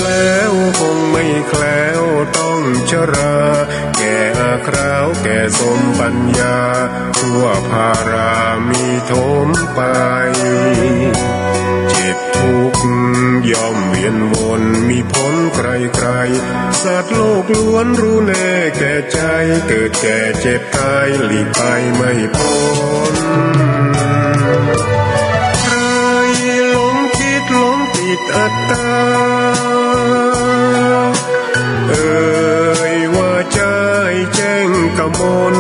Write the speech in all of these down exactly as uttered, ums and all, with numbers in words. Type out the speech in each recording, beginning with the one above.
แล้วคงไม่แคล้วต้องชรา แก่อาคราวแก่สมปัญญา ชั่วพารามีถมไป เจ็บทุกข์ย่อมเวียนวน มีผลใครๆ สัตว์โลกล้วนรู้แน่แก่ใจ เกิดแก่เจ็บ ตายหลีกไปไม่พ้น ใครหลงคิดหลงติดอัตตา เอ่ยว่าใจ้แจ้งกมล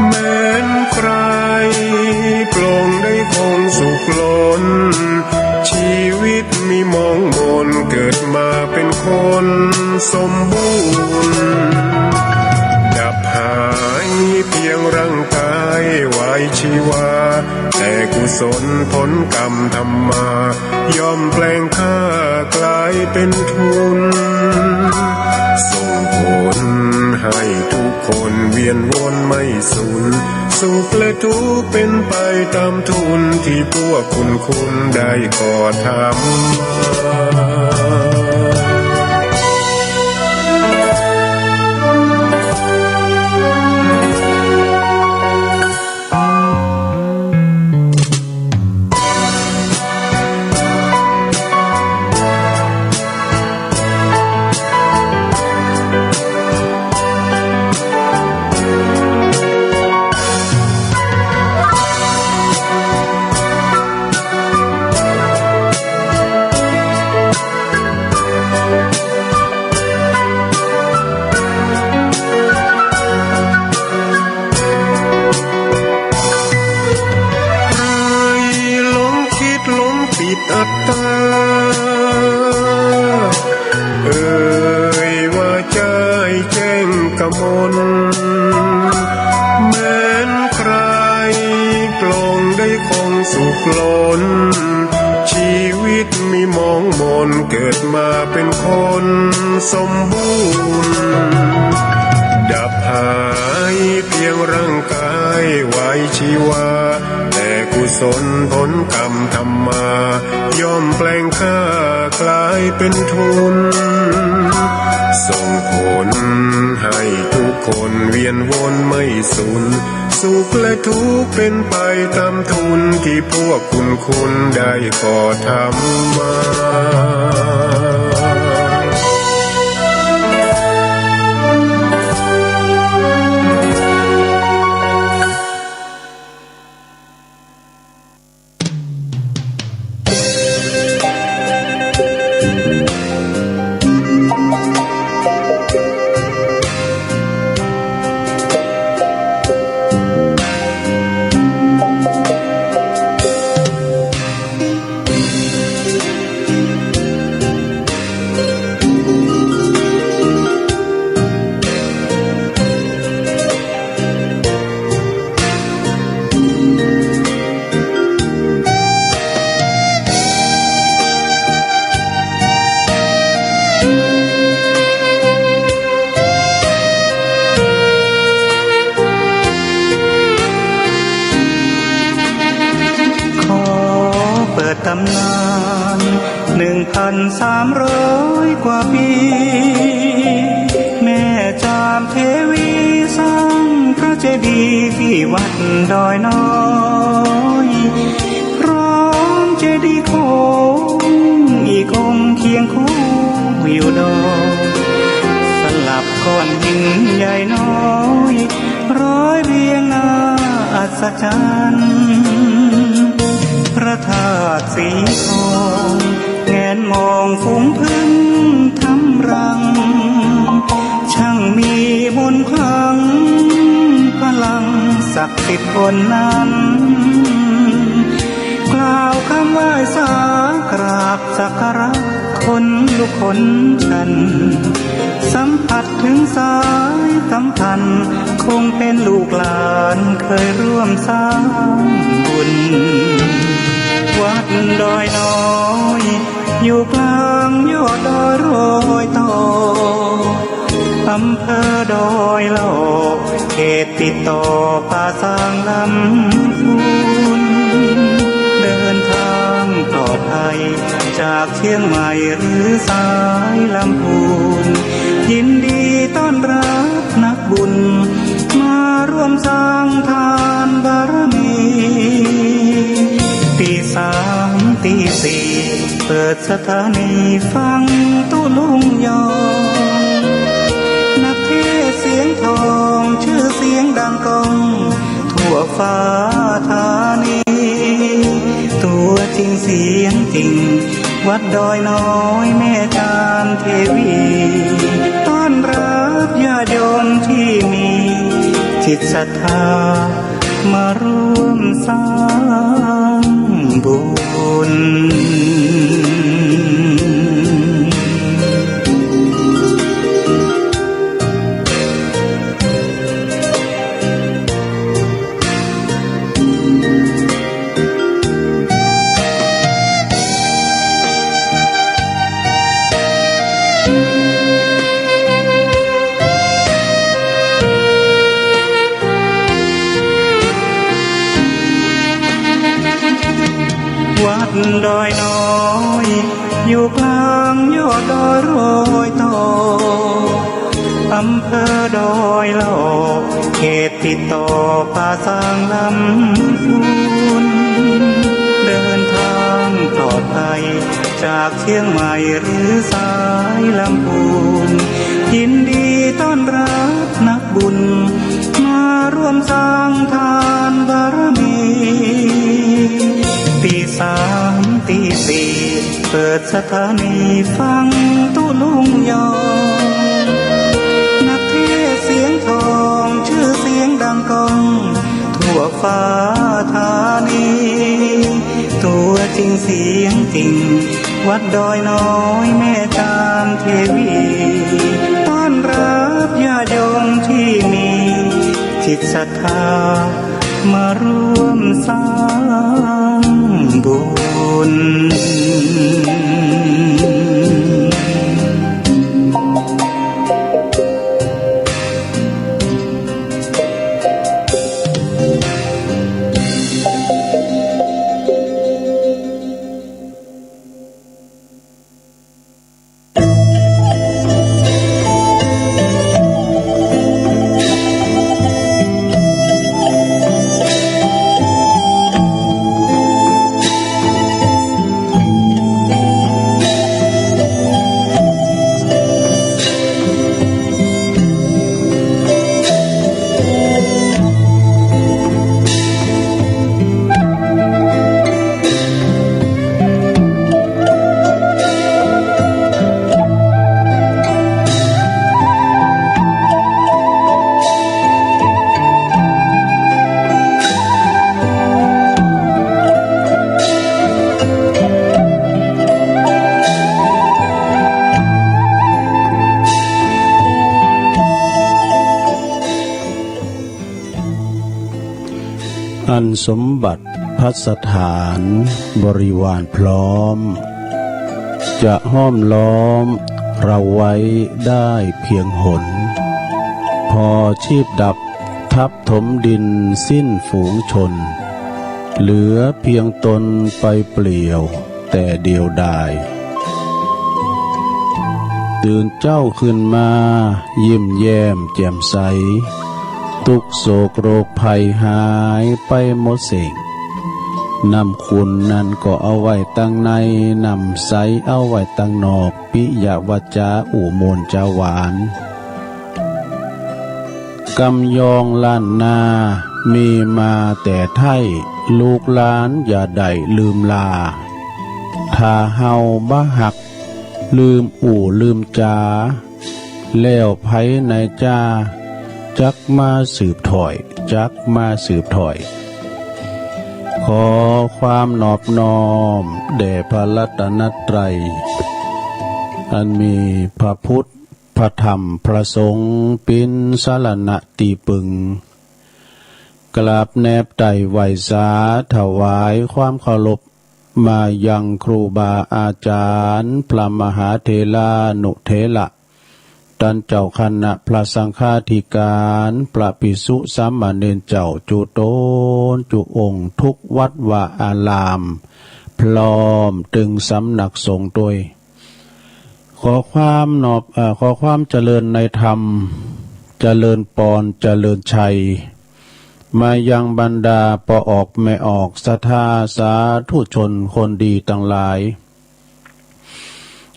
แม้นใครปลงได้คงสุขล้น ชีวิตมีมองมน เกิดมาเป็นคนสมบูรณ์ ดับหายเพียงร่างกายวายชีวา แต่กุศลผลกรรมทำมา ย่อมแปลงค่ากลายเป็นทุน ส่งผลให้ทุกคนเวียนวนไม่สูญ สุขและทุกข์เป็นไปตามทุน ที่พวกคุณคุณได้ก่อทำมา ใครหลงคิดหลงติดอัตตา เอ่ยว่าใจ้แจ้งกมล แม้นใครปลงได้คงสุขล้น ชีวิตมีมองมน เกิดมาเป็นคนสมบูรณ์ ดับหายเพียงร่างกายวายชีวา แต่กุศลผลกรรมทำมา ย่อมแปลงค่ากลายเป็นทุน ส่งผลให้ทุกคนเวียนวนไม่สูญ สุขและทุกข์เป็นไปตามทุน ที่พวกคุณคุณได้ก่อทำมา ขอเปิดตำนาน หนึ่งพันสามร้อยกว่าปี แม่จามเทวีสร้างพระเจดีย์ที่วัดดอยน้อย พร้อมเจดีย์โค้งอีกองค์เคียงคู่อยู่ดอย สลับก้อนหินใหญ่น้อย ร้อยเรียงน่าอัศจรรย์ พระธาตุสีทอง แงนมองฝูงผึ้งทำรัง ช่างมีมนต์ขลัง พลังศักดิ์สิทธิ์บนนั้น กล่าวคำไหว้สากราบสักการะ ขนลุกขนชัน สัมผัสถึงสายสัมพันธ์ คงเป็นลูกหลานเคยร่วมสร้างบุญ วัดดอยน้อย อยู่กลางยอดดอยรอยต่อ อำเภอดอยหล่อ เขตติดต่อป่าซางลำพูน เดินทางปลอดภัย จากเชียงใหม่หรือสายลำพูน ยินดีต้อนรับนักบุญ มาร่วมสร้างทานบารมี ตีสามตีสี่ เปิดสถานีฟังตุ๊ลุงยอง นักเทศน์เสียงทอง ชื่อเสียงดังก้อง ทั่วฟ้าธานี ตัวจริงเสียงจริง วัดดอยน้อยแม่จามเทวี ต้อนรับญาติโยมที่มีจิตศรัทธา มาร่วมสร้างบุญ วัดดอยน้อย อยู่กลางยอดดอยรอยต่อ อำเภอดอยหล่อ เขตติดต่อป่าซางลำพูน เดินทางปลอดภัย จากเชียงใหม่หรือสายลำพูน ยินดีต้อนรับนักบุญ มาร่วมสร้างทานบารมี ตีสามตีสี่ เปิดสถานีฟังตุ๊ลุงยอง นักเทศน์เสียงทอง ชื่อเสียงดังก้อง ทั่วฟ้าธานี ตัวจริงเสียงจริง วัดดอยน้อยแม่จามเทวี ต้อนรับญาติโยมที่มีจิตศรัทธา มาร่วมสร้างบุญ อันสมบัติภัสสถานบริวารพร้อม จะห้อมล้อมเราไว้ได้เพียงหน พอชีพดับทับถมดินสิ้นฝูงชน เหลือเพียงตนไปเปลี่ยว แต่เดียวดาย ตื่นเจ้าขึ้นมายิ้มแย้มแจ่มใส ทุกข์โศกโรคภัยหายไปหมดสิ้น น้ำขุ่นนั้นก็เอาไว้ตังใน น้ำใสเอาไว้ตังนอก ปิยวาจาอู้ม่วนจาหวาน กำยองล้านนามีมาแต่ไท้ ลูกหลานอย่าได้ลืมลา ถ้าเฮาบ่ฮักลืมอู้ลืมจา แล้วไผในจ้า จักมาสืบถ้อย จักมาสืบถ้อย ขอความนอบน้อมแด่พระรัตนตรัย อันมีพระพุทธ พระธรรม พระสงฆ์ เป๋นสรณะตี้ปึง กราบแนบไต้ไหว้สา ถวายความเคารพ มายังครูบาอาจารย์ พระมหาเถรานุเถระ ต้านเจ้าคณะพระสังฆาธิการ พระภิกษุสามเณรเจ้าจุ๊ตนจุ๊องค์ ทุกวัดวาอาราม พร้อมตึงสำนักสงฆ์ด้วย ขอความนอบ เอ่อ ขอความเจริญในธรรม เจริญปอน เจริญชัย มายังบรรดาป้อออกแม่ออก ศรัทธาสาธุชนคนดีทั้งหลาย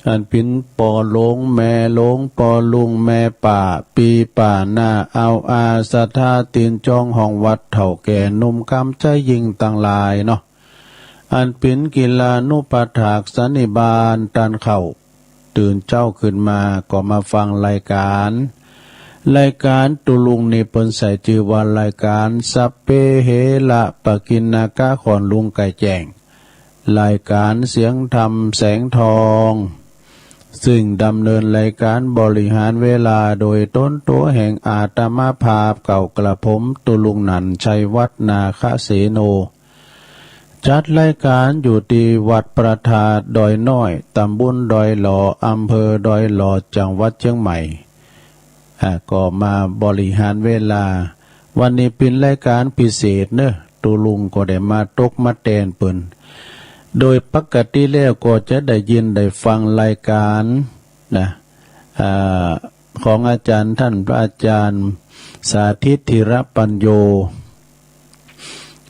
อันเป๋นป้อหลวงแม่หลวง ป้อลุงแม่ป้า ปี้ป้าน้า อาวอา ศรัทธาตี๋นจองห้องวัด เฒ่าแก่หนุ่มกำใจ๊ญิงตังหลายเนาะ อันเป๋นกิลานุปัฏฐากสันนิบาตต้านเค้า ตื่นเจ๊าขึ้นมาก็มาฟังรายการ รายการตุ๊ลุงนี่เปิ้นใส่จื้อว่ารายการสัพเพเหระปะกิณณกะ ขอนลุงไก่แจ้ง รายการเสียงธรรมแสงทอง ซึ่งดำเนินรายการบริหารเวลาโดยตนตั๋วแห่งอาตมาภาพเก่ากระผมตุ๊ลุงหนันชัยวัฒน์นาคเสโน จัดรายการอยู่ตี้วัดพระธาตุดอยน้อย ตำบลดอยหล่อ อำเภอดอยหล่อ จังหวัดเชียงใหม่ อ่า ก็มาบริหารเวลา วันนี้เป๋นรายการพิเศษเนาะ ตุ๊ลุงก็ได้มาตกมาแตนเปิ้น โดยปกติแล้วก็จะได้ยินได้ฟังรายการนะ อ่า ของอาจารย์ท่านพระอาจารย์สาธิตธีรปัญโญ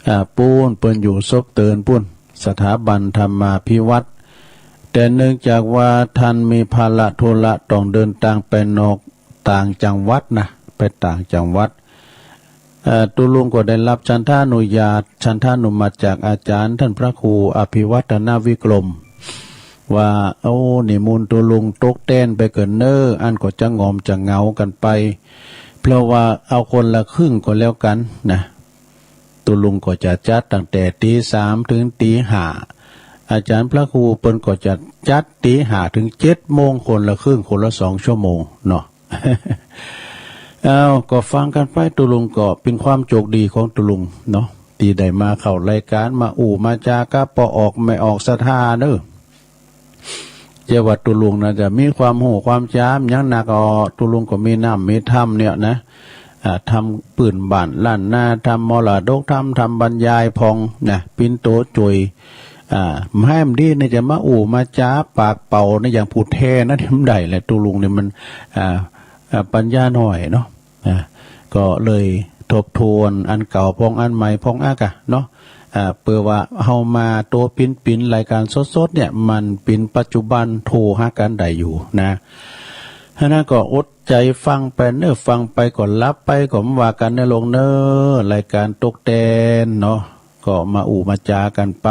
อ่า ปู๊นเปิ้นอยู่ซบเตินปู๊น สถาบันธรรมาภิวัฒน์ แต่เนื่องจากว่าท่านมีภาระธุระต้องเดินตางไปนอกต่างจังหวัดนะ ไปต่างจังหวัด เอ่อ ตุ๊ลุงก็ได้รับฉันทานุญาต ฉันทานุมัติจากอาจารย์ท่านพระครูอภิวัฒนวิกรม ว่า โอ้ นิมนต์ตุ๊ลุงตกแตนไปเกินเน้อ อันก็จะงอมจะเหงากันไป เพราะว่าเอาคนละครึ่งก็แล้วกันนะ ตุ๊ลุงก็จะจัดตั้งแต่ตีสามถึงตีห้า อาจารย์พระครูเปิ้นก็จะจัดตีห้าถึงเจ็ดโมง คนละครึ่ง คนละสองชั่วโมงเนาะ เอ้า ก็ฟังกันไป ตุ๊ลุงก็เป๋นความโชคดีของตุ๊ลุงเนาะ ตี้ได้มาเข้ารายการ มาอู้มาจากับป้อออกแม่ออกศรัทธาเน้อ เจ้าว่าตุ๊ลุงน่าจะมีความฮู้ความจ๋ำหยังนัก อ้อ ตุ๊ลุงก็มีน้ำมีธรรมเนี่ยนะ อ่า ธรรมปื้นบ้านล้านนา ธรรมมรดกธรรม ธรรมบรรยายพ่องนะ เป๋นตั๋วจ่วย อ่า แหมดีนี่จะมาอู้มาจ๋าปากเป่าในอย่างผู้แท้นะ นี่บ่ได้แหละ ตุ๊ลุงนี่มัน อ่า อ่า ปัญญาน้อยเนาะ อ่า ก็เลยทบทวนอันเก่าพ่องอันใหม่พ่องอะกะเนาะ อ่า เปื้อว่าเฮามาตั๋วปิ๋นๆ รายการสดๆ เนี่ย มันปิ๋นปัจจุบันโทรหากันได้อยู่นะ ฉะนั้นก็อดใจ๋ฟังไปเน้อ ฟังไปก็หลับไปก็บ่ว่ากันเน้อลุงเน้อ รายการตกแตนเนาะ ก็มาอู้มาจ๋ากันไป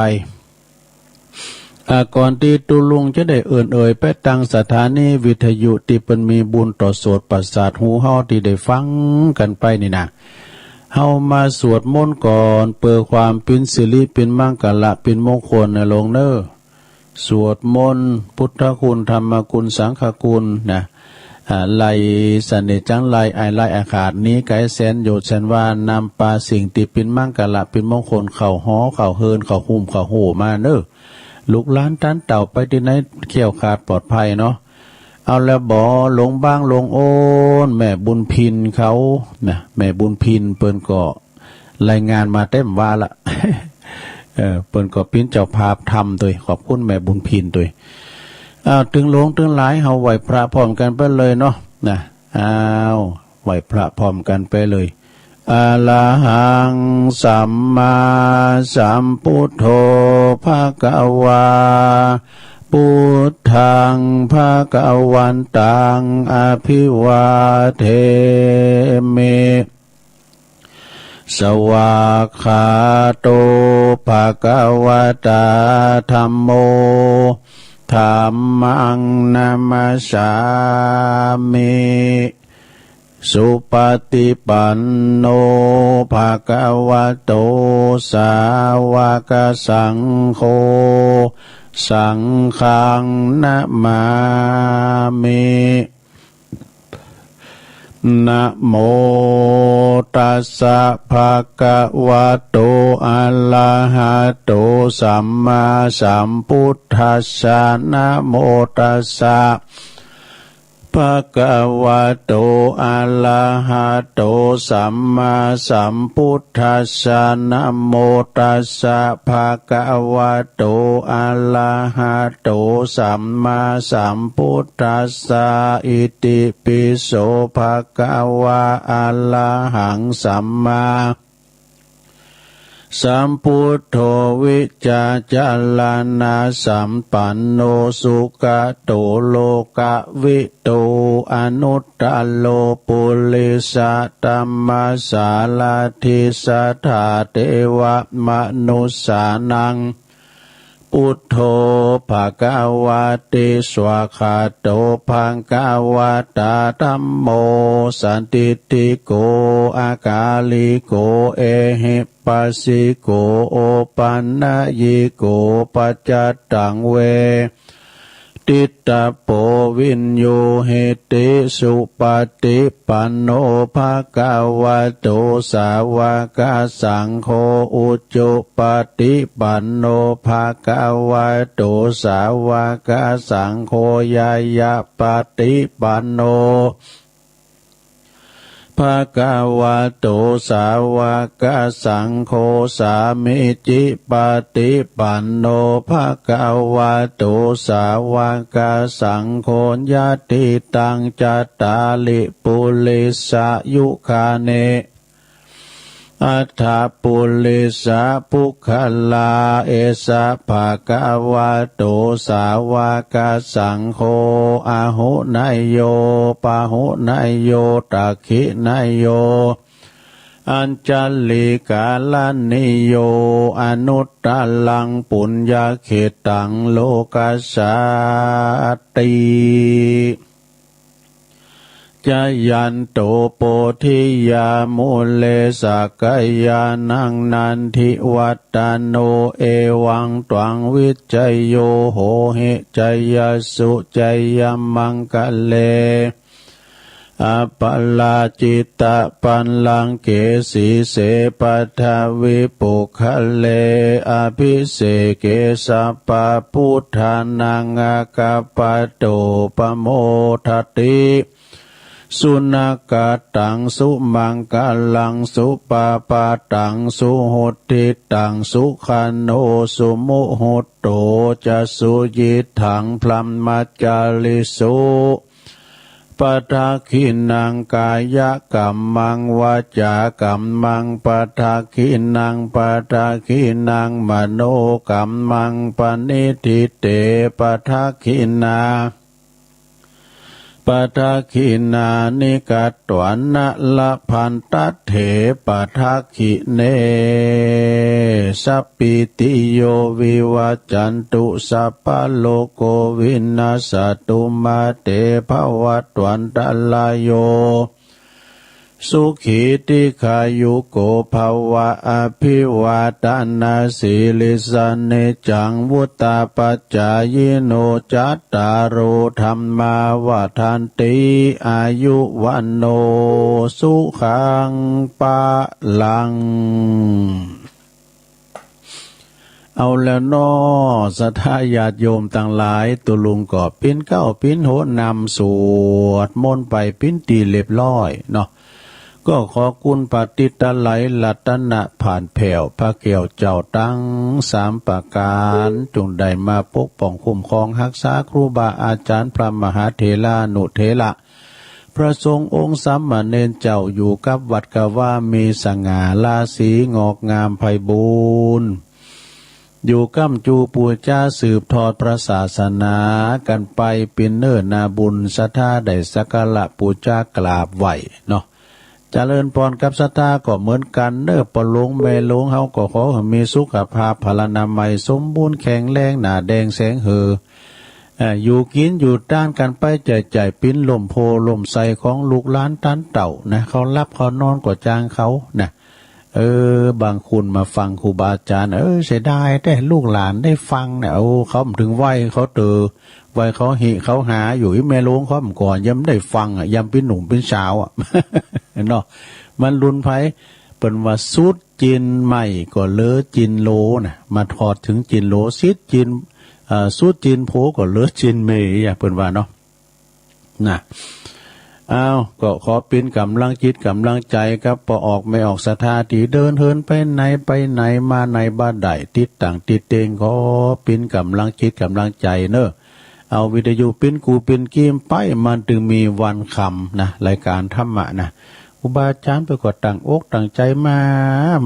อ่า ก่อนตี้ตุ๊ลุงจะได้เอิ้นเอ่ยไปตางสถานีวิทยุตี้เปิ้นมีบุญต่อโสตประสาทหูเฮาตี้ได้ฟังกันไปนี่นะ เฮามาสวดมนต์ก่อน เปื้อความเป๋นสิริเป๋นมังคละเป๋นมงคลนะลุงเน้อ สวดมนต์พุทธคุณ ธรรมคุณ สังฆคุณนะ อ่า ไล่เสน่ห์จังไร ไอ้ไล่อาฆาตหนีไกลแสนโยชน์แสนวา นำปาสิ่งตี้เป๋นมังคละเป๋นมงคล เข้าหอ เข้าเฮือน เข้าฮูม เข้าฮูมาเน้อ ลูกหลานต้านเต้าไปตี้ไหนแคล้วคลาดปลอดภัยเนาะ เอาละบ่ หลวงบางหลวงโอน แม่บุญพินเขานะ แม่บุญพินเปิ้นก็ รายงานมาเต็มว่าละ เออ เปิ้นก็เป๋นเจ้าภาพธรรมตวย ขอบคุณแม่บุญพินตวย อ้าว ตึงหลวงตึงหลาย เฮาไหว้พระพร้อมกันไปเลยเนาะ นะ อ้าว ไหว้พระพร้อมกันไปเลย อะระหังสัมมาสัมพุทโธ ภะคะวา พุทธัง ภะคะวันตัง อะภิวาเทมิ สวากขาโต ภะคะวะตา ธัมโม ธัมมัง นะมัสสามิ สุปะฏิปันโน ภะคะวะโต สาวะกะสังโฆ สังฆัง นะมามิ นะโมตัสสะ ภะคะวะโต อะระหะโต สัมมาสัมพุทธัสสะ นะโมตัสสะ ภะคะวะโต อะระหะโต สัมมาสัมพุทธัสสะ นะโมตัสสะ ภะคะวะโต อะระหะโต สัมมาสัมพุทธัสสะ อิติปิโส ภะคะวะ อะระหัง สัมมา สัมพุทโธ วิชชาจารณะสัมปันโน สุขะโต โลกะวิทู อนุตตะโร ปุริสะธัมมะสาระธิ สัทธาเทวะมนุสสานัง พุทโธ ภะคะวะติ สวากขาโต ภะคะวะตา ธัมโม สันทิฏฐิโก อะกาลิโก เอหิปัสสิโก โอปันนยิโก ปัจจัตตัง เวทิตตะโพ วิญญูหิติ สุปะฏิปันโน ภะคะวะโต สาวะกะสังโฆ อุจุปะฏิปันโน ภะคะวะโต สาวะกะสังโฆ ญาณะปะฏิปันโน ภะคะวะโต สาวะกะสังโฆ สามีจิปะฏิปันโน ภะคะวะโต สาวะกะสังโฆ ญาติตัง จัตตาริ ปุริสะยุคานิ อัฏฐะ ปุริสะปุคคลา เอสะ ภะคะวะโต สาวะกะสังโฆ อาหุเนยโย ปาหุเนยโย ตักขิเนยโย อัญชะลีกะรณีโย อนุตตะรัง ปุญญะเขตตัง โลกัสสาติ จะยันโต โพธิยา มูเล สักกะยานัง นันทิวัฏฏะโน เอวัง ตวัง วิชชะโย โหหิ จะยะสุ จะยะมังคะเล อะปะราจิตะปัลลังเก สีเส ปัททะวิปุคคะเล อะภิเสเก สัพพะพุทธานัง อะกัปปะโต ปะโมทะติ สุนะกะตัง สุมังคะลัง สุปะปะตัง สุหุตติตัง สุขันโธ สุมุหุตโต จะสุยิตถัง พรหมจาริสุ ปะทักขิณัง กายะกัมมัง วาจากัมมัง ปะทักขิณัง ปะทักขิณัง มโนกัมมัง ปะณิฏฐิเต ปะทักขิณา ปะทักขิณานิ กัตตวา นะ ละพันตัตเถ ปะทักขิเณ สัพ ปีติโย วิวัชชันตุ สัพพะโรโค วินัสสะตุ มา เต ภะวัตวันตะราโย สุขี ทีฆายุโก ภะวะ อะภิวาทะนะสีลิสสะ นิจจัง วุฑฒาปะจายิโน จัตตาโร ธัมมา วัฑฒันติ อายุ วัณโณ สุขัง พะลัง เอาแล้วเนาะ ศรัทธาญาติโยมตังหลาย ตุ๊ลุงก็ปิ้นเก๊าปิ้นโหนนำสวดมนต์ไปปิ้นตี้เรียบร้อยเนาะ ก็ขอคุณพระติตะไลยรัตนะผ่านแผ้ว พระแก้วเจ้าตังสามประก๋าน จุ่งได้มาปกป้องคุ้มครองฮักษาครูบาอาจ๋ารย์ พระมหาเถรานุเถระ พระสงฆ์องค์สามเณรเจ้า อยู่กับวัดกะวา มีสง่าราศี งอกงามไพบูลย์ อยู่ก้ำจูปู๋จา สืบทอดพระศาสนากั๋นไป ปิ้นเน้อนาบุญ ศรัทธาได้สักการะปู๋จากราบไหว้เนาะ เจริญพรกับศรัทธาก็เหมือนกั๋นเน้อ ป้อหลวงแม่หลวงเฮาก็ขอหื้อมีสุขภาพพลานามัยสมบูรณ์แข็งแรง หน้าแดงแสงเหือ เอ่อ อยู่กิ๋นอยู่ตานกั๋นไป ใจ๊ๆ ปิ้นล่มโพธิ์ล่มไทรของลูกหลานต้านเต้านะ เขาหลับเขานอนก็จ้างเขานะ เออ บางคนมาฟังครูบาอาจ๋ารย์ เออ เสียดายแต๊ ลูกหลานได้ฟังเนี่ย โอ้ เขาบ่ถึงวัยเขาเต๋อ วัยเขาหิเขาหาอยู่ อีแม่หลวงเขาบ่ก่อน ยังบ่ได้ฟังอะ ยังปิ้นหนุ่มปิ้นสาวอะ เนาะ มันรุ่นไผ เปิ้นว่าสุดจินไม้ก็เหลือจินโหลนะ มาทอดถึงจินโหล สิดจิน เอ่อ สุดจินโผก็เหลือจินเมย์อะ เปิ้นว่าเนาะ นะ เอา ก็ขอเป๋นก๋ำลังจิตก๋ำลังใจ๋กับป้อออกแม่ออกศรัทธาตี้เดินเหินไปไหนไปไหนมาไหนบ่ได้ ติดตั้งติดเต็ง ขอเป๋นก๋ำลังจิตก๋ำลังใจ๋เนาะ เอาวิทยุเป๋นกู่เป๋นกีมไป มันจึงมีวันค่ำนะ รายการธรรมะนะ ครูบาอาจ๋ารย์เปิ้นก็ตั้งอกตั้งใจ๋มา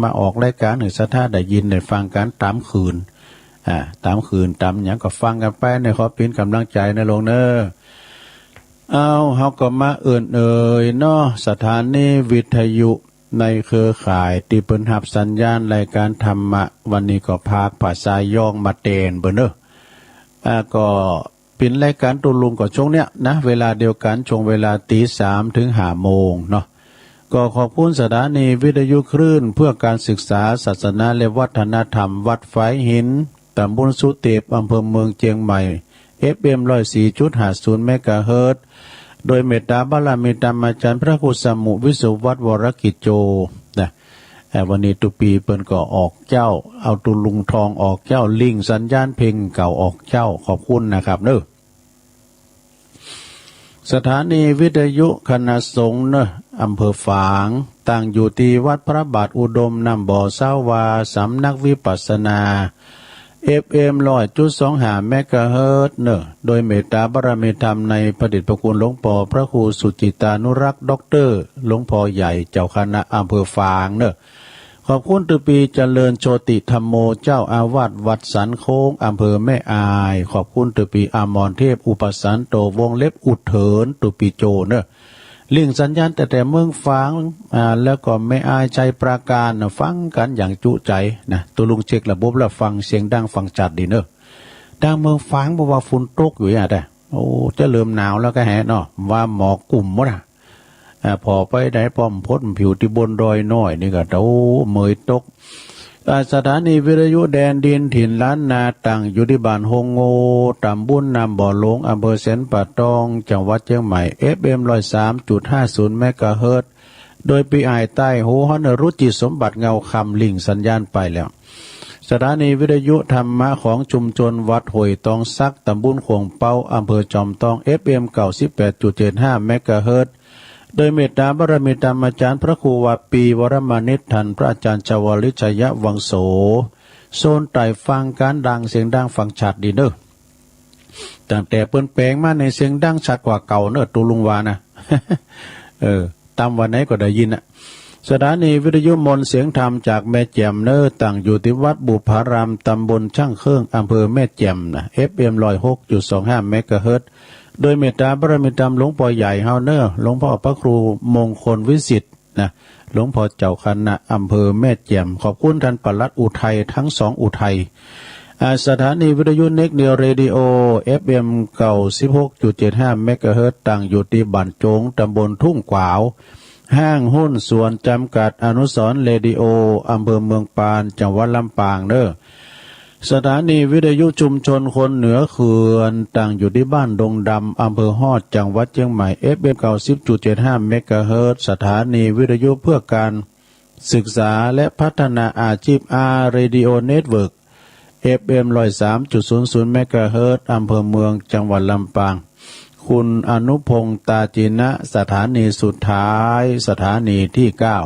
มาออกรายการหื้อศรัทธาได้ยินได้ฟังกั๋นต๋ามคืน อ่า ต๋ามคืนต๋ามหยังก็ฟังกั๋นไปเนาะ ขอเป๋นก๋ำลังใจ๋นะลุงเนาะ เอา เฮาก็มาเอิ้นเอ่ยเนาะ สถานีวิทยุในเครือข่ายตี้เปิ้นฮับสัญญาณรายการธรรมะ วันนี้ก็พากภาษาย้องมาแตนเปิ้นเนาะ อ่า ก็เป๋นรายการโต้รุ่งก็ช่วงเนี้ยนะ เวลาเดียวกั๋น ช่วงเวลาตี๋สามถึงห้าโมงเนาะ ก็ขอบคุณสถานีวิทยุคลื่นเพื่อการศึกษาศาสนาและวัฒนธรรม วัดฝายหิน ตำบลสุเตป อำเภอเมืองเจียงใหม่ เอฟเอ็ม ร้อยสี่จุดห้าศูนย์ เมกะเฮิรตซ์ โดยเมตตาบารมีธรรมอาจ๋ารย์พระครูสมุ วิศวัฒน์ วรกิจโจ นะ เอ่อ วันนี้ตุ๊ปีเปิ้นก็ออกเจ้า เอาตุ๊ลุงทองออกเจ้า ลิงก์สัญญาณเพลงเก่าออกเจ้า ขอบคุณนะครับเนาะ สถานีวิทยุคณะสงฆ์เนาะ อำเภอฝาง ตั้งอยู่ตี้วัดพระบาทอุดม น้ำบ่อซาวา สำนักวิปัสสนา เอฟเอ็ม ร้อยจุดสองห้า เมกะเฮิรตซ์เนาะ โดยเมตตาบารมีธรรมในพระเดชพระคุณหลวงป้อพระครูสุจิตานุรักษ์ ด็อกเตอร์ หลวงป้อใหญ่ เจ้าคณะอำเภอฝางเนาะ ขอบคุณตุ๊ปีเจริญโชติธัมโม เจ้าอาวาสวัดสันโค้ง อำเภอแม่อาย ขอบคุณตุ๊ปีอมรเทพ อุปสันโต วงเล็บอุดเถิน ตุ๊ปีโจเนาะ ลิงก์สัญญาณตั้งแต่เมืองฝาง อ่า แล้วก็แม่อาย ชัยปราการเนาะ ฟังกั๋นอย่างจุใจ๋นะ ตุ๊ลุงเช็กระบบแล้วฟังเสียงดังฟังชัดดีเนาะ ตางเมืองฝางบอกว่าฝนตกอยู่อะ แต่ โอ้ จะเริ่มหนาวแล้วก็แฮะเนาะ ว่าหมอกกุ้มหมดอะ อ่า ผ่อไปได้ป้อมพดผิวตี้บนดอยน้อยนี่ก็ โอ้ เมยตก อ่า สถานีวิทยุแดนดินถิ่นล้านนา ตั้งอยู่ตี้บ้านโฮงโง่ ตำบลน้ำบ่อหลวง อำเภอแสนป่าตอง จังหวัดเจียงใหม่ เอฟเอ็ม ร้อยสามจุดห้าศูนย์ เมกะเฮิรตซ์ โดยปีอ้ายใต้ฮู้ฮ้อน รุจิสมบัติเงาคำ ลิงก์สัญญาณไปแล้ว สถานีวิทยุธรรมะของชุมชนวัดห้วยตองสัก ตำบลขวงเปา อำเภอจอมทอง เอฟเอ็ม เก้าสิบแปดจุดเจ็ดห้า เมกะเฮิรตซ์ โดยเมตตาบารมีธรรมอาจ๋ารย์พระครูวาปี วรมณิต ท่านพระอาจ๋ารย์ชวลิต ชัยวังโส โซนใต้ฟังกั๋นดัง เสียงดังฟังชัดดีเนาะ ตั้งแต่เปิ้นแปลงมาในเสียงดังชัดกว่าเก่าเนาะ ตุ๊ลุงว่านะ เออ ตำวันไหนก็ได้ยินน่ะ สถานีวิทยุมนต์เสียงธรรมจากแม่แจ่มเนาะ ตั้งอยู่ตี้วัดบุพาราม ตำบลช่างเครื่อง อำเภอแม่แจ่มนะ เอฟเอ็ม ร้อยหกจุดสองห้า เมกะเฮิรตซ์ โดยเมตตาบารมีธรรมหลวงป้อใหญ่เฮาเนาะ หลวงป้อพระครูมงคลวิสิทธิ์นะ หลวงป้อเจ้าคณะอำเภอแม่แจ่ม ขอบคุณท่านปลัดอุทัยทั้งสองอุทัย อ่า สถานีวิทยุเน็กเดียวเรดิโอ เอฟเอ็ม เก้าสิบหกจุดเจ็ดห้า เมกะเฮิรตซ์ ตั้งอยู่ตี้บ้านโจง ตำบลทุ่งขวาว ห้างหุ้นส่วนจำกัดอนุสรณ์เรดิโอ อำเภอเมืองปาน จังหวัดลำปางเนาะ สถานีวิทยุชุมชนคนเหนือเขื่อน ตั้งอยู่ตี้บ้านดงดำ อำเภอฮอด จังหวัดเจียงใหม่ เอฟเอ็ม เก้าสิบจุดเจ็ดห้า เมกะเฮิรตซ์ สถานีวิทยุเพื่อการ ศึกษาและพัฒนาอาชีพ อาร์ เรดิโอ เน็ตเวิร์ก เอฟเอ็ม ร้อยสามจุดศูนย์ศูนย์ เมกะเฮิรตซ์ อำเภอเมือง จังหวัดลำปาง คุณอนุพงษ์ ตาจินะ สถานีสุดท้าย สถานีที่เก้า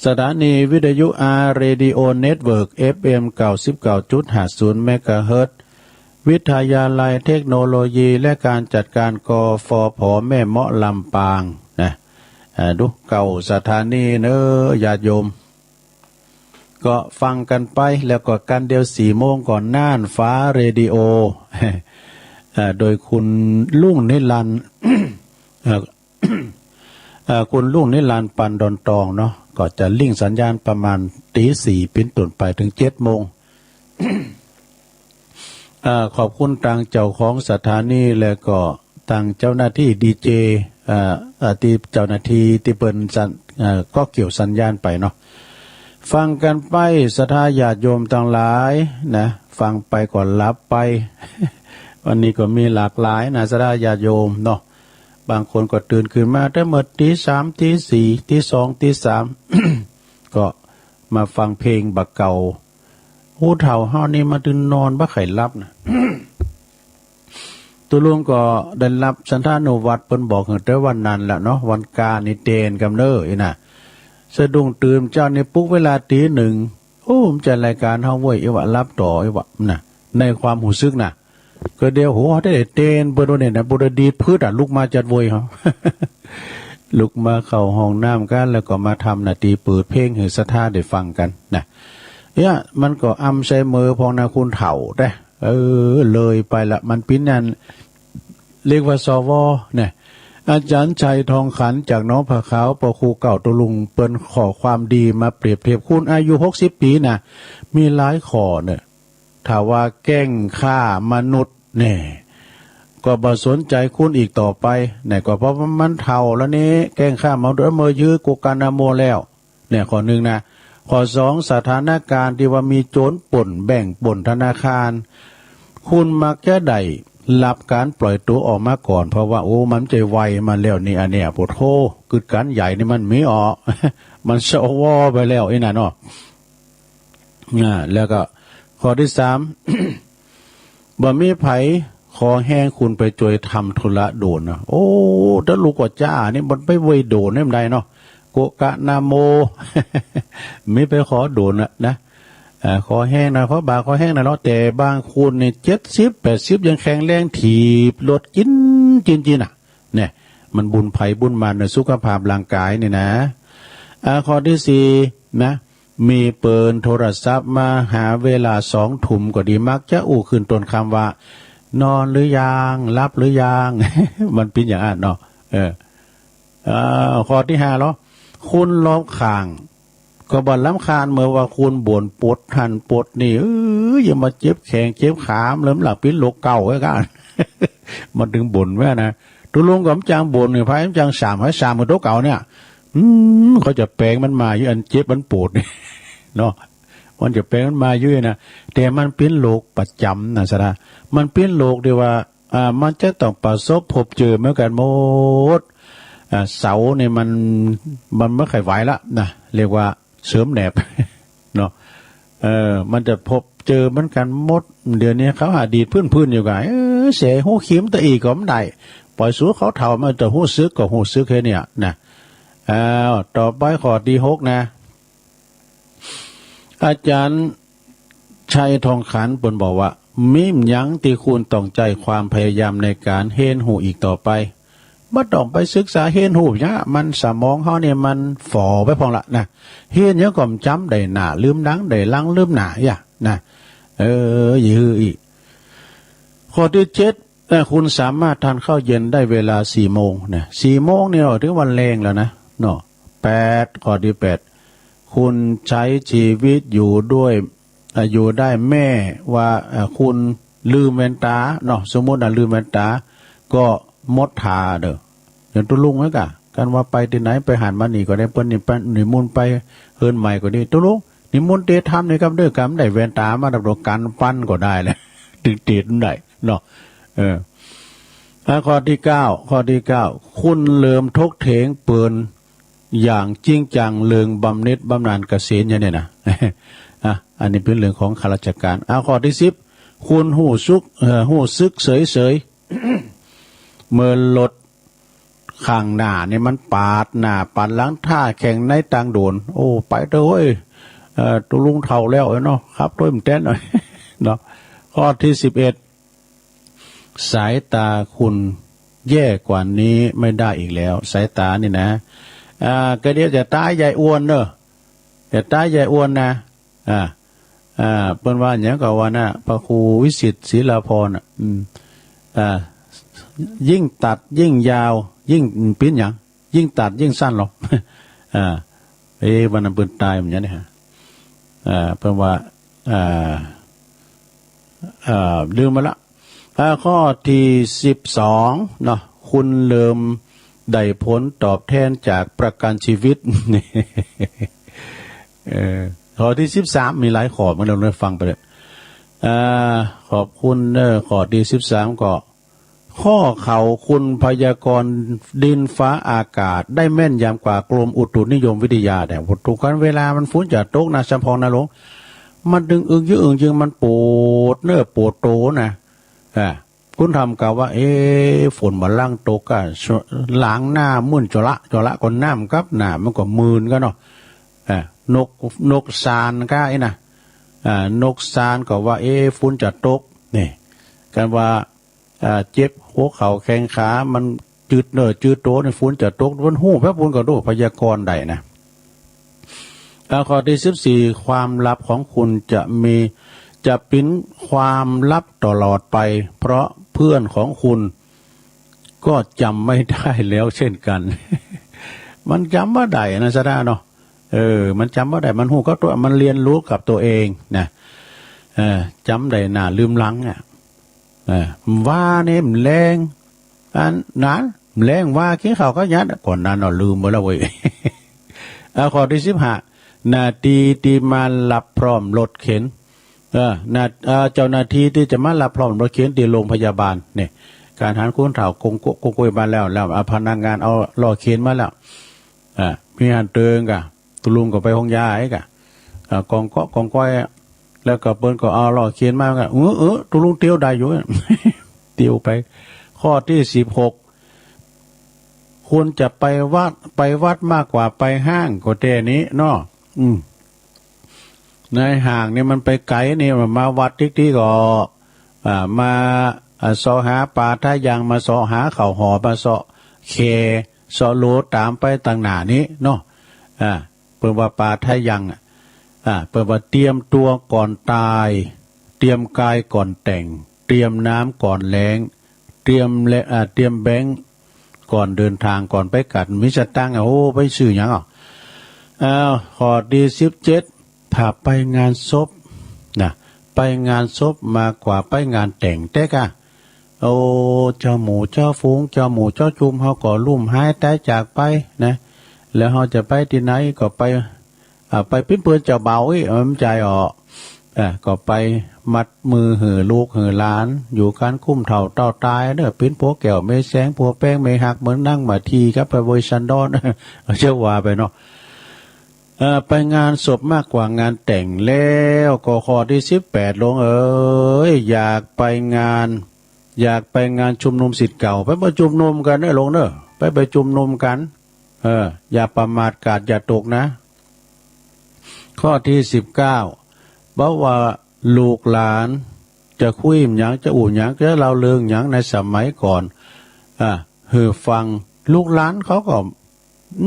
สถานีวิทยุ อาร์ เรดิโอ เน็ตเวิร์ก เอฟเอ็ม เก้าสิบเก้าจุดห้าศูนย์ เมกะเฮิรตซ์ วิทยาลัยเทคโนโลยีและการจัดการ กฟผ แม่เมาะ ลำปาง นะ อ่า ดู เก้าสถานีเนาะ ญาติโยม ก็ฟังกั๋นไป แล้วก็กั๋นเดี๋ยวสี่โมงก็น่านฟ้าเรดิโอ อ่า โดยคุณลุงนิรันดร์ เอ่อ เอ่อ คุณลุงนิรันดร์ ปันดอนตองเนาะ ก็จะลิงก์สัญญาณประมาณตีสี่เป๋นต้นไปเถิงเจ็ดโมง เอ่อ ขอบคุณตางเจ้าของสถานี และก็ตางเจ้าหน้าตี้ดีเจ เอ่อ เอ่อ ตี้เจ้าหน้าตี้ตี้เปิ้นสัญ- เอ่อ ก็เกี่ยวสัญญาณไปเนาะ ฟังกั๋นไป ศรัทธาญาติโยมตังหลายนะ ฟังไปก็หลับไป วันนี้ก็มีหลากหลายนะ ศรัทธาญาติโยมเนาะ บางคนก็ตื่นขึ้นมาแต่เมื่อตีสาม ตีสี่ ตีสอง ตีสาม ก็มาฟังเพลงบ่าเก่า ผู้เฒ่าเฮานี่มาตื่นนอนบ่ใค่หลับนะ ตุ๊ลุงก็ได้ฮับสันทานุวัตร เปิ้นบอกตั้งแต่วันนั้นละเนาะ วันกานี่เตนกำเนิดอีน่ะ สะดุ้งตื่นเจ๊านี่ปลุกเวลาตีหนึ่ง โอ้ มันจะรายการเฮาเว้ย อีหว่าฮับต่อ อีหว่าน่ะ ในความฮู้สึกน่ะ ก็เดี๋ยวโห ได้เตนเปิ้นโดนเนี่ยนะ บ่ได้ดีดพืชอะ ลุกมาจัดเว้ยเฮา ลุกมาเข้าห้องน้ำกั๋น แล้วก็มาทำหน้าตี้เปิดเพลงหื้อศรัทธาได้ฟังกั๋นนะ เนี่ย มันก็อำใส่มือพองนะคุณเฒ่าเด้ เออ เลยไปละ มันปิ้นนั่น เรียกว่า สว เนี่ย อาจารย์ชัยทองขันจากหนองผาขาว ปอครูเก่าตุ๊ลุง เปิ้นข้อความดีมาเปรียบเทียบ คุณอายุหกสิบปีนะ มีหลายข้อเนี่ย ถ้าว่าแก๊งค้ามนุษย์เนี่ย ก็บ่สนใจคุณอีกต่อไป เนี่ย ก็เพราะว่ามันเฒ่าแล้วนี่ แก๊งค้ามนุษย์เอามือยื้อกัวกวานตานาโมแล้ว เนี่ย ข้อหนึ่งนะ ข้อสอง สถานการณ์ที่ว่ามีโจรปล้นแบงก์ ปล้นธนาคาร คุณมักจะได้รับการปล่อยตัวออกมาก่อน เพราะว่า โอ้ มันจะไวมาแล้วนี่ อันเนี้ย โอ้โธ่ กึศกัณฑ์ใหญ่นี่มันมีออก มัน สว ไปแล้ว อีน่ะเนาะ อ่า แล้วก็ข้อที่สาม บ่มีไผขอแฮงคุณไปจ้วยทำธุระโดนนะ โอ้ ถ้าลูกว่าจ้านี่มันไปเว้ยโดนเนี่ยมันได้เนาะ กัวกวานตานาโม มีไปขอโดนนะ นะ อ่า ขอแฮงหน่อย ขอบากขอแฮงหน่อยเนาะ แต่บางคนนี่ เจ็ดสิบ แปดสิบ ยังแข็งแรงถีบรถจิน จิน จินน่ะ เนี่ย มันบุญไผบุญมันนะ สุขภาพร่างกายนี่นะ อ่า ข้อที่สี่นะ มีเปิ้นโทรศัพท์มาหาเวลาสองทุ่มก็ดี มักจะอู้ขึ้นต้นค่ำว่า นอนหรือยัง หลับหรือยัง มันปิ้นอย่างอั้นเนาะ เออ อ่า ข้อที่ห้าเนาะ คนรอบข้าง ก็บ่รำคาญเมื่อว่าคุณบ่นปวดหั้นปวดนี่ เอ้ย อย่ามาเจ็บแข้งเจ็บขา เริ่มหลังปิ้นโรคเก่าไว้ก่อน มันถึงบ่นไว้นะ ตุ๊ลุงก็มันจังบ่นนี่ ไผมันจังสาม ไผสามเหมือนโรคเก่าเนี่ย อืม เขาจะแปลงมันมาอยู่อันเจ็บอันปวดนี่ เนาะ มันจะแปลงมันมาอยู่นะ แต่มันปิ้นโรคประจำนะสะนะ มันปิ้นโรคที่ว่า อ่า มันจะต้องประสบพบเจอเหมือนกันหมด อ่า เสาเนี่ยมัน มันไม่ค่อยไหวละนะ เรียกว่าเสริมแหนบ เนาะ เออ มันจะพบเจอเหมือนกันหมด เดี๋ยวนี้เขาหาดีดพื้นๆอยู่ไง เออ เสฮู้ขีมตะอีกก็ไม่ได้ ปล่อยสูเขาเฒ่ามา จะฮู้สึกก็ฮู้สึกแค่เนี้ยนะ อ้าว ต่อไปข้อที่หกนะ อาจารย์ชัยทองขันเปิ้นบอกว่า มีหยังที่คุณต้องใช้ความพยายามในการเฮียนฮู้อีกต่อไป บ่ต้องไปศึกษาเฮียนฮู้หยัง มันสมองเฮานี่มันฝ่อไปพ่องละนะ เฮียนหยังก็บ่จ๋ำ ได้หน้าลืมหลัง ได้หลังลืมหน้า อย่านะ เออ อย่าหื้ออี้ ข้อที่เจ็ด เอ่อ คุณสามารถทานข้าวเย็นได้เวลาสี่โมงนะ สี่โมงนี่เราถือว่าแลงแล้วนะ เนาะ แปด ข้อที่แปด คุณใช้ชีวิตอยู่ด้วย เอ่อ อยู่ได้แม้ว่า เอ่อ คุณลืมแว่นตา เนาะ สมมุติว่าลืมแว่นตา ก็หมดท่าเด้อ อย่างตุ๊ลุงนั่นกะ คันว่าไปตี้ไหน ไปหั้นมานี่ก็ได้ เปิ้นนี่ไป นิมนต์ไปเฮือนใหม่ก็ดี ตุ๊ลุง นิมนต์เตรียมธรรมนี่ครับเด้อ กำได้แว่นตามารับประกันฟันก็ได้แหละ ถึงเตรียมได้เนาะ เออ อ่ะ ข้อที่เก้า ข้อที่เก้า คุณเริ่มถกเถียงเปิ้นอย่างจริงจังเรื่องบำเหน็จบำนาญเกษียณอย่างนี้นะ อ่ะ อันนี้เป็นเรื่องของข้าราชการ อ่ะ ข้อที่สิบ คุณฮู้สึก เอ่อ ฮู้สึกเฉยๆ เมื่อรถ ข้างหน้านี่มันปาดหน้าปาดหลัง ถ้าแข่งในตางโดน โอ้ ไปเถอะเว้ย เอ่อ ตุ๊ลุงเฒ่าแล้วเนาะ ขับถ้วยมันแตนหน่อย เนาะ ข้อที่สิบเอ็ด สายตาคุณแย่กว่านี้ไม่ได้อีกแล้ว สายตานี่นะ อ่า ก็เดี๋ยวจะตายยายอ้วนเนอะ จะตายยายอ้วนนะ อ่า อ่า เปิ้นว่าหยังก็ว่านะ พระครูวิสิทธิ์ศิลาภรณ์น่ะ อืม อ่า ยิ่งตัดยิ่งยาว ยิ่ง ปิ้นหยัง ยิ่งตัดยิ่งสั้นเหรอ อ่า เอ๊ะ วันนั้นเปิ้นตายเหมือนกันเนี่ยฮะ อ่า เปิ้นว่า อ่า อ่า ลืมไปละ อ่า ข้อที่สิบสองเนาะ คุณเริ่มได้ผลตอบแทนจากประกันชีวิต เออ ข้อที่สิบสาม มีหลายข้อเหมือนกัน เราได้ฟังไปเลย อ่า ขอบคุณเนอะ ข้อที่สิบสามก็ ข้อเขาคุณพยากรณ์ดินฟ้าอากาศได้แม่นยำกว่ากรมอุตุนิยมวิทยาเนี่ย ถูกกัน เวลามันฝนจะตกนะ สำปองนาหลวง มันดึงอึงยึงอึงยึง มันปวดเนื้อปวดตัวนะ อ่า คุณธรรมกล่าวว่า เอ๊ะ ฝนบ่หลั่งตกอะ หลังหน้ามืนจ๋อละจ๋อละ ก็น้ำกับหน้ามันก็มืนกันเนาะ เออ นก นกซานก็ไอ้นะ อ่า นกซานก็ว่า เอ๊ะ ฝนจะตก นี่ กันว่า อ่า เจ็บหัวเข่าแข้งขา มันจืดเนื้อจืดตัวนี่ ฝนจะตก มันฮู้แป๊บ ฝนก็รู้ พยากรณ์ได้นะ อ่า ข้อที่สิบสี่ ความลับของคุณจะมี จะเป็นความลับตลอดไป เพราะเพื่อนของคุณก็จำไม่ได้แล้วเช่นกัน มันจำบ่ได้นะ ซะดาเนาะ เออ มันจำบ่ได้ มันฮู้กับตัว มันเรียนรู้กับตัวเองนะ เออ จำได้หน้าลืมหลังอะ เออ ว่าเนี่ยมันแลง อันนั้นแลงว่ากินข้าวกับหยัง ก่อนนั้นเนาะ ลืมไปแล้วเว้ย อ่า ข้อที่สิบห้า หน้าที่ที่มารับพร้อมรถเข็น เออ หน้า เอ่อ เจ้าหน้าที่ที่จะมารับพร้อมรถเข็นที่โรงพยาบาล เนี่ย การหันคนเฒ่า กงโกะ กงโกยมาแล้ว แล้ว อ่า พนักงานเอารถเข็นมาแล้ว อ่า มีหันเติงกะ ตุลุงก็ไปห้องยาไอ้กะ อ่า กองเกาะกองก้อยอะ แล้วก็เปิ้นก็เอารถเข็นมากะ เออ เออ ตุลุงเตียวได้อยู่ เตียวไป ข้อที่สิบหก ควรจะไปวัด ไปวัดมากกว่าไปห้างก็แท้นี้เนาะ อืม ในห้างนี่มันไปไกลนี่ มาวัดติ๊กๆ ก็ อ่า มา อ่า เซาะหาปลาทะยัง มาเซาะหาข้าวหอม มาเซาะแค เซาะโหลตามไปตังหน้านี้เนาะ อ่า เปิ้นว่าปลาทะยังอะ อ่า เปิ้นว่าเตรียมตัวก่อนตาย เตรียมกายก่อนแต่ง เตรียมน้ำก่อนแล้ง เตรียมและ อ่า เตรียมแบงก์ก่อนเดินทาง ก่อนไปกัด มีสตางค์อะ โอ้ ไปซื้อหยังอ่ะ อ้าว ข้อที่สิบเจ็ด ถ้าไปงานศพนะ ไปงานศพมากกว่าไปงานแต่ง แต่กะ โอ้ เจ้าหมู่เจ้าฝูง เจ้าหมู่เจ้าจุม เฮาก็ลุ่มหายตายจากไปนะ แล้วเฮาจะไปตี้ไหนก็ไป อ่า ไปปิ้นเปื้อนเจ้าบ่าวอี้ เออ มันใจออก อ่า ก็ไปมัดมือหื้อลูกหื้อหลาน อยู่กันกุ้มเฒ่าเต้าตายเด้อ ปิ้นผัวแก้วแม่แสง ผัวแป้งแม่ฮัก เหมือนนางมาทีกับไปเวอร์ชันดอน เจ้าว่าไปเนาะ เอ่อ ไปงานศพมากกว่างานแต่ง แล้วก็ข้อที่สิบแปด หลวงเอ๋ย อยากไปงาน อยากไปงานชุมนุมศิษย์เก่า ไปประชุมนุมกันเด้อหลวงเด้อ ไปประชุมนุมกัน เออ อย่าประมาทกาดอย่าตกนะ ข้อที่สิบเก้า เพราะว่าลูกหลานจะคุยหยัง จะอู้หยัง จะเล่าเรื่องหยังในสมัยก่อน อ่า หื้อฟัง ลูกหลานเขาก็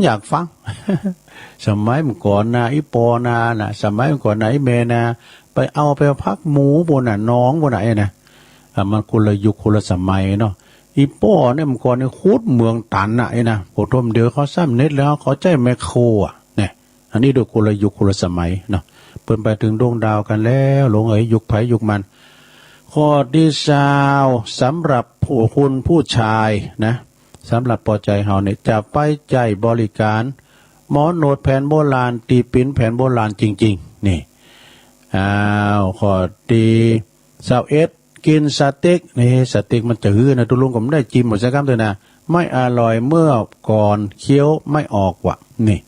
อยากฟัง สมัยเมื่อก่อนนะ อีปอนานะ สมัยเมื่อก่อนนะ อีแม่นา ไปเอาไปพักหมูปู้นน่ะ หนองปู้นน่ะ ไอ้นะ อ่ะ มันคนละยุคคนละสมัยเนาะ อีปอเนี่ยเมื่อก่อนนี่ขุดเหมืองตันน่ะ ไอ้นะ พอท่วมเดียวเขาซ่ำเน็ตแล้ว เขาใช้แมคโครอ่ะ เนี่ย อันนี้ดูคนละยุคคนละสมัยเนาะ เปิ้นไปถึงดวงดาวกันแล้ว หลวงเอ๋ย ยุคไผยุคมัน ข้อที่ซาว สำหรับผู้ คุณผู้ชายนะ สำหรับปอใจเฮาเนี่ย จะไปใช้บริการหมอนวดแผนโบราณ ตี้เป๋นแผนโบราณจริงๆ นี่ อ้าว ข้อที่ซาวเอ็ด กินสเต็ก นี่ สเต็กมันจะหื้อนะ ตุลุงก็บ่ได้จิ้มหมดสักกำเตื้อนะ ไม่อร่อยเมื่อก่อนเคี้ยวไม่ออกว่ะ นี่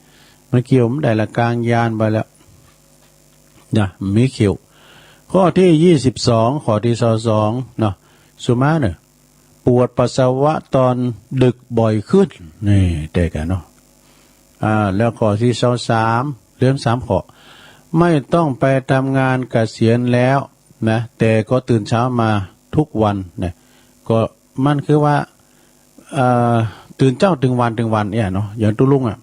มันเคี้ยวบ่ได้ละ กลางยานไปแล้ว นะ มีเขี้ยว ข้อที่ยี่สิบสอง ข้อที่ซาวสองเนาะ สุมาเน่อ ปวดปัสสาวะตอนดึกบ่อยขึ้น นี่ แต่กันเนาะ อ่า แล้วข้อที่ซาวสาม เหลือสามข้อ ไม่ต้องไปทำงานเกษียณแล้วนะ แต่ก็ตื่นเช้ามาทุกวันนะ ก็มันคือว่า เอ่อ ตื่นเจ๊าตึงวันตึงวันเนี่ยเนาะ อย่างตุ๊ลุงอ่ะ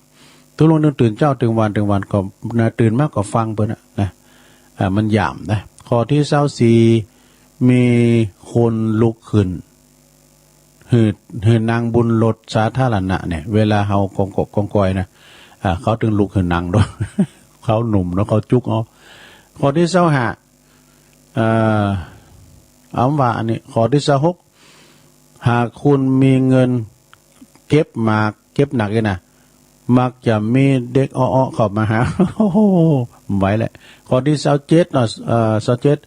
ตุ๊ลุงนึกตื่นเจ๊าตึงวันตึงวัน ก็นะ ตื่นมาก็ฟังเปิ้นน่ะนะ อ่า มันยามนะ ข้อที่ซาวสี่ มีคนลุกขึ้น หื้อ หื้อนั่งบนรถสาธารณะเนี่ย เวลาเฮากองกอกองกอยนะ อ่า เขาตึงลุกหื้อนั่งโดย เขาหนุ่มเนาะ เขาจุกเอา ข้อที่ซาวห้า เอ่อ อำว่าอันนี้ ข้อที่ซาวหก หากคุณมีเงินเก็บมาก เก็บหนักเลยนะ มักจะมีเด็กอ้อๆเข้ามาหา โอ้โห บ่ไหวแหละ ข้อที่ซาวเจ็ดเนาะ เอ่อ ซาวเจ็ด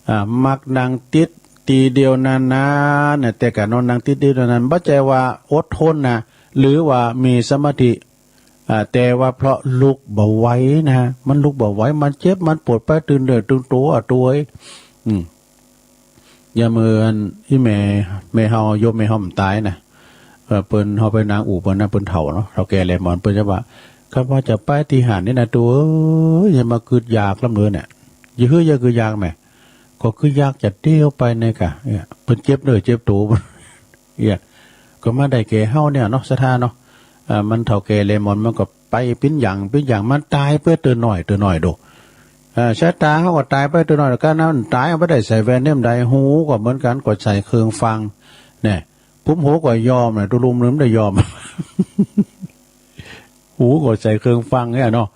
อ่า มักนั่งติดตี้เดียวนานๆ เนี่ย แต่กะเนาะ นั่งติดตี้เดียวนานๆ บ่ใจ้ว่าอดทนนะ หรือว่ามีสมาธิ อ่า แต่ว่าเพราะลุกบ่ไหวนะ มันลุกบ่ไหว มันเจ็บ มันปวดไปตึงเนื้อตึงตัว อ่ะ ตัวเอ้ย อืม ยามมื้ออันอีแม่ แม่เฮา โยมแม่เฮามันตายนะ เอ่อ เปิ้น เฮาไปนั่งอู้เปิ้นนะ เปิ้นเฒ่าเนาะ เฒ่าแก่แลหมอน เปิ้นจะว่า ข้าพเจ้าไปตี้หั้นนี่นะ ตู้เอ้ย อย่ามากึดอยากลำเลินเนี่ย อย่าเฮ้ย อย่ากึดอยากแหม ก็กึดอยากจะเตียวไปเนี่ยกะ เนี่ย เปิ้นเจ็บเนื้อเจ็บตัว เนี่ย ก็มาได้แก่เฮาเนี่ยเนาะ ศรัทธาเนาะ อ่า มันเฒ่าแก่แลหมอน มันก็ไปปิ้นหยังปิ้นหยัง มันตายไปเตื้อน้อยเตื้อน้อยโด อ่า ชะตาเฮาก็ตายไปเตื้อน้อย ก็นั้นตายเอาไปได้ใส่แว่นเนี่ยมันได้ หูก็เหมือนกัน ก็ใส่เครื่องฟัง เนี่ย ปุ้มหูก็ยอมนะ ตุลุมลืมได้ยอม หูก็ใส่เครื่องฟังเนี่ยเนาะ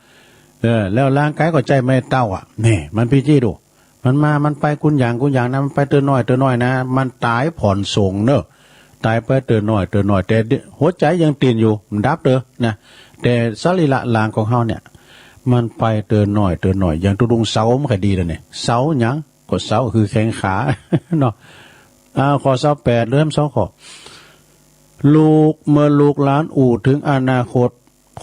เออ แล้วร่างกายก็ใช้ไม้เต้าอ่ะ นี่ มันพิจิตรดู มันมา มันไปกุนหยางกุนหยางนะ มันไปเตื้อน้อยเตื้อน้อยนะ มันตายผ่อนส่งเนอะ ตายไปเตื้อน้อยเตื้อน้อย แต่หัวใจยังเต้นอยู่ มันดับเด้อนะ แต่สรีระร่างของเฮาเนี่ย มันไปเตื้อน้อยเตื้อน้อย อย่างตุลุงเสามันก็ดีแล้วเนี่ย เสาหยัง ก็เสาคือแข้งขา เนาะ อ่า ข้อซาวแปด เริ่มสองข้อ ลูก เมื่อลูกหลานอู้ถึงอนาคต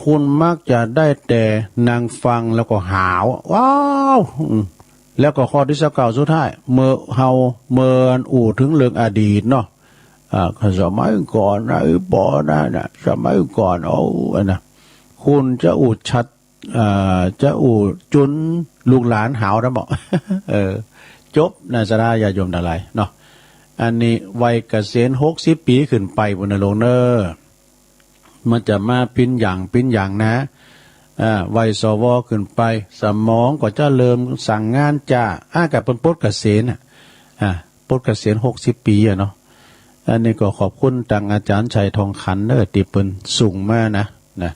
คุณมักจะได้แต่นั่งฟังแล้วก็หาว ว้าว อืม แล้วก็ข้อที่ซาวเก้าสุดท้าย เมื่อเฮา เมื่ออู้ถึงเรื่องอดีตเนาะ อ่า สมัยก่อนนะ อีป๋อนะ นะ สมัยก่อน โอ้ อันนะ คุณจะอู้ชัด อ่า จะอู้จุนลูกหลานหาวนะบอก เออ จบนะ ศรัทธาญาติโยมทั้งหลายเนาะ อันนี้วัยเกษียณหกสิบปีขึ้นไปพุ้นนะหลวงเนอ มันจะมาปิ้นหยังปิ้นหยังนะ อ่า วัย สว ขึ้นไป สมองก็จะเริ่มสั่งงานจ้า อ่า ก็เปิ้นปลดเกษียณน่ะ อ่า ปลดเกษียณหกสิบปีอะเนาะ อันนี้ก็ขอบคุณตังอาจารย์ชัยทองขันเนอ ตี้เปิ้นส่งมานะ นะ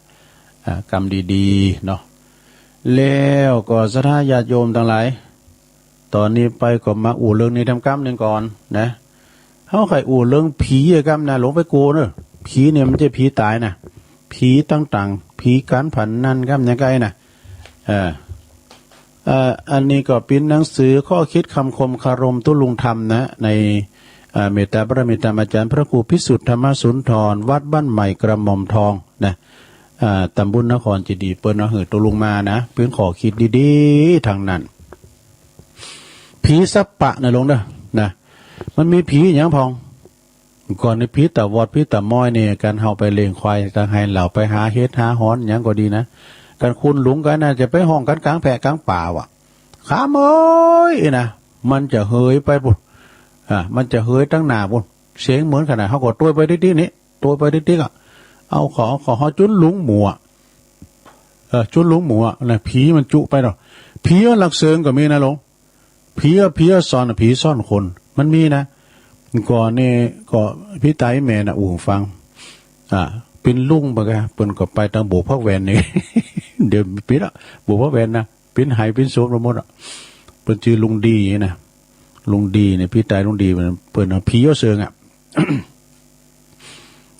อ่า กำดีๆ เนาะ แล้วก็ศรัทธาญาติโยมทั้งหลาย ตอนนี้ไปก็มาอู้เรื่องนี้ทำกำหนึ่งก่อนนะ เฮาใค่อู้เรื่องผีอะกำนะ หลวงไปโกเนอะ ผีเนี่ยมันจะผีตายนะ ผีต่างๆ ผีการพนันกำยังไงนะ เออ เอ่อ อันนี้ก็เป็นหนังสือข้อคิดคำคมคารมตุลุงธรรมนะ ใน เอ่อ เมตตาพระเมตตาอาจารย์พระครูพิสุทธิ์ธรรมสุนทร วัดบ้านใหม่กระหม่อมทองนะ อ่า ตำบลนครเจดีย์ เปิ้นเอาหื้อตุลุงมานะ เป็นข้อคิดดีๆ ทั้งนั้น ผีสัปปะนะหลวงเด้อ นะ มันมีผีหยังพ่อง ก่อนนี่ผีตาบอดผีตาม้อยนี่ การเฮาไปเลี้ยงควายตางไฮเหล่า ไปหาเห็ดหาหอนหยังก็ดีนะ การคุณหลุงกันน่ะ จะไปฮ้องกันกลางแพร่กลางป่าว่ะ ขามเอ้ยนะ มันจะเหยไปพุ้น อ่า มันจะเหยตังหน้าพุ้น เสียงเหมือนขนาดเฮาก็ตวยไปติ๊กๆ นี่ ตวยไปติ๊กๆ อ่ะ เอาขอ ขอ ขอจุนหลุงหมู่อะ เออ จุนหลุงหมู่อะนะ ผีมันจุไปเนาะ ผีลักเซิงก็มีนะหลวง ผีอะ ผีอะซ่อนอะ ผีซ่อนคน มันมีนะ ก่อนนี่ก็พี่ไตแม่น่ะ อู้ฟัง อ่า เป็นลุงปะกะ เปิ้นก็ไปตางบวกพักแวนนี่ เดี๋ยวปิดละ บวกพักแวนนะ เป็นไหเป็นโสมไปหมดอะ เปิ้นจื้อลุงดีนะ ลุงดีเนี่ย พี่ไตลุงดี เปิ้น เปิ้นเอาผีเอาเซิงอะ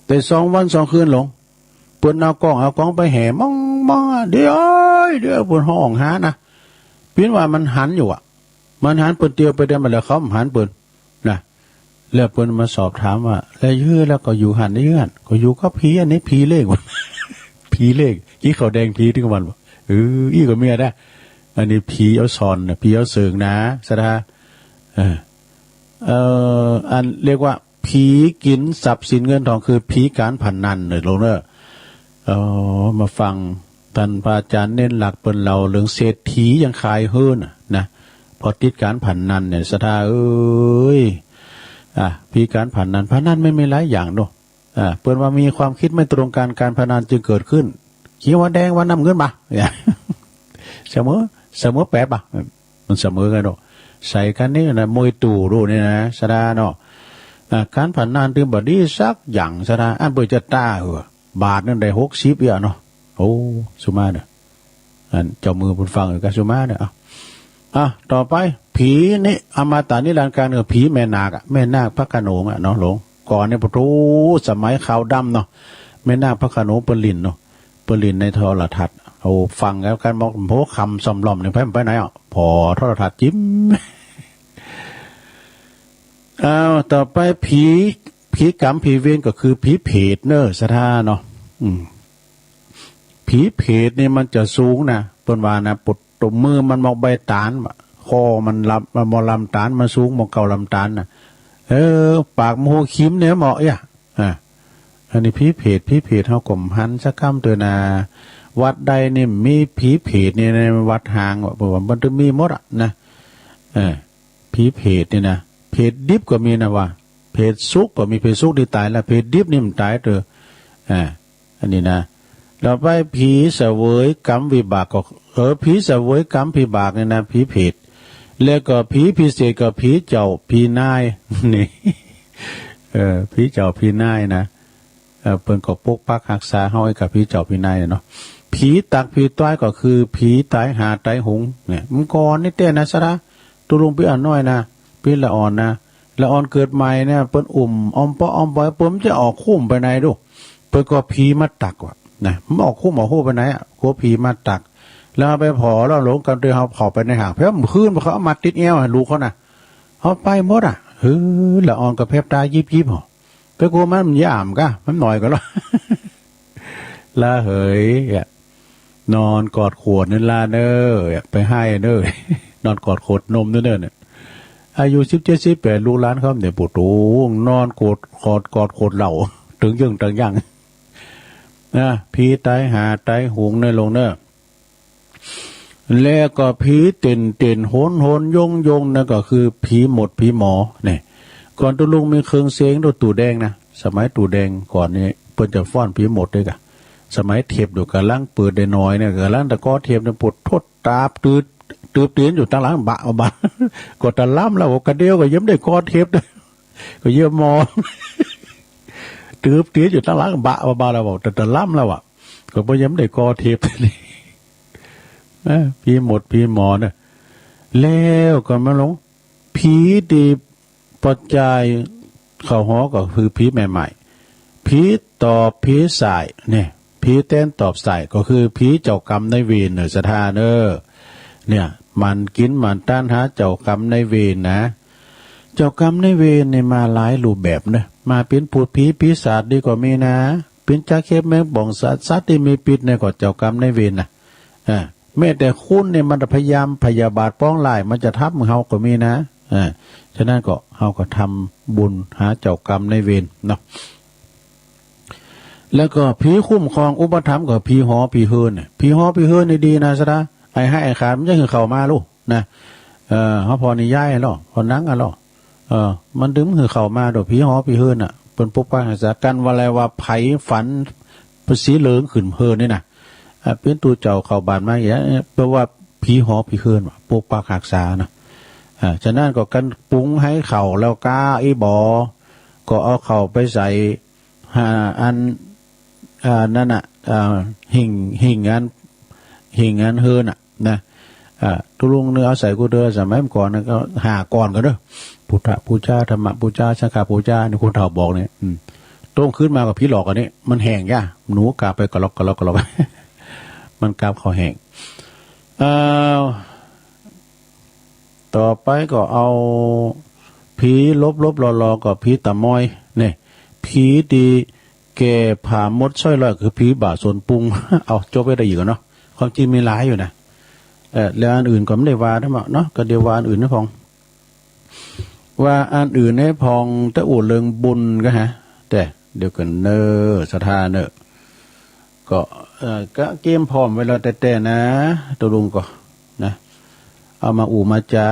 แต่สองวันสองคืนหลวง เปิ้นเอากล้อง เอากล้องไปแหม่มองๆ อะ เดี๋ยว เดี๋ยว เปิ้นฮ้องหานะ เปิ้นว่ามันหันอยู่อะ มันหันเปิ้นเตียวไปเตียวมาแล้วเขาบ่หันเปิ้นนะ แล้วเปิ้นมาสอบถามว่า แล้วยื้อแล้วก็อยู่หัน ยื้อหัน ก็อยู่กับผีอันนี้ ผีเลข ผีเลข อีเขาแดงผีถึงวันบ่ เออ อีก็มีอะนะ อันนี้ผีเอาซ่อนนะ ผีเอาเซิงนะ ศรัทธา เออ เอ่อ อันเรียกว่า ผีกินทรัพย์สินเงินทอง คือผีการพนันเนี่ยหลวงเนอะ เอ่อ มาฟังท่านพระอาจารย์เน้นหลักเปิ้นเล่าเรื่องเศรษฐียังขายเฮือนน่ะนะ เพราะติดการพนันเนี่ย ศรัทธาเอ้ย อ่ะ ผีการพนัน พนันมันมีหลายอย่างเนาะ อ่า เปิ้นว่ามีความคิดไม่ตรงกัน การพนันจึงเกิดขึ้น เขียวว่าแดงว่าน้ำเงินมา เสมอ เสมอแปดป่ะ มันเสมอกันเนาะ ใส่กันนี่นะ มวยตู่ดูนี่นะ ศรัทธาเนาะ อ่า การพนันถือบ่ดีสักอย่าง ศรัทธา อันเปิ้นจะต้าเหอะ บาทหนึ่งได้หกสิบเอี้ยเนาะ โอ้ สุมาเด้อ อันเจ้ามือเปิ้นฟังอยู่กะสุมาเด้อ อ่ะ อ่ะ ต่อไป ผีนี่อมตะนิรันดร์กาล คือผีแม่นาคอะ แม่นาคพระโขนงอะเนาะหลวง ก่อนนี่ ปะโถ สมัยขาวดำเนาะ แม่นาคพระโขนงเปิ้นเล่นเนาะ เปิ้นเล่นในโทรทัศน์ เอาฟังแล้วกัน บอกโห คำซ่อมล่อมนี่ ไป ไปไหนอ่ะ ผ่อโทรทัศน์จิ้ม อ้าว ต่อไปผี ผีกรรมผีเวรก็คือผีเปรตเนอะ ศรัทธาเนาะ อืม ผีเปรตนี่มันจะสูงนะ เปิ้นว่านะ ปวดตบมือมันหมอกใบตาล คอมันลำ มันหมอกลำตาล มันสูงหมอกเก้าลำตาลนะ เออ ปากหมู่คิมเนี่ยเหมาะอ่ะ อ่ะ อันนี้ผีเผต ผีเผตเฮาก็บ่หันสักกำเตื้อนา วัดใดนี่มีผีเผตนี่นะ วัดฮ้าง ว่า ว่ามันต้องมีหมดอ่ะนะ เออ ผีเผตนี่นะ เผตดิบก็มีนะว่า เผตสุกก็มี เผตสุกนี่ตายแล้ว เผตดิบนี่มันตายเตื้อ อ่า อันนี้นะ ต่อไปผีเสวยกรรมวิบากก็ เออ ผีเสวยกรรมวิบากเนี่ยนะ ผีเผต แล้วก็ผีพิเศษก็ผีเจ้าผีนาย นี่ เออ ผีเจ้าผีนายนะ เออ เปิ้นก็ปกปักฮักษาเฮาไอ้กับผีเจ้าผีนายเนี่ยเนาะ ผีตักผีตายก็คือผีต๋ายห่าต๋ายโหง เนี่ย เมื่อก่อนนี่เต้นะสะระ ตุ๊ลุงปี้อ่อนน้อยนะ ปี้ละอ่อนนะ ละอ่อนเกิดใหม่เนี่ย เปิ้นอุ้มอ้อมเปาะอ้อมปอย เปิ้นจะออกคุ้มไปไหนดู เปิ้นก็ผีมาตักว่ะ นะ มันออกคุ้มออกฮู้ไปไหนอะ กลัวผีมาตัก แล้วเอาไปผ่อแล้วหลงกันโดยเอาผ่อไปในห่าง เพราะมื้อคืนเขาเอามาติดแอวให้ลูกเขานะ เอาไปหมดอะ เฮ้อ ละอ่อนก็แผลบตายิบๆ หอ ไปกลัวมัน มันยามกะ มันหน่อยก็แล้ว ละเหยอะ นอนกอดขวดนั่นล่ะเน้อ อย่าไปไห้เน้อ นอนกอดขวดนมเน้อเนี่ย อายุสิบเจ็ด สิบแปด ลูกหลานเขาเนี่ย ปู่โต นอนกอด กอด กอดขวดเหล้า ตึงเยิ่งตึงยัง นะ ผีต๋ายห่าต๋ายโหงเน้อลุงเน้อ แล้วก็ผีเต้นเต้นโหนโหนโยงโยงนั่นก็คือผีหมดผีหมอเนี่ย ก่อนตุ๊ลุงมีเครื่องเสียงด้วย ตู้แดงนะ สมัยตู้แดงก่อนนี่เปิ้นจะฟ้อนผีหมดด้วยกะ สมัยเทปอยู่กำลังเปิดได้หน่อยเนี่ย กำลังตะกอเทปเนี่ย ปวดทดตาบตืด ตืบตีนอยู่ตางหลังบะบะ ก็ตะล้ำแล้ว กระเดียวก็ยังบ่ได้กอเทปเลย ก็เยี่ยมมอ ตืบตีนอยู่ตางหลังบะบะบะแล้ว บอกแต่ตะล้ำแล้วอะ ก็บ่ยังบ่ได้กอเทป นะ ผีหมดผีหมอเนี่ย แล้วก็มาลง ผีที่ปอดจายเข้าหอก็คือผีแม่ไม้ ผีตอบผีส่ายเนี่ย ผีแตนตอบส่ายก็คือผีเจ้ากรรมนายเวรเนอะ ศรัทธาเนอะ เนี่ย มันกินมันต้านหาเจ้ากรรมนายเวรนะ เจ้ากรรมนายเวรเนี่ยมาหลายรูปแบบเนอะ มาเป็นพูดผีปีศาจดีก็มีนะ เป็นจักเข็บแมงป่องสัตว์ สัตว์ที่มีพิษเนี่ยก็เจ้ากรรมนายเวรนะ อ่า แม้แต่คนเนี่ยมันพยายามพยาบาทปองร้าย มันจะทำเฮาก็มีนะ อ่า ฉะนั้นก็เฮาก็ทำบุญหาเจ้ากรรมนายเวรเนาะ แล้วก็ผีคุ้มครองอุปถัมภ์ก็ผีหอผีเฮือนเนี่ย ผีหอผีเฮือนนี่ดีนะศรัทธา ไอ้ฮ้ายไอ้ขานมันจะหื้อเข้ามาลูกนะ เออ เฮาผ่อนนิยายอะเนาะ ผ่อนหนังอะเนาะ เออ มันดึงหื้อเข้ามาโดยผีหอผีเฮือนน่ะ เปิ้นปกปักรักษากัน ว่าแล้วว่าไผฝันเป็นสีเหลืองขึ้นเฮือนนี่นะ อ่า เป็นตู้เจ้าเข้าบ้านมาอย่างเงี้ย แปลว่าผีหอผีเฮือนว่ะ ปกปักรักษานะ อ่า ฉะนั้นก็กันปรุงให้เข้าแล้วกาอีบ่อ ก็เอาเข้าไปใส่ อ่า อัน อ่า นั่นน่ะ อ่า หิ้ง หิ้งอัน หิ้งอันเฮือนน่ะ นะ อ่า ตุ๊ลุงเนอะ เอาใส่กูเด้อ สมัยก่อนนะก็ห้าก้อนก่อนเด้อ พุทธบูชา ธรรมบูชา สังฆบูชา นี่คนเฒ่าบอกเนี่ย อืม โต้งขึ้นมาก็ผีหลอกอันนี้ มันแห้งจ้ะ หนูกาบไปกะลอกกะลอกกะลอก มันกาบเข้าแห้ง เอ่อ ต่อไปก็เอาผีหลบๆ หลอๆ ก็ผีตาม้อย เนี่ย ผีที่แก่ผ่ามดสร้อยร้อย คือผีบ่าสวนปุง เอาจบไว้ได้อีกเนาะ ความจริงมีหลายอยู่นะ เออ แล้วอันอื่นก็ไม่ได้ว่าทั้งหมดเนาะ ก็เดี๋ยวว่าอันอื่นนะพอง ว่าอันอื่นให้พอง แต่อู้เรื่องบุญก็ฮะ แต่เดี๋ยวกันเนอะ ศรัทธาเนอะ ก็ เอ่อ ก็เตรียมพร้อมไว้แล้วแต่ๆ นะ ตุ๊ลุงก็ นะ เอามาอู้มาจ๋า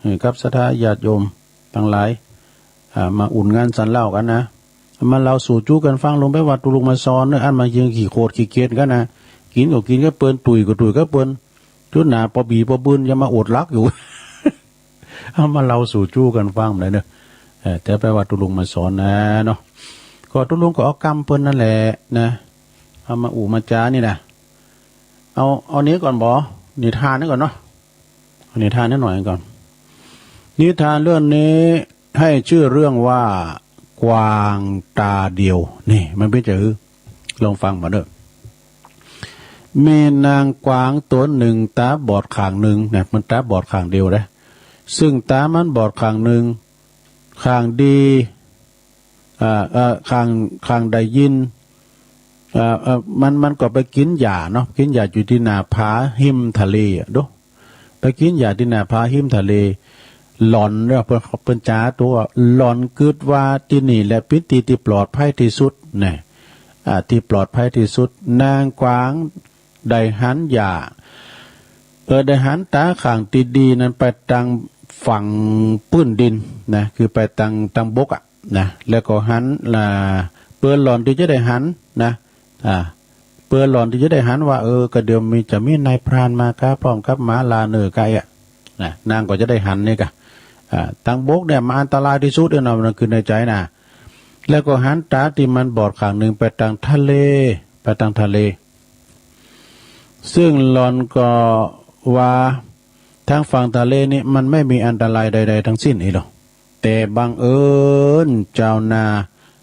ให้กับศรัทธาญาติโยมทั้งหลาย อ่า มาอุ่นงานสันเหล้ากันนะ มาเล่าสู่จู้กันฟัง ลงไปวัดตุ๊ลุงมาสอนเนอะ อันมาเยียงขี้โคตรขี้เกียจกันนะ กินก็กินกับเปิ้น ตุ้ยก็ตุ้ยกับเปิ้น จุดหนาปอบีปอบืน อย่ามาอดหลับอยู่ เอามาเล่าสู่จู้กันฟังเลยเนอะ เออ แต่ไปวัดตุ๊ลุงมาสอนนะเนาะ ก็ตุ๊ลุงก็เอากำเปิ้นนั่นแหละนะ เอามาอู้มาจ๋านี่นะ เอา เอานี้ก่อนบ่ นิทานนี้ก่อนเนาะ เอานิทานนิดหน่อยก่อน นิทานเรื่องนี้ให้ชื่อเรื่องว่า กวางตาเดียว นี่ มันเป็นจะหือ ลองฟังมาเด้อ มีนางกวางตัวหนึ่งตาบอดข้างหนึ่งนะ มันตาบอดข้างเดียวนะ ซึ่งตามันบอดข้างหนึ่ง ข้างดี อ่า เอ่อ ข้าง ข้างได้ยิน อ่า เอ่อ มัน มันก็ไปกินหญ้าเนาะ กินหญ้าอยู่ที่หน้าผาฮิมทะเลอะ ดู ไปกินหญ้าที่หน้าผาฮิมทะเล หลอนเนาะ เปิ้น เปิ้นจ๋าตั๋ว หลอนกึ๊ดว่าตี้นี่แหละเป๋นตี้ตี้ปลอดภัยตี้สุดนะ อ่า ตี้ปลอดภัยตี้สุด นางกวางได้หันหญ้า เออ ได้หันต๋าข้างตี้ดีนั้นไปตางฝั่งปื้นดินนะ คือไปตาง ตางบกอะนะ แล้วก็หัน อ่า เปื้อหล่อนตี้จะได้หันนะ อ่า เปื้อหล่อนตี้จะได้หันว่า เออ ก็เดี๋ยวมี จะมีนายพรานมาก้า พร้อมกับหมาลาเน่อก้าเอะนะ นางก็จะได้หันนี่ก้า อ่า ตางบกเนี่ยมันอันตรายตี้สุดเนาะ นั่นคือในใจ๋นะ แล้วก็หันต๋าตี้มันบอดข้างนึ่งไปตางทะเล ไปตางทะเล ซึ่งหล่อนก็ว่าตางฝั่งทะเลนี่มันไม่มีอันตรายใดๆ ทั้งสิ้นอีหรอก แต่บังเอิญเจ้านา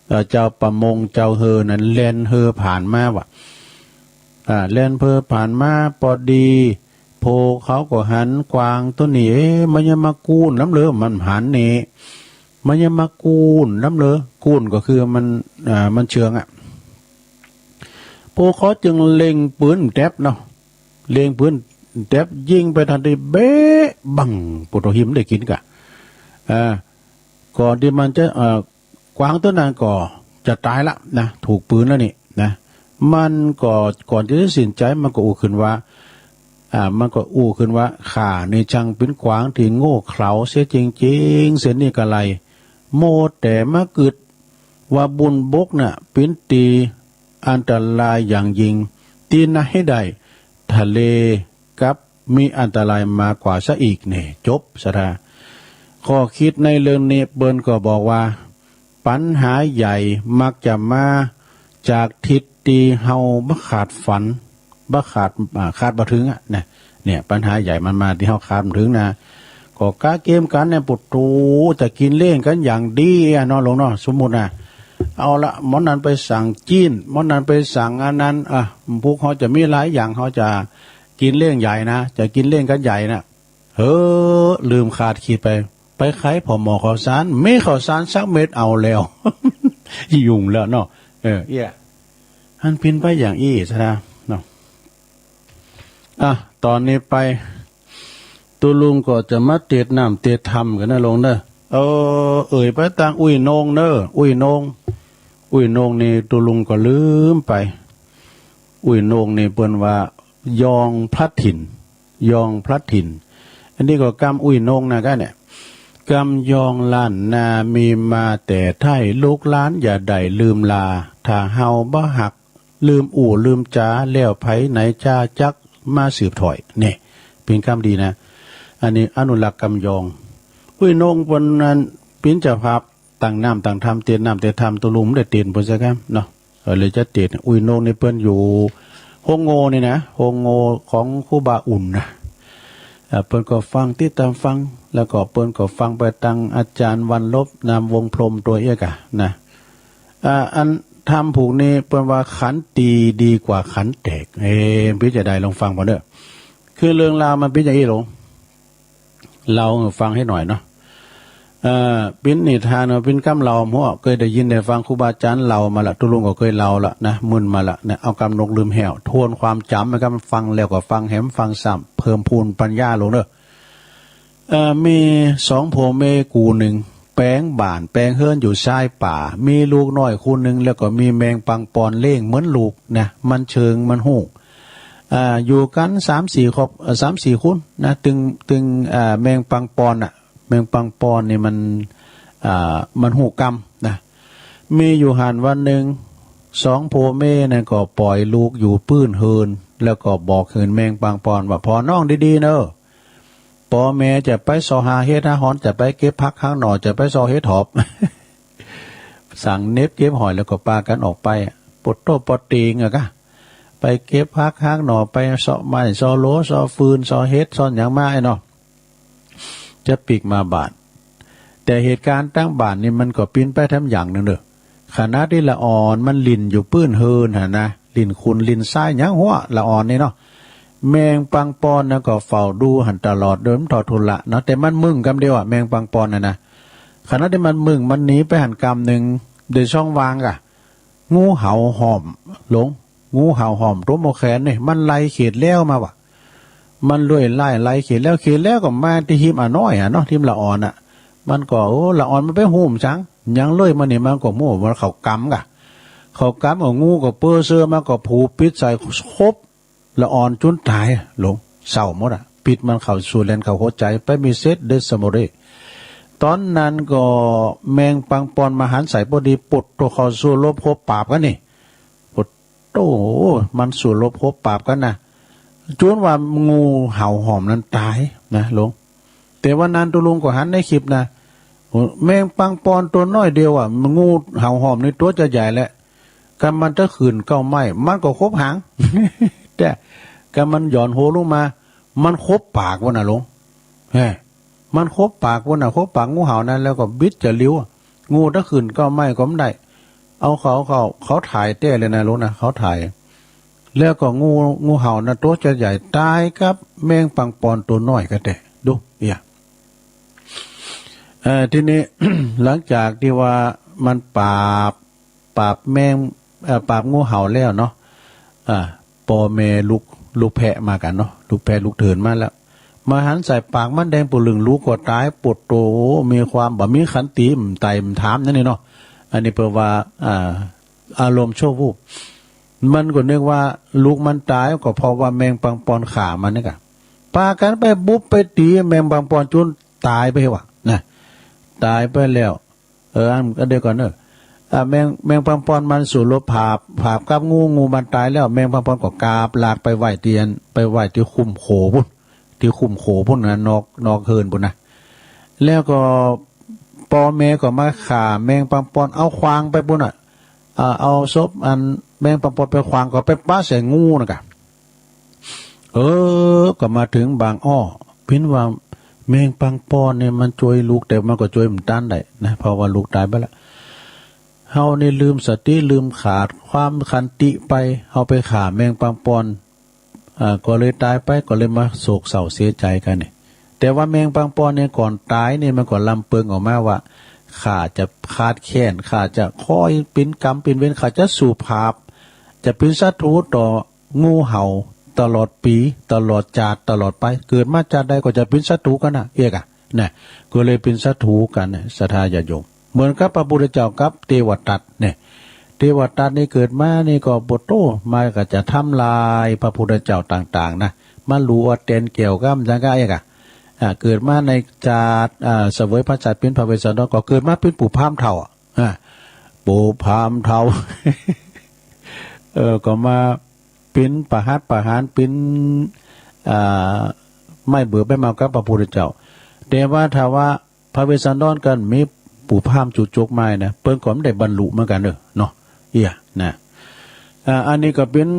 เอ่อ เจ้าประมงเจ้าเฮอนั้นแล่นเฮอผ่านมาว่ะ อ่า แล่นเฮอผ่านมาปอดี โผเขาก็หันกวางตั๋วนี้ เอ๊ะ มันยังมากูนล้ำเลอ มันหันนี่ มันยังมากูนล้ำเลอ กูนก็คือมัน อ่า มันเชิงอะ โผเขาจึงเล็งปืนแต๊บเนาะ เล็งปืนแต๊บยิงไปตันที เบ๊ะ บั้ง โผโตหิมได้กิ๋นก้า อ่า ก่อนตี้มันจะ เอ่อ กวางตั๋วนั้นก็จะต๋ายละนะ ถูกปืนแล้วนี่นะ มันก็ ก่อนตี้จะตัดสินใจ๋ มันก็อู้ขึ้นว่า อ่า มันก็อู้ขึ้นว่า ข้านี่ช่างเป๋นกวางตี้โง่เขลาเสียจริงๆ เสี้ยนนี่กะไร มัวแต่มากึ๊ดว่าบุญบกน่ะเป๋นตี้อันตรายอย่างยิ่ง ตี้ไหนได้ ทะเลกลับมีอันตรายมากกว่าซะอีกเนี่ย จบซะท่า ข้อคิดในเรื่องนี้เปิ้นก็บอกว่า ปัญหาใหญ่มักจะมาจากทิศตี้เฮาบ่คาดฝัน บ่คาด อ่า คาดบ่ถึงอะนะ เนี่ย ปัญหาใหญ่มันมาตี้เฮาคาดบ่ถึงนะ ก็กะเกมกั๋นเนี่ย โผโตจะกิ๋นเลี้ยงกั๋นอย่างดีอะเนาะลุงเนาะ สมมุตินะ เอาละ หมอนั้นไปสั่งจีน หมอนั้นไปสั่งอันนั้น อ่ะ พวกเฮาจะมีหลายอย่าง เฮาจะกิ๋นเลี้ยงใหญ่นะ จะกิ๋นเลี้ยงกั๋นใหญ่นะ เฮ้อ ลืมคาดคิดไป ไปไขพ่อหม้อข้าวสาร มีข้าวสารสักเม็ดเอาแล้ว ยุ่งแล้วเนาะ เออ เอี้ย หันเป๋นไปอย่างอี้ซะนะเนาะ อ่ะ ต๋อนนี้ไป ตุ๊ลุงก็จะมาเตศน์น้ำเตศน์ธรรมกั๋นนะลุงเนอะ เออ เอ่ยไปตางอุ้ยโหน่งเนอะ อุ้ยโหน่ง อุ้ยโหน่งนี่ตุ๊ลุงก็ลืมไป อุ้ยโหน่งนี่เปิ้นว่ายองพลัดถิ่น ยองพลัดถิ่น อันนี้ก็กำอุ้ยโหน่งนะก้าเนี่ย กำยองล้านนามีมาแต่ไท้ ลูกหลานอย่าได้ลืมลา ถ้าเฮาบ่ฮัก ลืมอู้ลืมจ๋า แล้วไผไหนจะจักมาสืบถ้อย เนี่ย เป๋นกำดีนะ อันนี้อนุรักษ์กำยอง อุ้ยโหน่งเปิ้นนั้นเป๋นเจ้าภาพตั้งน้ำตั้งธรรม เตศน์น้ำเตศน์ธรรม ตุ๊ลุงบ่ได้เตศน์เปิ้นสักกำเนาะ เออ เลยจะเตศน์ อุ้ยโหน่งนี่เปิ้นอยู่โฮงโง่นี่นะ โฮงโง่ของครูบาอุ่นนะ เอ่อ เปิ้นก็ฟัง ติดตามฟัง แล้วก็เปิ้นก็ฟังไปตางอาจ๋ารย์วันลบ นามวงศ์พรหมตั๋วเอี้ยก้านะ อ่า อันธรรมผูกนี้เปิ้นว่าขันตีดีกว่าขันแตก เอ๊ะ เป๋นจะใดลองฟังก่อนเนอะ คือเรื่องราวมันเป๋นอย่างอี้ลุง เล่าหื้อฟังให้หน่อยเนาะ เอ่อ เป๋นนิทานเนาะ เป๋นกำเล่า หัวเกยได้ยินได้ฟังครูบาอาจ๋ารย์เล่ามาละ ตุ๊ลุงก็เกยเล่าละนะ มึนมาละนะ เอากำนกลืมแห้ว ทวนความจ๋ำนะครับ ฟังแล้วก็ฟังแหมฟังซ้ำ เพิ่มพูนปัญญาลงเนอะ เอ่อ มีสองผัวเมียกู้หนึ่ง แป๋งบ้านแป๋งเฮือนอยู่ชายป่า มีลูกน้อยคนหนึ่ง แล้วก็มีแมงปังปอนเลี้ยงเหมือนลูกนะ มันเชิงมันฮู้ อ่า อยู่กันสามสี่ครอบ เอ่อ สามสี่คนนะ ตึง ตึง อ่า แมงปังปอนน่ะ แมงปังปอนนี่มัน อ่า มันฮู้กำนะ มีอยู่หั้นวันหนึ่ง สองผัวเมียนั่นก็ปล่อยลูกอยู่ปื้นเฮือน แล้วก็บอกหื้อแมงปังปอนว่า ผ่อน้องดีๆ เนอะ ปอแม่จะไปเซาะหาเห็ดหาหอน จะไปเก็บผักหาหน่อ จะไปเซาะเห็ดหอบ สั่งเน็บเก็บหอยแล้วก็ปากั๋นออกไป ปวดโต้ปวดตีนอะกะ ไปเก็บผักหาหน่อ ไปเซาะไม้เซาะโหลเซาะฟืนเซาะเห็ดเซาะหยังมาไอ้เนาะ จะปิ๊กมาบ้าน แต่เหตุก๋ารณ์ตางบ้านนี่มันก็ปิ้นไปแถมอย่างหนึ่งเด้อ ขณะตี้ละอ่อนมันหลิ้นอยู่ปื้นเฮือนหั้นนะ หลิ้นขุ่นหลิ้นทรายหยังหั้ว ละอ่อนนี่เนาะ แมงปังปอนน่ะก็เฝ้าดูหั้นตลอด โดยมันทอดทุระเนาะ แต่มันมึงกำเดียวอะ แมงปังปอนน่ะนะ ขณะตี้มันมึง มันหนีไปหั้นกำหนึ่ง โดยช่องว่างกะ งูเห่าห้อมหลง งูเห่าห้อมตั๋วหมอแขนนี่ มันไล่เขียดแล้วมาว่ะ มันเลื่อยไล่ไล่เขียดแล้ว เขียดแล้วก็มาตี้ฮิมอะน้อยอะเนาะ ฮิมละอ่อนอะ มันก็ โอ้ ละอ่อนมันไปฮู้มันจัง หยังเลื่อยมานี่ มันก็ฮู้ว่าเขากำกะ เขากำเอา งูก็เปื้อเสื้อมาก็ผูกปิดใส่ครบ ละอ่อนจุนตาย หลง เศร้าหมดอะ พิษมันเข้าสู่แหล่งเข้าหัวใจ ไปมีเซตเดสโมเร ตอนนั้นก็แมงปังปอนมาหันใส่พอดี ปุดตัวเข้าสู่รบคบปราบกันนี่ โอ้โต มันสู้รบคบปราบกันนะ จนว่างูเห่าหอมนั้นตายนะหลวง แต่วันนั้นตัวลุงก็หันในคลิปนะ โอ้ แมงปังปอนตัวน้อยเดียวอะ งูเห่าหอมนี่ตัวจะใหญ่แหละ กำมันตะขื่นเก๊าไม้ มันก็คบหาง แต่กำมันหย่อนหัวลงมา มันคบปากวะน่ะหลวง แฮ่ มันคบปากวะน่ะ คบปากงูเห่านั้น แล้วก็บิดจะหลิวอะ งูตะขื่นเก๊าไม้ก็ไม่ได้ เอาเขา เขา เขาถ่ายแท้เลยนะหลวงนะ เขาถ่าย แล้วก็งู งูเห่านะ ตัวจะใหญ่ ตายกับแมงปังปอนตัวน้อยก็แต่ ดู เอีย เอ่อ ทีนี้ หลังจากที่ว่ามันปราบ ปราบแมง เอ่อ ปราบงูเห่าแล้วเนาะ อ่า ป้อแม่ลูก ลูกแพะมากันเนาะ ลูกแพะลูกเถินมาแล้ว มาหันใส่ปากมันแดงปูลึง ลูกก็ตาย ปวดโต มีความบ่มีขันติ บ่ไต่บ่ถามนั่นนี่เนาะ อันนี้เปิ้นว่า อ่า อารมณ์ชั่ววูบ มันก็นึกว่าลูกมันตาย ก็เพราะว่าแมงปังปอนฆ่ามันนี่กะ ปากันไปบุบไปตี๋แมงปังปอนจนตายไปว่ะนะ ตายไปแล้ว เออ อัน อันเดียวกันเนอะ อ่า แมง แมงปังปอนมันสู้รบผาบ ผาบกับงู งูมันตายแล้ว แมงปังปอนก็กาบลากไปไว้ตี้อัน ไปไว้ตี้คุ้มโขพุ้น ตี้คุ้มโขพุ้นนะ นอก นอกเฮือนพุ้นนะ แล้วก็ป้อแม่ก็มาฆ่าแมงปังปอน เอาขว้างไปพุ้นน่ะ อ่า เอาศพอันแมงปังปอนไปขว้าง ก็ไปปะใส่งูน่ะกะ เออ ก็มาถึงบางอ้อ ปิ้นว่าแมงปังปอนเนี่ยมันจ้วยลูก แต่มันก็จ้วยบ่ตันได้นะ เพราะว่าลูกตายไปแล้ว เฮานี่ลืมสติ ลืมขาดความขันติไป เฮาไปฆ่าแมงปังปอน อ่า ก็เลยตายไป ก็เลยมาโศกเศร้าเสียใจกันนี่ แต่ว่าแมงปังปอนเนี่ยก่อนตายเนี่ยมันก็ลำเปิงออกมาว่า ข้าจะขาดแค้น ข้าจะคอยเป็นกรรมเป็นเวร ข้าจะสู้ผาบ จะเป็นศัตรูต่อ งูเห่าตลอดปี๋ ตลอดจาติ ตลอดไป เกิดมาจาติใดก็จะเป๋นศัตรูกั๋นนะ เอกอะ นะ ก็เลยเป๋นศัตรูกั๋นนะ ศรัทธาญาติโยม เหมือนกับพระพุทธเจ้ากับเทวทัตเนี่ย เทวทัตนี่เกิดมานี่ก็ โอ้โห มาก็จะทำลายพระพุทธเจ้าต่างๆ นะ มาลูเอาแตนแก้วกับหยังกะ เอกอะ อ่า เกิดมาในจาติ อ่า เสวยพระชาติเป๋นพระเวสสันดร ก็เกิดมาเป๋นปู่พราหมณ์เฒ่าอะ อ่า ปู่พราหมณ์เฒ่า เออ ก็มาเป๋นประหัตประหาร เป๋น อ่า ไม้เบื่อใบเมากับพระพุทธเจ้า แต่ว่าถ้าว่าพระเวสสันดรกั๋นมีปู่พราหมณ์จุกจกมานะ เปิ้นก็บ่ได้บรรลุเหมือนกั๋นเด้อเนาะ เอียนะ อ่า อันนี้ก็เป๋น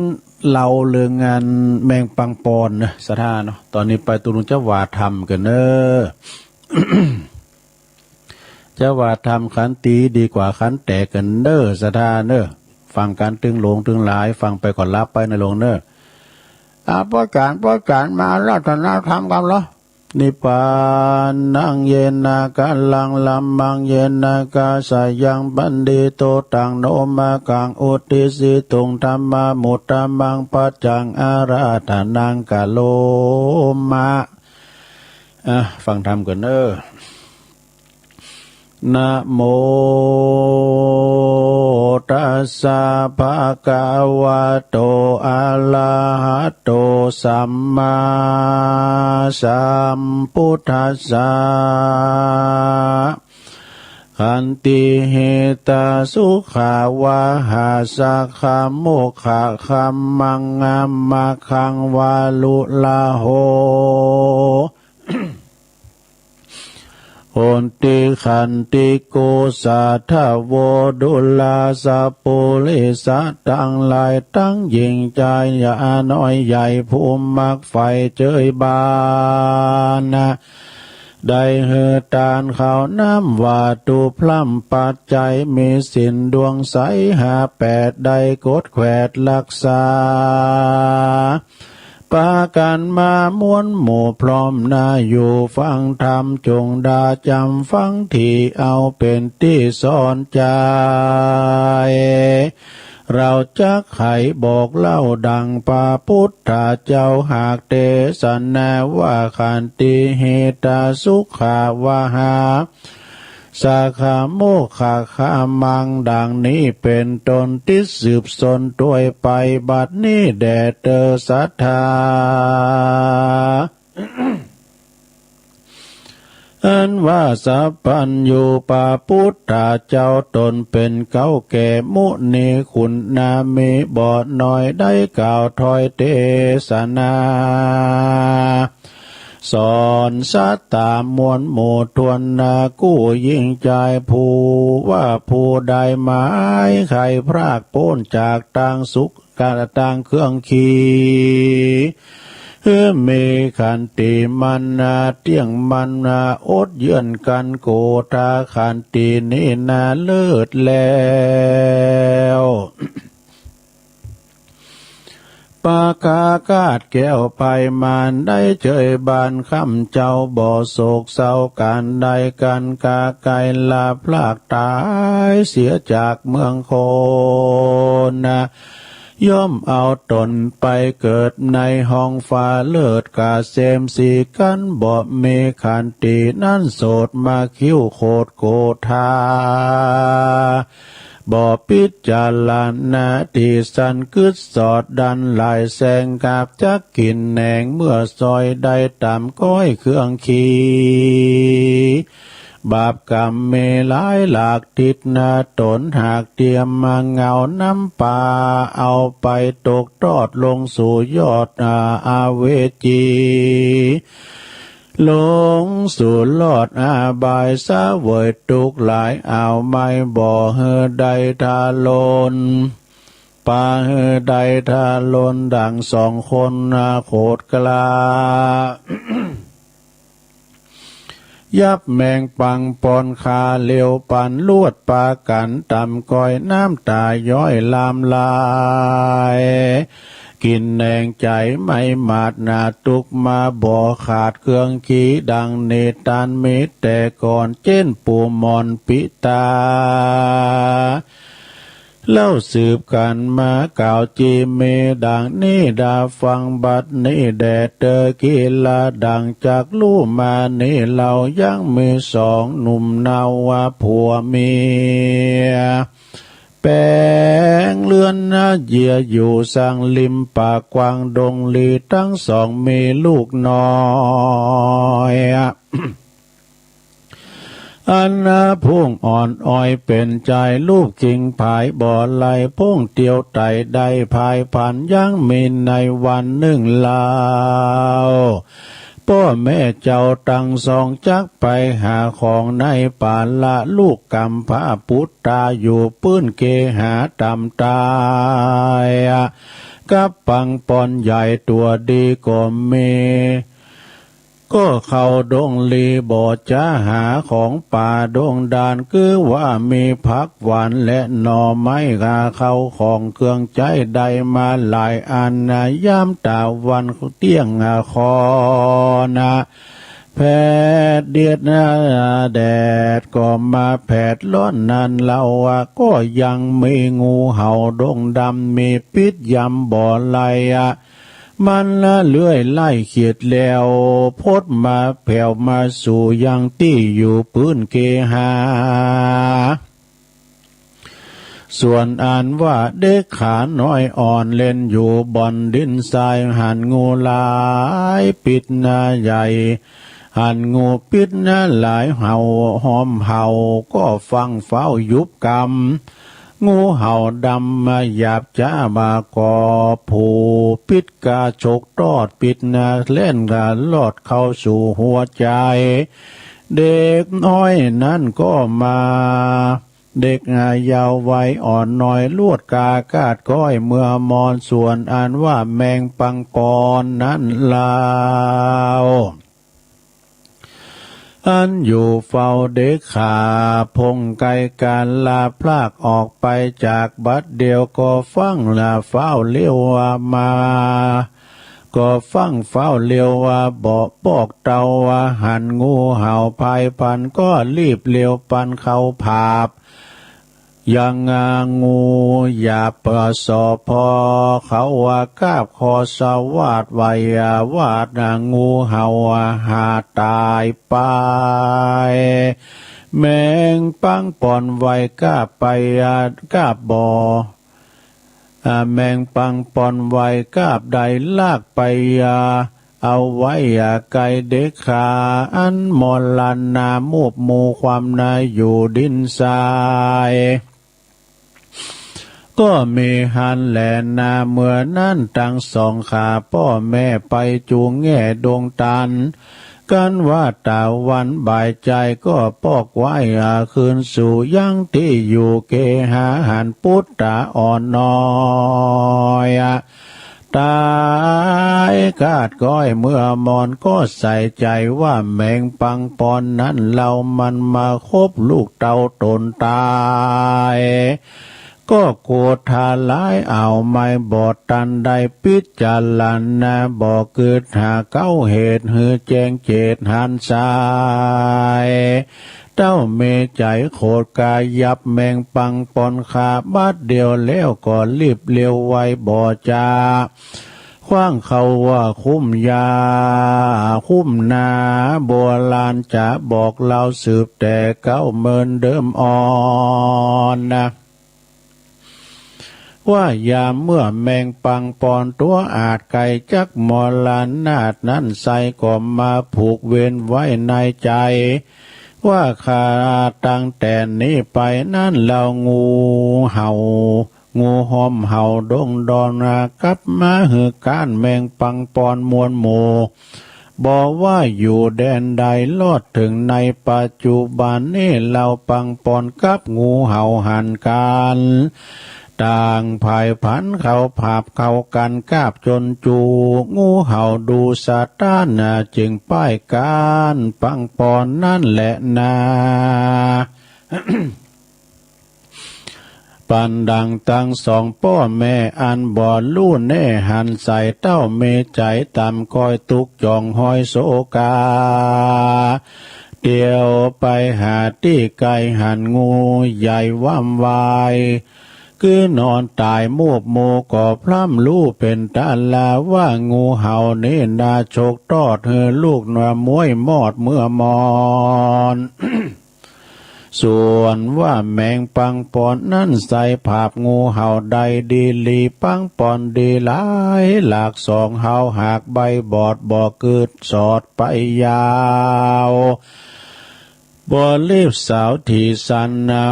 เล่าเรื่องงานแมงปังปอนนะ ศรัทธาเนาะ ตอนนี้ไปตุ๊ลุงจะว่าธรรมกั๋นเด้อ จะว่าธรรมขันตีดีกว่าขันแตกกั๋นเน้อ ศรัทธาเน้อ ฟังกั๋นตึงหลวงตึงหลาย ฟังไปก็หลับไปนะหลวงเน้อ อ่า ป้อจ๋ารย์ ป้อจ๋ารย์ มาอาราธนาธรรมกั๋นเหรอ นิพพานัง เยนะ กะลัง ธัมมัง เยนะ กะสะยัง ปันทิโต ตัง โน มะกัง อุทิสสิตุง ธัมมานุตตมัง ปัจจัง อาราธนัง กะโรมะ อ่ะ ฟังธรรมกั๋นเน้อ นะโมตัสสะ ภะคะวะโต อะระหะโต สัมมาสัมพุทธัสสะ ขันติ หิตะ สุขะ วาหะ สักขะ โมกขะ ธัมมัง อะมะขัง วะรุระโห โหนติ ขันติโก สาธะโว ดูราสะปุริสะตังหลายตังญิงจาย ยาน้อยใหญ่ผู้มักใฝ่เจยบานนะ ได้หื้อตานข้าวน้ำวาตถุพร่ำปัจจัย มีศีลดวงใสห้าแปด ได้กดแขวดรักษา ปากั๋นมาม้วนหมู่พร้อมหน้าอยู่ฟังธรรม จงดาจ๋ำฟังตี้เอาเป๋นตี้สอนใจ๋ เราจักไขบอกเล่าดังพระพุทธเจ้าหากเทศนาว่าขันติ หิตา สุขาวหา สาขา โมกขาคามัง ดังนี้เป็นต้น ติดสืบสนตวยไป บัดนี้แด่เธอศรัทธา อันว่าสัพพัญญูพระพุทธเจ้าตนเป็นเก๊าแก่มุนีคุณนามีบ่อน้อยได้กล่าวถ้อยเทศนา สอนสัตตามวลหมู่ทวนนากู้ยิ่งใจผู้ว่าผู้ใดหมายใครพรากพ้นจากทางสุข กะตังเครื่องขี คือมีขันติมันนาเตี้ยงมันนาอดเยื่อนกันโกธาขันตินี้นาเลิศแล้ว ปากากาศแก้วไพมานได้เจยบานคำเจ้าบ่โศกเศร้าการใดกันกาไกลลาพลากตายเสียจากเมืองโคน ย่อมเอาตนไปเกิดในห้องฟ้าเลิศกาเสมสีกันบ่มีขันตินั้นโสดมาคิ้วโคตรโกธา บ่พิจารณาที่สันกึศสอดดันหลายแสงกาบจักกินแหนงเมื่อซอยได้ตามก้อยเครื่องขี บาปกรรมมีหลายหลากทิศนาตนหากเตรียมมาเงาน้ำปลาเอาไปตกทอดลงสู่ยอดอาอาเวจี ลงสู่ลอดอาบายเสวยทุกข์หลายเอาไม่บ่หื้อได้ทาลน ปาหื้อได้ทาลนดังสองคนนาโขดกล้า ยับแมงปังปอนคาเลียวปันลวดปากันต่ำก้อยน้ำตาย้อยลามลาย กินแหนงใจไม่หมาดหนาทุกข์มาบ่ขาดเครื่องขีดังนี้ตันมีแต่ก่อนเจ้นปู่มอนปิตา เล่าสืบกันมากล่าวจีมีดังนี้ดาฟังบัดนี้แด่เธอกีลาดังจักลู่มานี้เรายังมีสองหนุ่มนาวาผัวเมีย แปงเรือนนาเยียอยู่สร้างริมป่ากว้างดงลีทั้งสองมีลูกน้อย อันนาพุงอ่อนอ้อยเป็นใจลูกคิงผายบ่อไหลพุงเตียวไตได้พายผันยังมีในวันหนึ่งลาว พ่อแม่เจ้าตังสองจักไปหาของในป่าละลูกกำพร้าปุตตาอยู่ปื้นเกหาต่ำตาย กับปังปอนใหญ่ตัวดีก็มี ก็เข้าดงลีบ่จะหาของป่าดงดาน คือว่ามีผักหวานและหน่อไม้กาเข้าของเครื่องใจ๊ได้มาหลายอันนะ ยามตะวันเตี้ยงคอนะ แผดเดียดนะ แดดก็มาแผดร้อนนั้น เราอะก็ยังมีงูเห่าดงดำ มีพิษยำบ่อไหลอะ มันละเลื่อยไล่เขียดแล้ว พดมาแผ่วมาสู่ยังตี้อยู่ปื้นเกหา ส่วนอันว่าเด็กขาน้อยอ่อนเล่นอยู่บ่อนดินทราย หันงูหลายปิดหน้าใหญ่ หันงูปิดหน้าหลายเห่าหอมเห่า ก็ฟังเฝ้ายุบกำ งูเห่าดำมาหยาบจ้ามาก่อผู้ปิดกาฉกตอดปิดหน้าเล่นกาลอดเข้าสู่หัวใจ เด็กน้อยนั้นก็มา เด็กเยาว์วัยอ่อนน้อยลวดกากาดก้อยเมื่อมอน ส่วนอันว่าแมงปังปอนนั้นลาว อันอยู่เฝ้าเด็กขาพงไกลการลาพลากออกไปจากบัดเดียว ก็ฟังละเฝ้าเลี้ยวมา ก็ฟังเฝ้าเลียวว่าเบาะบอกเตาว่าหันงูเห่าพายพันก็รีบเลียวปันเขาผาบ ยังงูหยาบสอพอเขาว่ากราบขอสวัสดิ์ไหว้วาดงูเห่าหาตายไป แมงปังปอนไหว้กราบไปกราบบ่ อาแมงปังปอนไหว้กราบได้ลากไปอาเอาไว้อาไกลเด็กขา อันมรณามูบหมู่ความนาอยู่ดินทราย ก็มีหันแหละนาเมื่อนั้นตังสองขา ป้อแม่ไปจูงแง่ดงตัน กันว่าตาวันบ่ายใจก็ปอกไว้อาคืนสู่ยังตี้อยู่เกหาหันปุตตาอ่อนน้อย ตายกาดก้อยเมื่อมอนก็ใส่ใจว่าแมงปังปอนนั้นเฮามันมาคบลูกเต้าตนตาย ก็โกรธาหลายเอาไม่บอดตันได้พิจารณาบ่กึดหาเก้าเหตุหือแจ้งเจตหันสาย เต้าเมใจโขดกายับแมงปังปอนขาบัดเดียวแล้วก็รีบเร็วไวบ่จา ขว้างเขาว่าคุ้มยาคุ้มนา โบราณจะบอกเล่าสืบแต่เก่าเมินเดิมอ่อนนะ ว่ายามเมื่อแมงปังปอนตัวอาจไกลจักมรณาตนั้นไซก็มาผูกเวรไว้ในใจ ว่าข้าตั้งแต่นี้ไปนั้นเฮางูเห่า งูหอมเห่าดงดอนกลับมาหือก้านแมงปังปอนมวลหมู่ บ่ว่าอยู่แดนใดรอดถึงในปัจจุบันนี้เฮาปังปอนกับงูเห่าหันกัน ต่างฝ่ายผันเขาผาบเขากันกาบจนจู งูเห่าดูสะต้านจึงป้ายการปังปอนนั่นแหละนา ปันดังตังสองป้อแม่อันบ่ฮู้แน่หันใสเต้าเมใจต่ำก้อยตุ๊กจ่องห้อยโศกา เตียวไปหาตี้ไกลหันงูใหญ่ว่ำวาย คือนอนตายมูบหมู่ก็พร่ำฮู้เป๋นตาลาว่างูเห่านี้นาฉกตอดหื้อลูกนาม้วยมอดเมื่อมอน ส่วนว่าแมงปังปอนนั้นใสผาบงูเห่าได้ดีหลีปังปอนดีหลายหลากสองเฮาหากใบบอดบ่กึดสอดไปยาว บ่รีบสาวถี่สันนะ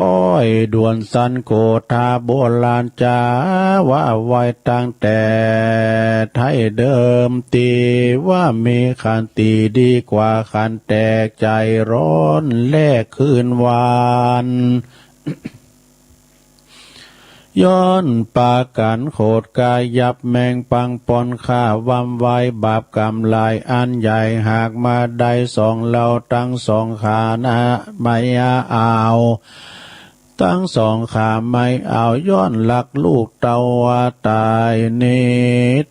ป้อยด่วนสันโกธาโบราณจาว่าไว้ตั้งแต่ไท้เดิมตี ว่ามีขันติดีกว่าขันแตกใจร้อนแลกคืนวัน ย้อนปากั๋นโขดกายับแมงปังปอนข้าว่ำวายบาปกรรมหลายอันใหญ่หากมาได้สองเฮาตังสองขานะไม่เอา ตังสองขาไม่เอาย้อนหลักลูกเต้าว่าตายนี้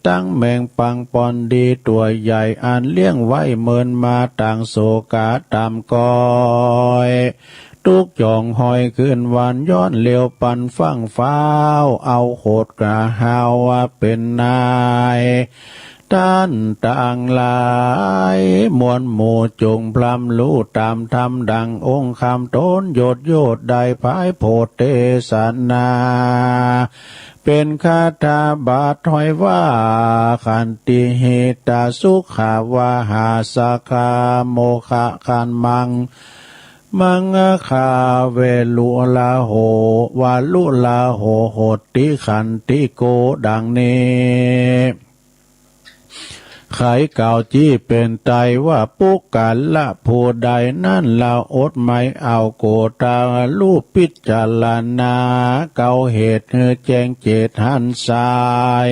ตังแมงปังปอนดีตั๋วใหญ่อันเลี้ยงไว้เมินมาต่างโศกาต่ำก้อย ตุ๊กจ่องห้อยคืนวันย้อนเร็วปันฟั่งฟ้าวเอาโขดกาฮาวว่าเป๋นนาย ต้านต่างหลายมวลหมู่จงพร่ำฮู้ต๋ามธรรมดังองค์คำต๋นโยชน์โยชน์ได้ผายโพธิเตสนา เป๋นคาถาบาทห้อยว่า ขันติหิตาสุขาวาหาสาขาโมคะขันมัง มังคาเวลุลาโห วาลุลาโห โหติขันติโก ดังนี้ ไขกล่าวจี้เป๋นไตว่าปุคคละผู้ใดนั้นละอดไม่เอาโกธาลูปพิจารณาเกาเหตุหื้อแจ้งเจตหันสาย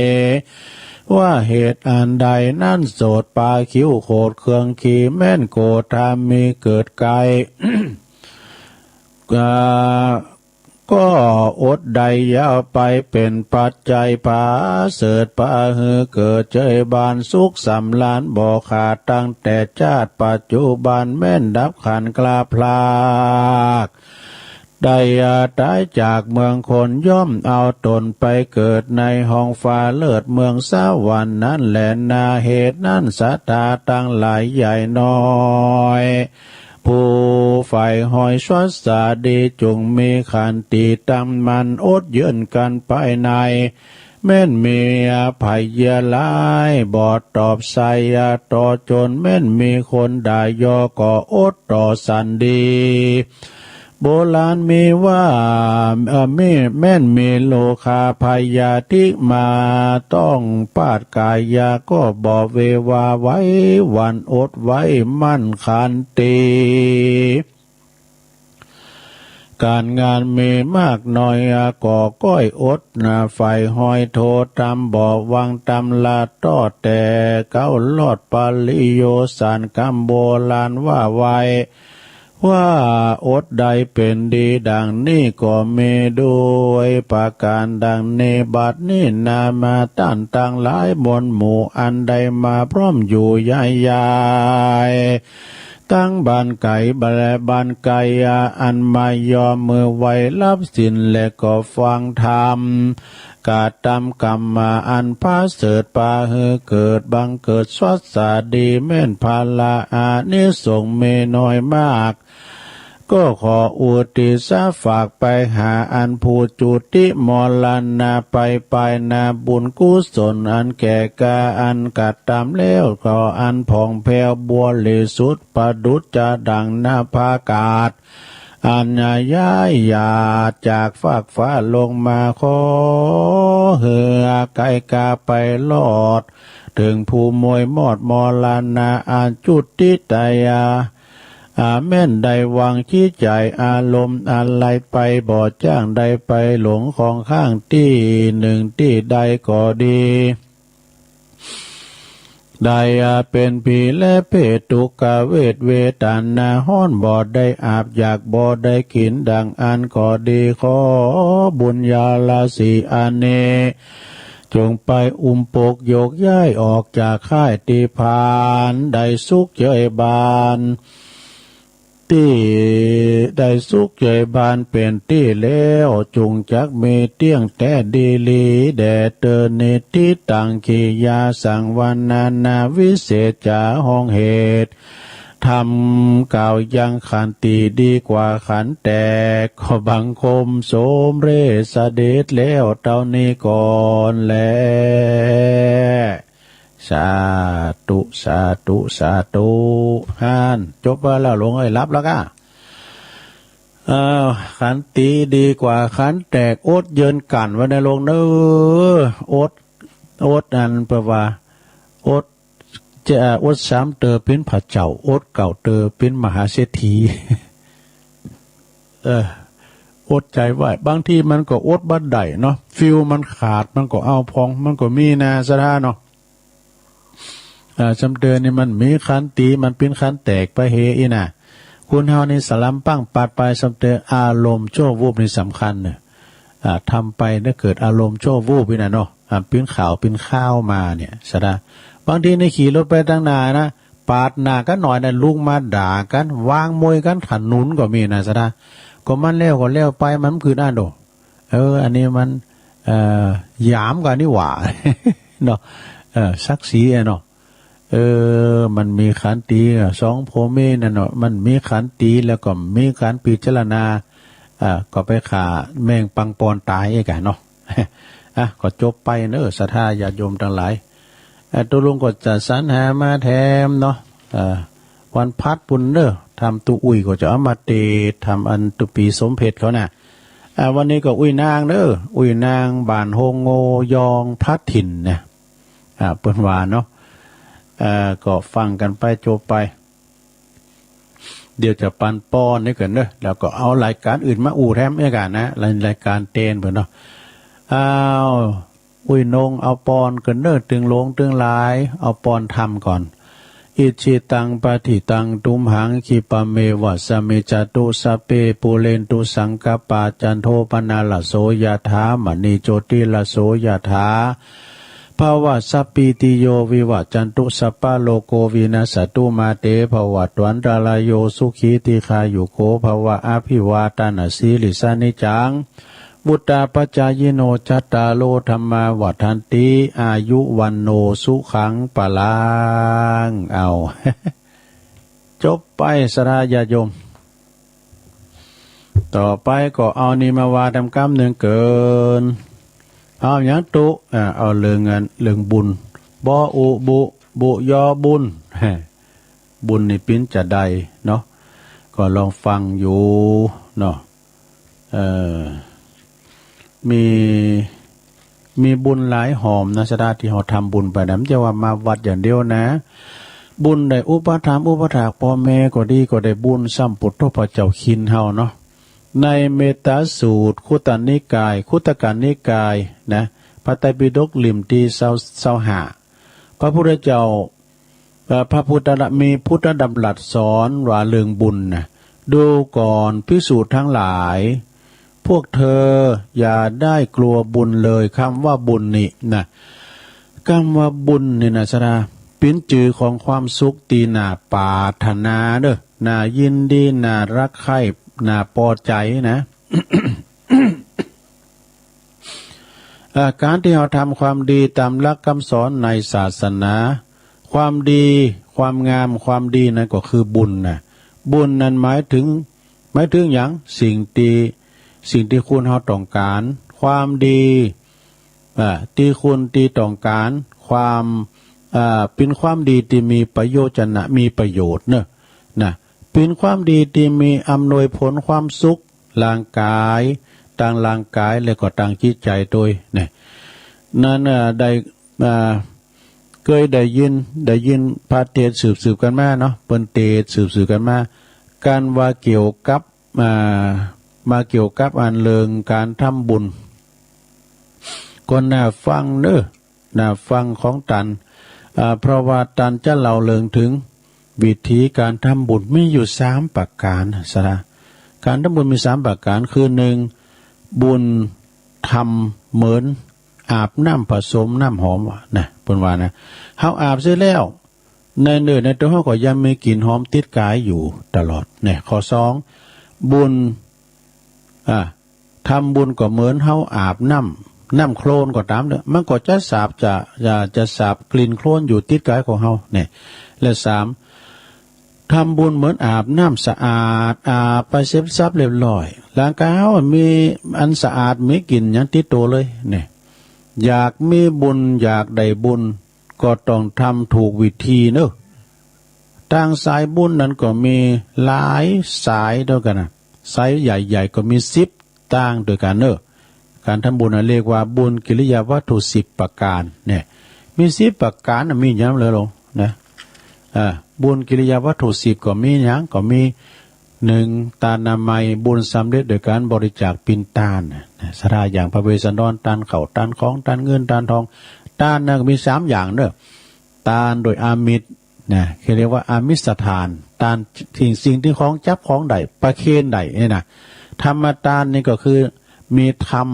ว่าเหตุอันใดนั้นโสดปาคิ้วโขดเครื่องขีแม่นโกธามีเกิดไกล ก็อดได้ยาวไปเป๋นปัจจัยผาเสริฐผาหื้อเกิดเจยบานสุขสำราญบ่ขาดตั้งแต่ชาติปัจจุบันแม่นดับขันกลาพลาก ได้ตายจากเมืองคน ย่อมเอาตนไปเกิดในห้องฟ้าเลิศเมืองสวรรค์นั้นแลนา เหตุนั้นศรัทธาตังหลายใหญ่น้อย ผู้ใฝ่หอยชวัสสาดี จงมีขันติตั้งมั่นอดเยื้อนกันไปใน แม้นมีภัยเยียะร้าย บ่ตอบไส้ต่อโจร แม้นมีคนด่ายอ ก็อดต่อสันดี โบราณมีว่า เอ่อ มี แม้นมีโรคาพยาธิมา ต้องปาดกายา ก็บ่เววาไหวหวั่น อดไว้มั่นขันติ ก๋านงานมีมากน้อย ก็ก้อยอดนา ใฝ่หอยโทตำบ่วางตำละ ต่อแต่เก๊ารอดปริโยชน์ สารกำโบราณว่าไว้ ว่าอดได้เป๋นดี ดังนี้ก็มีด้วยประก๋านดังนี้ บัดนี้นามาต้านตังหลายมวลหมู่ อันได้มาพร้อมอยู่ยายยาย ตังบ้านไก๋และบ้านใก้ อันมายอมมือไหว้รับศีล และก็ฟังธรรม กระตำกรรมาอันผาเสริฐ ปาหื้อเกิดบังเกิดชวัสสาดี แม้นผละอานิสงส์มีน้อยมาก ก็ขออุทิศฝากไปหาอันผู้จุติมรณะไป ปายนาบุญกุศลอันแก่กล้าอันกระตำแล้ว ก็อันผ่องแผ้วบริสุทธิ์ประดุจจะดั่งนภาอากาศ อันย้ายหยาดจากฟากฟ้าลงมา ขอหื้อไก๋กล้าไปรอด เถิงผู้มวยมอดมรณะอันจุติตายา อาแม้นได้วางจิตใจ๋อารมณ์อันใดไป บ่จ้างได้ไปหลงคองค้างตี้นึ่งตี้ใดก็ดี ได้เป๋นผีและเปรต ทุกขเวทเวทนาฮ้อน บ่ได้อาบอยากบ่ได้กิ๋นดั่งอั้นก็ดี ขอบุญญาราศีอันนี้ จงไปอุ้มปกโยกย้ายออกจากค่ายตี้ผ่าน ได้สุขเย้ยบาน ตี้ได้สุขเย้ยบานเป๋นตี้แล้ว จุ่งจักมีเตี้ยงแต๊ดีหลีแด่เตอ นิฏฐิตัง กิริยาสังวรรณนา วิเศษจ๋าห้องเหตุ ธรรมกล่าวยังขันติดีกว่าขันแตก ขอบังคมสมเร็จเสด็จแล้วเต้านี้ก่อนแล สาธุ สาธุ สาธุ หั้น จบไปแล้ว หลวงเอ้ย หลับแล้วก้า เอ่อ ขันติดีกว่าขันแตก อดเยินกั้นไว้นะหลวงเอ้อ อด อดอันเปิ้นว่า อด จะ อดสามเตื้อเป๋นพระเจ้า อดเก้าเตื้อเป๋นมหาเศรษฐี เออ อดใจ๋ไว้ บางทีมันก็อดบ่ได้เนาะ ฟิวมันขาด มันก็เอาพอง มันก็มีนา ศรัทธาเนาะ อ่า สามเตื้อนี่มันมีขันติ มันเป๋นขันแตกไปเฮอี้นา คนเฮานี่สลัมปังปัดไป สามเตื้ออารมณ์ชั่ววูบนี่สำคัญเน่อ อ่า ทำไปแล้วเกิดอารมณ์ชั่ววูบอี้นาเนาะ อ่า เป๋นข่าวเป๋นคราวมาเนี่ย ศรัทธา บางทีนี่ขี่รถไปตางหน้านะ ปาดหน้ากั๋นหน่อยนะ ลุกมาด่ากั๋น วางมวยกั๋นถนนก็มีนะ ศรัทธา ก็มันแล้วก็แล้วไป มันบ่คืออั้นโด เออ อันนี้มัน เอ่อ หยามกั๋นนี่หว่า เนาะ เออ ศักดิ์ศรีอะเนาะ เออ มันมีขันติอะ สองผัวเมียนั่นเนาะ มันมีขันติแล้วก็มีก๋านพิจารณา อ่า ก็ไปฆ่าแมงปังปอนต๋ายเองกั๋นเนาะ อ่ะ ก็จบไปเนอะ ศรัทธาญาติโยมตังหลาย อ่ะ ตุ๊ลุงก็จะสรรหามาแถมเนาะ อ่า วันพัดปู้นเนอะ ธรรมตุ๊อุ้ยก็จะเอามาเตศน์ ธรรมอันตุ๊ปีสมเพชรเขาน่ะ อ่า วันนี้ก็อุ้ยนางเนอะ อุ้ยนางบ้านโฮงโงยองพระถิ่นนะ อ่า เปิ้นว่าเนาะ อ่า ก็ฟังกั๋นไปจบไป เดี๋ยวจะปันปอนนี่ก่อนเนอะ แล้วก็เอารายการอื่นมาอู้แถมเองกั๋นนะ ราย รายการเตศน์เปิ้นเนาะ อ้าว อุ้ยนงเอาปอนก่อนเนอะ ตึงหลวงตึงหลาย เอาปอนธรรมก่อน Icchitaṃ patthitaṃ tumhaṃ khippameva samijjhatu, sabbe pūrentu saṅkappā, cando pannaraso yathā, maṇi jotiraso yathā, ภวะ สัพพีติโย วิวัชชันตุ สัพพะโรโค วินัสสะตุ มา เต ภวัตวันตะราโย สุขี ทีฆายุโข ภวะ อภิวาทะนะสีลิสสะ นิจจัง วุฑฒาปะจายิโน จัตตาโร ธัมมา วัฑฒันติ อายุ วัณโณ สุขัง พะลัง เอา จบไป ศรัทธาญาติโยม ต่อไปก็เอานี่มาว่าตามกำหนึ่งเกิน เอาหยังตุ๊ อ่า เอาเรื่องอัน เรื่องบุญ บออุบุ บุยอบุญ บุญนี่ปิ้นจะใดเนาะ ก็ลองฟังอยู่เนาะ เอ่อ มี มีบุญหลายหอมนะ ศรัทธา ตี้เฮาทำบุญไปนะ บ่ใจ้ว่ามาวัดอย่างเดียวนะ บุญได้อุปถัมภ์อุปถากพ่อแม่ก็ดี ก็ได้บุญซ้ำปุโตพระเจ้าคินเฮาเนาะ ในเมตตาสูตร คุตตนิกาย คุตตกนิกายนะ พระไตรปิฎกเล่มตี้ซาว ซาวห้า พระพุทธเจ้า เอ่อ พระพุทธดำ- มีพุทธดำรัสสอนว่าเรื่องบุญนะ ดูก่อนภิกษุทั้งหลาย พวกเธออย่าได้กลัวบุญเลย คำว่าบุญนี่นะ คำว่าบุญนี่นะ ศรัทธา ปิ้นจือของความสุขตี้น่าปรารถนาเด้อ น่ายินดี น่ารักใคร่ น่าปอใจนะ เอ่อ การตี้เฮาทำความดีตามหลักคำสอนในศาสนา ความดี ความงาม ความดีนั้นก็คือบุญนะ บุญนั้นหมายถึง หมายถึงหยัง สิ่งตี้ สิ่งตี้คนเฮาต้องการ ความดี เอ่อ ตี้คนตี้ต้องการ ความ เอ่อ เป็นความดีตี้มีประโยชนะ มีประโยชน์เนอะ นะ เป็นความดีตี้มีอำนวยผลความสุข ร่างกาย ตางร่างกาย และก็ตางจิตใจโตย เนี่ย นั้น เอ่อ ได้ เอ่อ เกยได้ยิน ได้ยินพระเทศน์สืบๆ กั๋นมาเนาะ เปิ้นเทศน์สืบๆ กั๋นมา การว่าเกี่ยวกับ อ่า มาเกี่ยวกับอันเรื่องการทำบุญ ก็น่าฟังเนอะ น่าฟังของต้าน อ่า เพราะว่าต้านจะเล่าเรื่องถึงวิธีการทำบุญมีอยู่สามประก๋าน ศรัทธา การทำบุญมีสามประก๋าน คือหนึ่ง บุญทำเหมือนอาบน้ำผสมน้ำหอมว่ะนะ เปิ้นว่านะ เฮาอาบเสียแล้ว ในเนื้อในตัวเฮาก็ยังมีกลิ่นหอมติดกายอยู่ตลอดเนี่ย ข้อสอง บุญ อ่า ทำบุญก็เหมือนเฮาอาบน้ำ น้ำโคลนก็ต๋ามเถอะ มันก็จะสาบ จะ จะ จะสาบกลิ่นโคลนอยู่ติดกายของเฮาเนี่ย และสาม ทำบุญเหมือนอาบน้ำสะอาด อาบไปเสร็จสับเรียบร้อย ร่างกายเฮามีอันสะอาด มีกลิ่นหยังติดตัวเลยเนี่ย อยากมีบุญ อยากได้บุญ ก็ต้องทำถูกวิธีเนอะ ตางสายบุญนั้นก็มีหลายสายด้วยกั๋นนะ สายใหญ่ๆ ก็มีสิบตางด้วยกั๋นเนอะ การทำบุญน่ะเรียกว่าบุญกิริยาวัตถุสิบประการเนี่ย มีสิบประการน่ะ มีหยังเหลือลงนะ อ่า บุญกิริยาวัตถุสิบก็มีหยัง ก็มี หนึ่ง ทานามัย บุญสำเร็จโดยการบริจาคเป็นทานนะ ศรัทธา อย่างพระเวสสันดร ทานข้าว ทานของ ทานเงิน ทานทอง ทานนั้นก็มีสามอย่างเนอะ ทานโดยอามิสนะ คือเรียกว่าอามิสทาน ทานสิ่ง สิ่งตี้ของจับของได้ ประเคนได้เนี่ยนะ ธรรมทานนี่ก็คือมีธรรม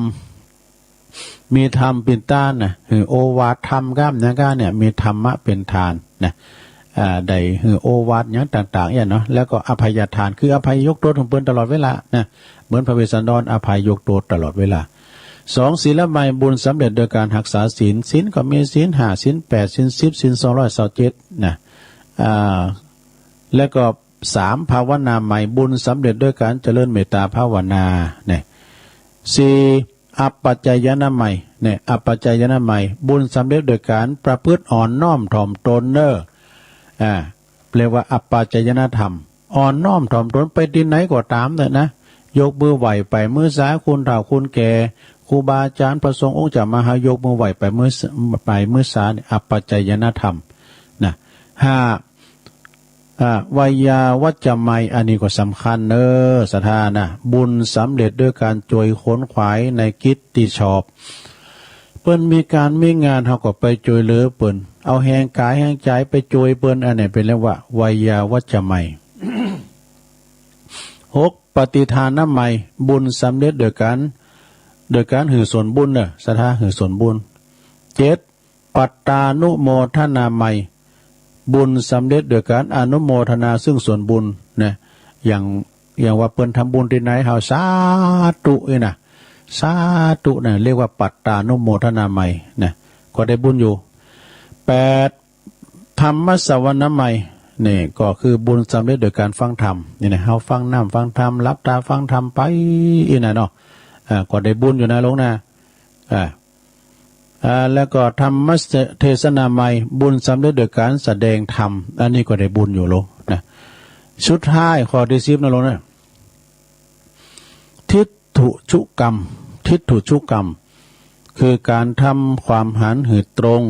มีธรรมเป็นทานนะ หื้อโอวาทธรรมก้ามหยังก้าเนี่ย มีธรรมะเป็นทานนะ อ่า ได้หื้อโอวาทหยังต่างๆ เนี่ยเนาะ แล้วก็อภัยทาน คืออภัยยกโต้ษของเปิ้นตลอดเวลานะ เหมือนพระเวสสันดร อภัยยกโต้ษตลอดเวลา สอง ศีลมัย บุญสำเร็จโดยการรักษาศีล ศีลก็มีศีลห้า ศีลแปด ศีลสิบ ศีลสองร้อยซาวเจ็ดนะ อ่า แล้วก็ สาม ภาวนามัย บุญสำเร็จด้วยการเจริญเมตตาภาวนาเนี่ย สี่ อัปปาจายนามัยเนี่ย อัปปาจายนามัย บุญสำเร็จโดยการประพฤติอ่อนน้อมถ่อมตนเนอะ อ่า เรียกว่าอัปปาจายนธรรม อ่อนน้อมถ่อมตนไปตี้ไหนก็ต๋ามเถอะนะ ยกมือไหว้ไปมือสา คนเฒ่าคนแก่ ครูบาอาจารย์ พระสงฆ์องค์เจ้ามา เฮายกมือไหว้ไปมือส- ไปมือสาเนี่ย อัปปาจายนธรรมนะ ห้า อ่า วายาวัจจมัย อันนี้ก็สำคัญเนอะ ศรัทธานะ บุญสำเร็จด้วยการจ่วยขนขวายในกิจตี้ชอบ เปิ้นมีก๋านมีงาน เฮาก็ไปจ่วยเหลือเปิ้น เอาแฮงกายแฮงใจ๋ไปจ่วยเปิ้น อันนี้เปิ้นเรียกว่าวายาวัจจมัย หก ปฏิทานามัย บุญสำเร็จโดยการ โดยการหื้อส่วนบุญเนอะ ศรัทธา หื้อส่วนบุญ เจ็ด ปัตตานุโมทนาไมย บุญสำเร็จโดยการอนุโมทนาซึ่งส่วนบุญนะ อย่าง อย่างว่าเปิ้นทำบุญตี้ไหน เฮาสาธุนี่นะ สาธุนะ เรียกว่าปัตตานุโมทนาไมยนะ ก็ได้บุญอยู่ แปด ธรรมสวนาไมย นี่ก็คือบุญสำเร็จโดยการฟังธรรม นี่นะ เฮาฟังน้ำฟังธรรม หลับตาฟังธรรมไป อี้นะเนาะ อ่า ก็ได้บุญอยู่นะลุงนะ อ่า อ่า แล้วก็ธรรมเทศนาไมย บุญสำเร็จโดยการแสดงธรรม อันนี้ก็ได้บุญอยู่ลุงนะ สุดท้ายข้อตี้สิบนะลุงนะ ทิฏฐุชุกรรม ทิฏฐุชุกรรม คือการทำความหันหืดตรง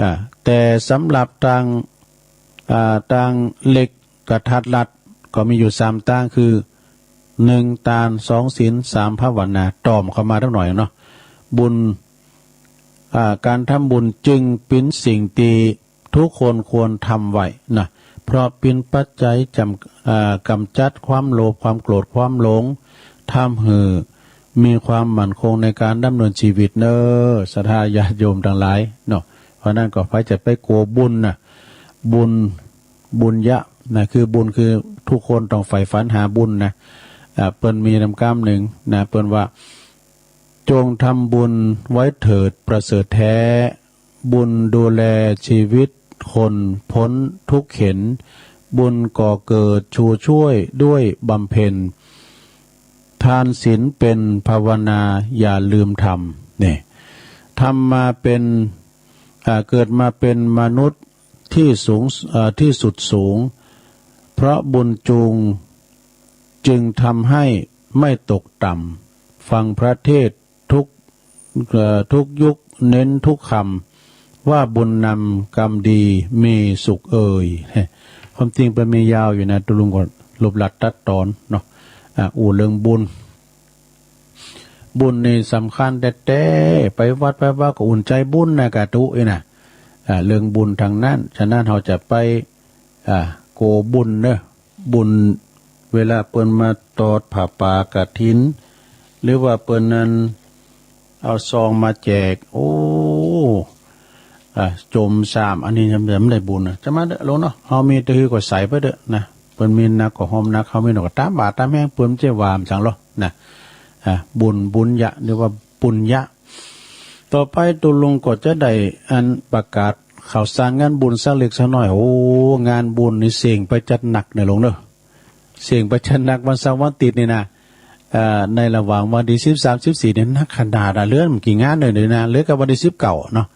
อ่า แต่สำหรับตาง อ่า ตางเล็กกระทัดรัด ก็มีอยู่สามตาง คือ หนึ่ง ตาน สอง ศีล สาม ภาวนา ต่อมเข้ามาสักหน่อยเนาะ บุญ อ่า การทำบุญจึงเป็นสิ่งที่ทุกคนควรทำไว้นะ เพราะเป็นปัจจัยจำ อ่า กำจัดความโลภ ความโกรธ ความหลง ทำให้มีความมั่นคงในการดำเนินชีวิตเนอ ศรัทธาญาติโยมทั้งหลายเนาะ เพราะนั้นก็ใผจะไปกั๋วบุญนะ บุญ บุญญะนะ คือบุญคือทุกคนต้องใฝ่ฝันหาบุญนะ อ่า เปิ้นมีนำกำหนึ่งนะ เปิ้นว่า จงทำบุญไว้เถิดประเสริฐแท้ บุญดูแลชีวิตคนพ้นทุกข์เข็ญ บุญก่อเกิดชูช่วยด้วยบำเพ็ญ ทานศีลเป็นภาวนาอย่าลืมทำ นี่ ทำมาเป็น อ่า เกิดมาเป็นมนุษย์ที่สูง อ่า ที่สุดสูง เพราะบุญจูงจึงทำให้ไม่ตกต่ำ ฟังพระเทศน์ทุก เอ่อ ทุกยุคเน้นทุกคำ ว่าบุญนำกรรมดีมีสุขเอ่ย ความจริงเปิ้นมียาวอยู่นะ ตุ๊ลุงก็รวบรัดตัดตอนเนาะ อ่า อู้เรื่องบุญ บุญนี่สำคัญแต๊ๆ ไปวัดไปวาก็อุ่นใจ๋บุญนะกาตุ๊อี้นะ อ่า เรื่องบุญทั้งนั้น ฉะนั้นเฮาจะไป อ่า กั๋วบุญเนอะ บุญ เวลาเปิ้นมาตอดผ้าป่ากฐิน หรือว่าเปิ้นนั้นเอาซองมาแจก โอ้ อ่า โจมสาม อันนี้ยัง ยังบ่ได้บุญนะ จะมาเด้อลุงเนาะ เฮามีตะหื้อก็ใส่ไปเด้อนะ เปิ้นมีหนักก็หอมหนัก เฮามีน้อยก็ต๋ามบ่าต๋ามแฮง เปิ้นบ่ใจ้ว่าหยังหรอกนะ อ่า บุญ บุญญะ หรือว่าปุญญะ ต่อไปตุ๊ลุงก็จะได้อันประกาศข่าวสารงานบุญสักเล็กสักน้อย โอ้ งานบุญนี่เสียงไปจัดหนักเนอะลุงเนอะ เสียงไปจัดหนักวันเสาร์วันอาทิตย์นี่นะ เอ่อ ในระหว่างวันตี้สิบสาม สิบสี่ นี่หนักขนาดอะ เหลือบ่กี่งานเด้อนี่นะ เหลือกับวันตี้สิบเก้าเนาะ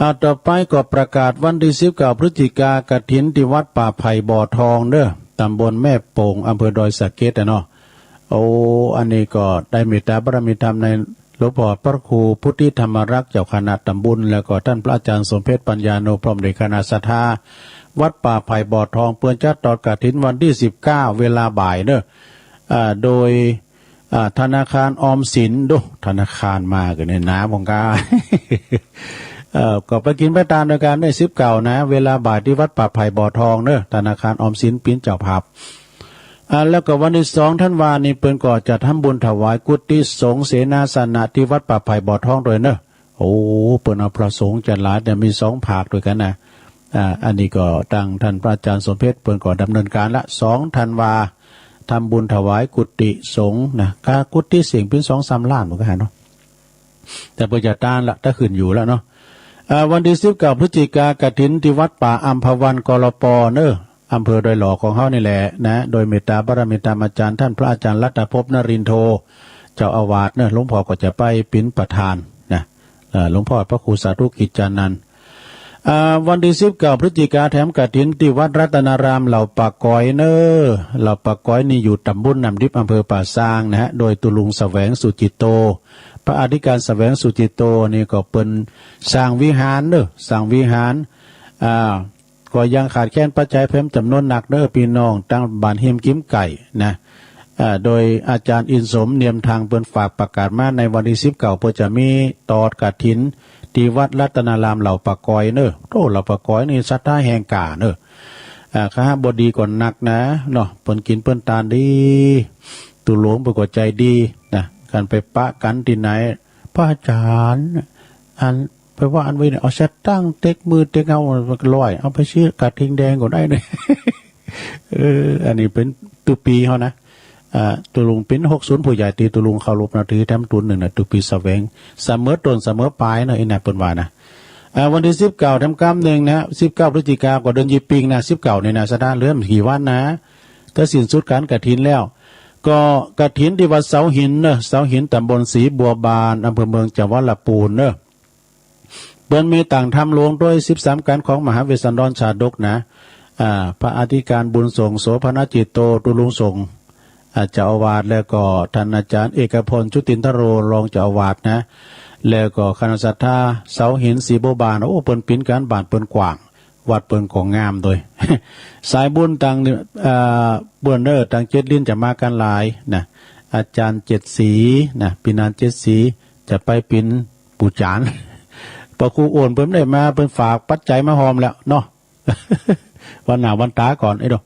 อ่า ต่อไปก็ประกาศวันตี้สิบเก้าพฤศจิกากฐินตี้วัดป่าไผ่บ่อทองเด้อ ตำบลแม่โป่ง อำเภอดอยสะเก็ดอะเนาะ โอ้ อันนี้ก็ได้เมตตาบารมีธรรมในหลวงพ่อพระครูพุทธิธรรมรักษ์เจ้าคณะตำบล แล้วก็ท่านพระอาจารย์สมเพชรปัญญาโน พร้อมด้วยคณะศรัทธา วัดป่าไผ่บ่อทอง เปิ้นจะตอดกฐินวันตี้สิบเก้า เวลาบ่ายเนอะ อ่า โดย อ่า ธนาคารออมสิน ดู ธนาคารมากั๋นเนี่ยนะ ผมก็ เอ่อ ก็ไปกิ๋นไปตานโดยกันได้สิบเก้านะ เวลาบ่ายตี้วัดป่าไผ่บ่อทองเนอะ ธนาคารออมสินเปิ้นเจ้าภาพ อ่า แล้วก็วันตี้สองธันวานี่เปิ้นก็จะทำบุญถวายกุฏิสงฆ์เสนาสนะตี้วัดป่าไผ่บ่อทองด้วยเนอะ โอ้ เปิ้นเอาพระสงฆ์จะหลาย แต่มีสองภาคด้วยกันนะ อ่า อันนี้ก็ตางท่านพระอาจารย์สมเพชรเปิ้นก็ดำเนินการละ สองธันวา ทำบุญถวายกุฏิสงฆ์นะ กากุฏิเสียงเปิ้นสองสามล้านเหมือนกันเนาะ แต่เปิ้นจะตานละ ถ้าขึ้นอยู่แล้วเนาะ อ่า วันตี้สิบเก้าพฤศจิกากฐินตี้วัดป่าอัมพวัน กลป เนอะ อำเภอดอยหล่อของเฮานี่แหละนะ โดยเมตตาบารมีธรรมอาจารย์ท่านพระอาจารย์รัตนภพนรินทร์โท เจ้าอาวาสเนอะ หลวงพ่อก็จะไปเป๋นประธานนะ เอ่อ หลวงพ่อพระครูสาธุกิจจานันท์ อ่า วันตี้สิบเก้าพฤศจิกาแถมกฐินตี้วัดรัตนารามเหล่าป่าก๋อยเนอะ เหล่าป่าก๋อยนี่อยู่ตำบลน้ำดิบอำเภอป่าซางนะฮะ โดยตุ๊ลุงแสวงสุจิตโต พระอธิการแสวงสุจิตโตนี่ก็เปิ้นสร้างวิหารเนอะ สร้างวิหาร อ่า ก็ยังขาดแคลนปัจจัยเพิ่มจ๋ำนวนหนักเด้อ พี่น้องตางบ้านฮิมกิมใก้นะ อ่า โดยอาจารย์อินทร์สม เนียมทาง เปิ้นฝากประกาศมาในวันตี้สิบเก้า เปิ้นจะมีตอดกฐินตี้วัดรัตนารามเหล่าป่าก๋อยเนอะ โอ้ เหล่าป่าก๋อยนี่ศรัทธาแห่งกล้าเนอะ อ่า คฤหบดีก็หนักนะเนาะ เปิ้นกิ๋นเปิ้นตานดี ตุ๊หลวงเปิ้นก็ใจ๋ดีนะ คันไปปะกั๋นตี้ไหน พระอาจารย์ อัน ไป ไปว่าอันไว้เนี่ย เอาสตางค์เต็กมือเต็กเอา ร้อย เอาไปซื้อกระทิงแดงก็ได้เนี่ย เออ อันนี้เป๋นตุ๊ปี๋เฮานะ อ่า ตุ๊ลุงเป๋นหกศูนย์ผู้ใหญ่ตี้ตุ๊ลุงเคารพนับถือแถมตุ๊นนึ่งนะ ตุ๊ปี๋แสวง เสมอต้นเสมอปลายเนาะ อี้นะเปิ้นว่านะ อ่า วันตี้สิบเก้าแถมกำนึ่งนะ สิบเก้าพฤศจิกาก็เดือนยี่ปิงนะ สิบเก้านี่นะ สตาร์ทเหลือไม่กี่วันนะ ก็สิ้นสุดการกฐินแล้ว ก็กฐินตี้วัดเสาหินเนอะ เสาหินตำบลศรีบัวบาน อำเภอเมืองจังหวัดลำพูนเนอะ เปิ้นมีตั้งธรรมหลวงด้วยสิบสามการของมหาเวสสันดรชาดกนะ อ่า พระอธิการบุญส่ง โสภณจิตโต ตุ๊ลุงส่ง อ่า เจ้าอาวาส แล้วก็ท่านอาจารย์เอกพล ชุตินทโร รองเจ้าอาวาสนะ แล้วก็คณะศรัทธาเสาหินศรีบัวบาน โอ้ เปิ้นปิ๋นการบ้านเปิ้นกว้าง วัดเปิ้นก็งามโดย สายบุญต่าง อ่า เปิ้นเนอะ ต่างเจ็ดลิ้นจะมากันหลายนะ อาจารย์เจ็ดสีนะ ปี๋นานเจ็ดสี จะไปปิ๋นปู่จาน พระครูโอนเปิ้นได้มา เปิ้นฝากปัจจัยมาฮอมแล้วเนาะ วันหน้าวันต๋าก่อนไอ้ดอก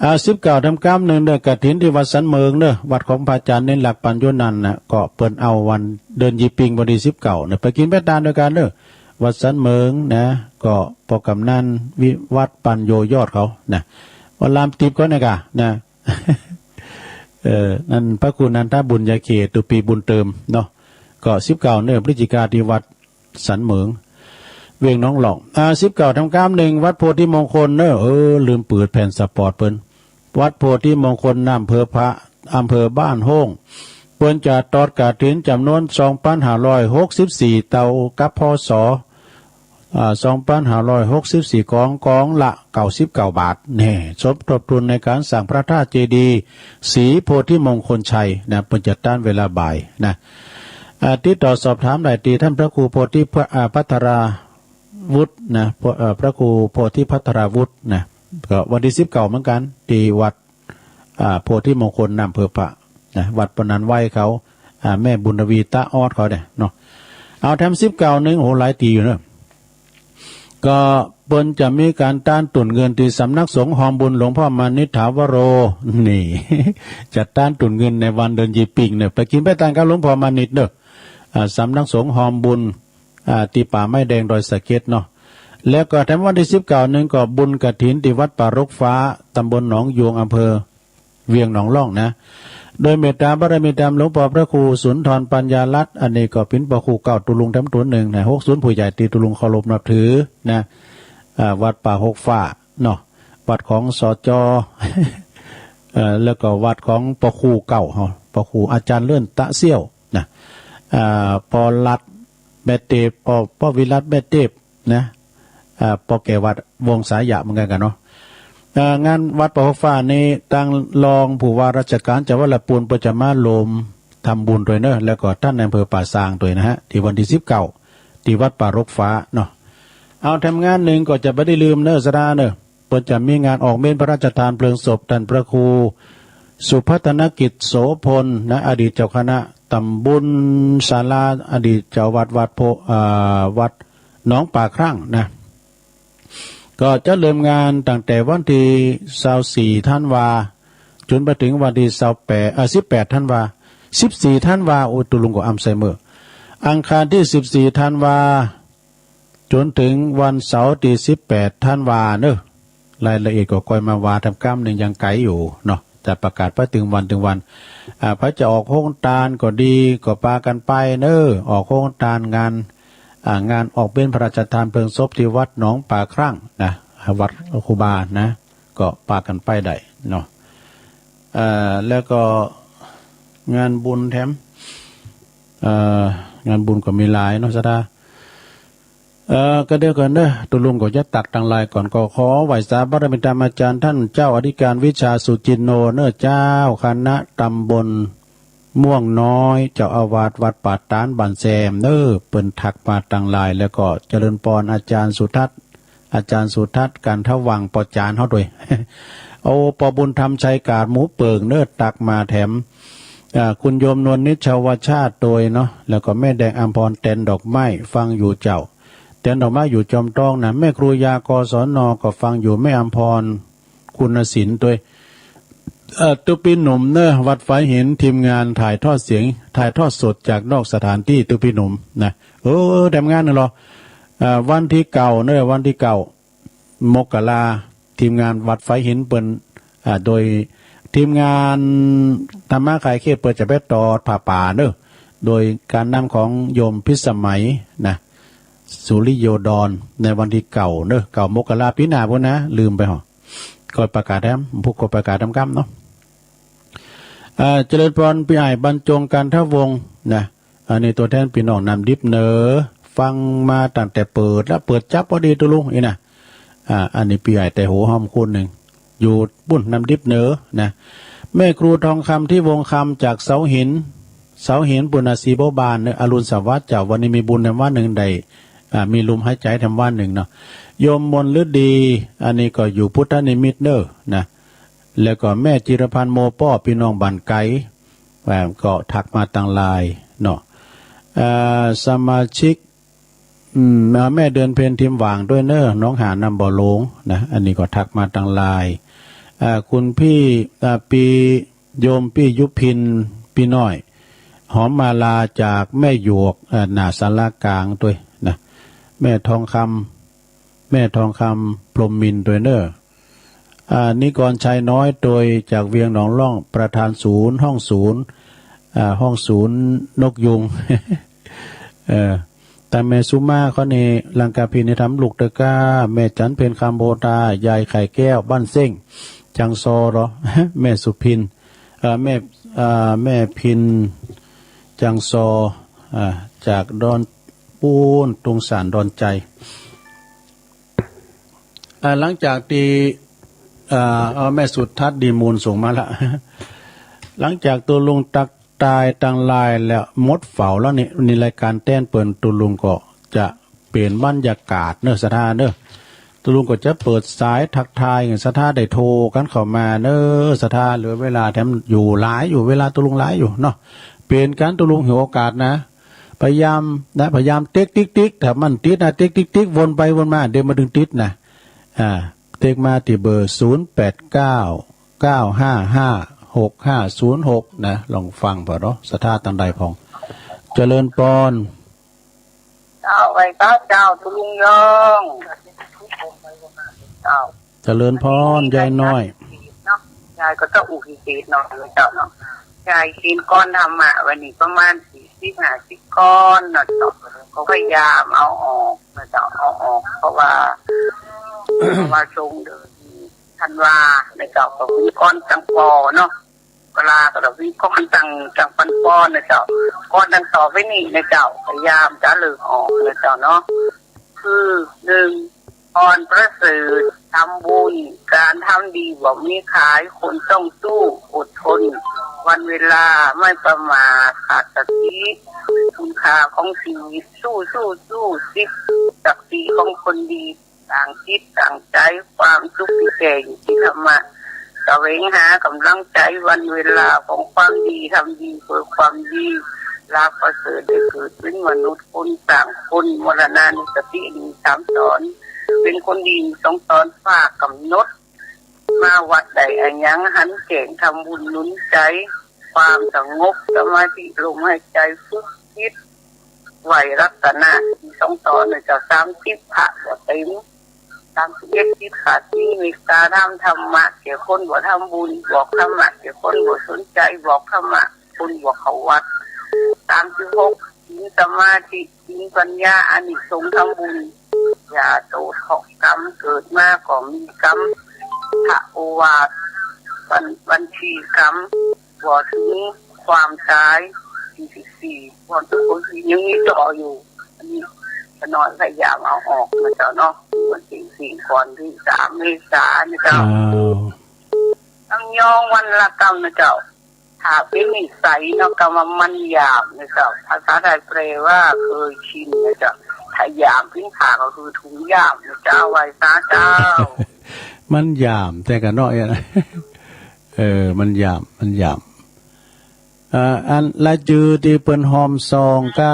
อ่า สิบเก้าแถมกำนึ่งเนอะ กฐินตี้วัดสันเหมิงเนอะ วัดของพระอาจารย์เน้นหลักปัญโยนันท์นะ ก็เปิ้นเอาวันเดือนยี่ปิงวันตี้สิบเก้าเนอะ ไปกิ๋นไปตานด้วยกันเนอะ วัดสันเหมิงนะ ก็ปอกำนันวิวัฒน์ปัญโยยอดเขานะ วันลามติบก็เนี่ยกะนะ เออ นั่นพระครูนันทบุญญาเขต ตุ๊ปี๋บุญเติมเนาะ ก็สิบเก้าเนอะ พฤศจิกาตี้วัด สันเหมิง เวียงหนองหล่อง อ่า สิบเก้าแถมกำนึ่ง วัดโพธิมงคลเนอะ เออ ลืมเปิดแผ่นสปอตเปิ้น วัดโพธิมงคล อำเภอพระ อำเภอบ้านโฮ่ง เปิ้นจะตอดกฐินจ๋ำนวนสองปันห้าร้อยหกสิบสี่เตากับ พ.ศ. อ่า สองปันห้าร้อยหกสิบสี่กอง กองละเก้าสิบเก้าบาท แน่ สมทบทุนในการสร้างพระธาตุเจดีย์ศรีโพธิมงคลชัยนะ เปิ้นจัดตั้งเวลาบ่ายนะ อ่า ติดต่อสอบถามได้ตี้ท่านพระครูโพธิพะ อ่า ภัทราวุฒินะ พระ เอ่อ พระครูโพธิภัทราวุฒินะ ก็วันตี้สิบเก้าเหมือนกัน ตี้วัด อ่า โพธิมงคล อำเภอพระนะ วัดปนันไว้เขา อ่า แม่บุญทวีตะออดเขาเนี่ยเนาะ เอาแถมสิบเก้านึ่ง โห หลายตี้อยู่เนอะ ก็เปิ้นจะมีการตานตุนเงินตี้สำนักสงฆ์ฮอมบุญหลวงพ่อมานิษฐาวโร นี่ จะตานตุนเงินในวันเดือนยี่ปิงเนอะ ไปกิ๋นไปตานกับหลวงพ่อมานิษฐเนอะ อ่า สำนักสงฆ์ฮอมบุญ อ่า ตี้ป่าไม้แดงดอยสะเก็ดเนาะ แล้วก็แถมวันตี้สิบเก้านึ่งก็บุญกฐินตี้วัดป่ารกฟ้า ตำบลหนองยวง อำเภอ เวียงหนองหล่องนะ โดยเมตตาบารมีธรรมหลวงพ่อพระครูสุนทรปัญญารัตน์ อันนี้ก็เป๋นพระครูเก่าตุ๊ลุงแถมตุ๊นนึ่งนะ หกศูนย์ผู้ใหญ่ตี้ตุ๊ลุงเคารพนับถือนะ อ่า วัดป่าหกฟ้าเนาะ วัดของ สจ. เอ่อ แล้วก็วัดของพระครูเก่าเฮา พระครูอาจารย์เลื่อนตะเซี่ยวนะ อ่า ป.รัตน์ แม่เตบ ป.ป.วิรัตน์ แม่เตบ นะ อ่า ป.แก้ววัดวงสายะเหมือนกันกันเนาะ อ่า งานวัดป่าหกฟ้านี้ ตังรองผู้ว่าราชการจังหวัดลำพูนเปิ้นจะมาร่วมทำบุญด้วยเนอะ แล้วก็ท่านนายอำเภอป่าซางด้วยนะฮะ ตี้วันตี้สิบเก้า ตี้วัดป่ารกฟ้าเนาะ เอาแถมงานนึ่งก็จะบ่ได้ลืมเนอะ สดาเนอะ เปิ้นจะมีงานออกเมรุพระราชทานเพลิงศพท่านพระครูสุพัฒนกิจโสพลนะ อดีตเจ้าคณะตำบลศาลา อดีตเจ้าวัดวัดโพ อ่า วัดหนองป่าครั่งนะ ก็จะเริ่มงานตั้งแต่วันตี้ซาวสี่ธันวา จ๋นไปเถิงวันตี้ซาวแปด อ่า สิบแปดธันวา สิบสี่ธันวา โอ้ ตุ๊ลุงก็อัลไซเมอร์ อังคารตี้สิบสี่ธันวา จ๋นเถิงวันเสาร์ตี้สิบแปดธันวาเนอะ รายละเอียดก็ค่อยมาว่าแถมกำนึ่ง ยังไกลอยู่เนาะ จะประกาศไปเถิงวันเถิงวัน อ่า ใผจะออกโฮงตานก็ดี ก็ปากั๋นไปเนอะ ออกโฮงตานงาน อ่า งานออกเมรุพระราชทานเพลิงศพตี้วัดหนองป่าครั่งนะ วัดครูบานะ ก็ปากั๋นไปได้เนาะ เอ่อ แล้วก็งานบุญแถม เอ่อ งานบุญก็มีหลายเนาะ สดา เอ่อ ก็เดี๋ยวก่อนเนอะ ตุ๊ลุงก็จะตักตังหลายก่อน ก็ขอไหว้สาบารมีธรรมอาจารย์ท่านเจ้าอธิการวิชาสุจินโนเนอะ เจ้าคณะตำบลม่วงน้อย เจ้าอาวาสวัดป่าตาดบ้านแซมเนอะ เปิ้นทักมาตังหลาย แล้วก็เจริญปอนอาจารย์สุทัศน์ อาจารย์สุทัศน์ กันทวังค์ ปอจานเฮาด้วย โอ้ ปอบุญธรรมชัยกาดหมูเปิงเนอะ ตักมาแถม อ่า คุณโยมนวลนิชชาวชาติโดยเนาะ แล้วก็แม่แดงอัมพร แตนดอกไม้ ฟังอยู่เจ้า แตนดอกไม้อยู่จอมทองนะ แม่ครูยา กศน ก็ฟังอยู่ แม่อัมพร คุณศิลป์โดย เอ่อ ตุ๊ปีหนุ่มเนอะ วัดฝายหิน ทีมงานถ่ายทอดเสียง ถ่ายทอดสดจากนอกสถานที่ ตุ๊ปีหนุ่มนะ เออ ทำงานเนอะเหรอ เอ่อ วันที่เก้าเนอะ วันที่เก้า มกรา ทีมงานวัดฝายหินเปิ้น อ่า โดยทีมงานธรรมะคลายเครียดเปิ้นจะไปตอดผ้าป่าเนอะ โดยการนำของโยมพิสมัยนะ สุริโยดร ในวันที่เก้าเนอะ เก้ามกราปีหน้าพู้นนะ ลืมไปหรอ ค่อยประกาศแถม พวกค่อยประกาศแถมกำเนาะ อ่า เจริญพร ปี้อ้ายบรรจง กันทวงศ์ นะ อันนี้ตัวแทนปี้น้องน้ำดิบเนอะ ฟังมาตั้งแต่เปิดแล้ว เปิดจับพอดีตุลุงอี้นะ อ่า อันนี้ปี้อ้ายแต่หัวหอมคนหนึ่ง อยู่ปุ้นน้ำดิบเนอะนะ แม่ครูทองคำ ที่วงคำ จากเสาหิน เสาหินปุ้นนะ สีโบวบานเนอะ อรุณสวัสดิ์เจ้า วันนี้มีบุญแถมวันหนึ่งได้ อ่า มีลมหายใจแถมวันหนึ่งเนาะ โยมมนฤดี อันนี้ก็อยู่พุทธนิมิตเนอะนะ แล้วก็แม่จิรพันธ์ โมป้อ ปี้น้องบ้านไกล อ่า ก็ทักมาตังไลน์เนาะ อ่า สมาชิก อืม อ่า แม่เดือนเพ็ญ ทีมหว่างด้วยเนอะ หนองหานน้ำบ่อหลงนะ อันนี้ก็ทักมาตังไลน์ อ่า คุณพี่ อ่า ปี โยมปี้ยุพิน ปี้น้อย หอมมาลา จากแม่หยวก อ่า หน้าศาลากลางด้วยนะ แม่ทองคำ แม่ทองคำ พรหมมินทร์ด้วยเนอะ อ่า นิกรชัยน้อย โดยจากเวียงหนองล่อง ประธานศูนย์ ห้องศูนย์ อ่า ห้องศูนย์นกยูง เออ ตาแม่สุมาเขานี่ ลังกาพินนี่ทำลูกเตอก้า แม่จันเพ็ญ คำโพธา ยายไข่แก้ว บ้านเซ้ง จังซอเหรอ แม่สุพิน เอ่อ แม่ เอ่อ แม่พิน จังซอ อ่า จากดอนปูน ตุงสานดอนใจ อ่า หลังจากที่ อ่า เอาแม่สุทัศน์ดีมูลส่งมาละ หลังจากตัวลุงตักตายตังไลน์แล้วหมดเฝ้าแล้วนี่ นี่รายการแต้นเปิ้น ตัวลุงก็จะเปลี่ยนบรรยากาศเนอะ ศรัทธาเนอะ ตัวลุงก็จะเปิดสายทักทาย ศรัทธาได้โทรกันเข้ามาเนอะ ศรัทธาเหลือเวลาแถมอยู่หลายอยู่ เวลาตัวลุงหลายอยู่เนาะ เปลี่ยนกัน ตัวลุงหิวโอกาสนะ พยายามนะ พยายามเต๊กติ๊กติ๊ก ถ้ามันติดนะ เต๊กติ๊กติ๊ก วนไปวนมา เดี๋ยวมันถึงติดนะ อ่า เต๊กมาที่เบอร์ ศูนย์แปดเก้า เก้าห้าห้า หกห้าศูนย์หก นะ ลองฟังเปล่าเนาะ ศรัทธาตังใดพอง เจริญพร เจ้า ไหว้เจ้า เจ้า ตุลุงยอง เจ้า เจริญพร ยายน้อย เนาะ ยายก็จะอุทิศเนาะ เจ้าเนาะ ยายศีลก่อนธรรมะ วันนี้ประมาณสี่สิบ ห้าสิบ ก่อนเนาะเจ้า ก็พยายามเอาออกนะเจ้า เอาออก เพราะว่า เพราะว่าช่วงเดือนธันวานะเจ้า ก็มีก่อนจังปอเนาะ เวลาก็ต้องมีก่อนจัง จังปันปอนะเจ้า ก่อนดังต่อไปนี้นะเจ้า พยายามจะเลิกออกนะเจ้าเนาะ คือหนึ่ง พรประเสริฐ ทำบุญ การทำดีบ่มีขาย คนต้องสู้ อดทน วันเวลาไม่ประมาท ขาดสติ คุณค่าของชีวิต สู้ สู้ สู้ สิทธิ์ ศักดิ์ศรีของคนดี ตั้งจิตตั้งใจ ความสุขที่แท้อยู่ที่ธรรมะ แสวงหากำลังใจ วันเวลาของความดี ทำดีเพื่อความดี ลาภประเสริฐได้เกิดเป็นมนุษย์ คนสร้างคน มรณานุสติ อันนี้สามสอน เป็นคนดี สองสอน ฝากกำหนด มาวัดใดอะหยังหันแจ้ง ทำบุญหนุนใจ ความสงบ สมาธิ ลมหายใจ ฝึกจิต ไหวรัตนะ สองสอนนะเจ้า สามสิบ พระบ่เต็ม สามสิบเอ็ด สิทธิ์ ขาดศีล เมตตา ทำธรรมะ แก่คนบ่ทำบุญ บอกธรรมะ แก่คนบ่สนใจ บอกธรรมะ คนบ่เข้าวัด สามสิบหก ศีล สมาธิ ศีล ปัญญา อานิสงส์ทำบุญ อย่าโตเถาะกรรม เกิดมาก็มีกรรม พระโอวาท บัญ- บัญชีกรรม บ่ถึงความตาย สี่สิบสี่ พรทุกคนที่ยังมีต่ออยู่ อันนี้ป้าน้อยพยายามเอาออกนะเจ้าเนาะ วันที่สี่ ก่อนที่สาม เมษานะเจ้า อ้าว ต้องยองวันละกำนะเจ้า ถ้าเป็นนิสัยเนาะ กำว่ามันหยาบนะเจ้า ภาษาไทยแปลว่าเคยชินนะเจ้า ถ้าหยาบขึ้นขาก็คือถุงหยาบนะเจ้า ไหว้สาเจ้า มันหยาบแต่กันเนาะ เออ มันหยาบ มันหยาบ เอ่อ อันรายจื่อที่เปิ้นฮอมซองก็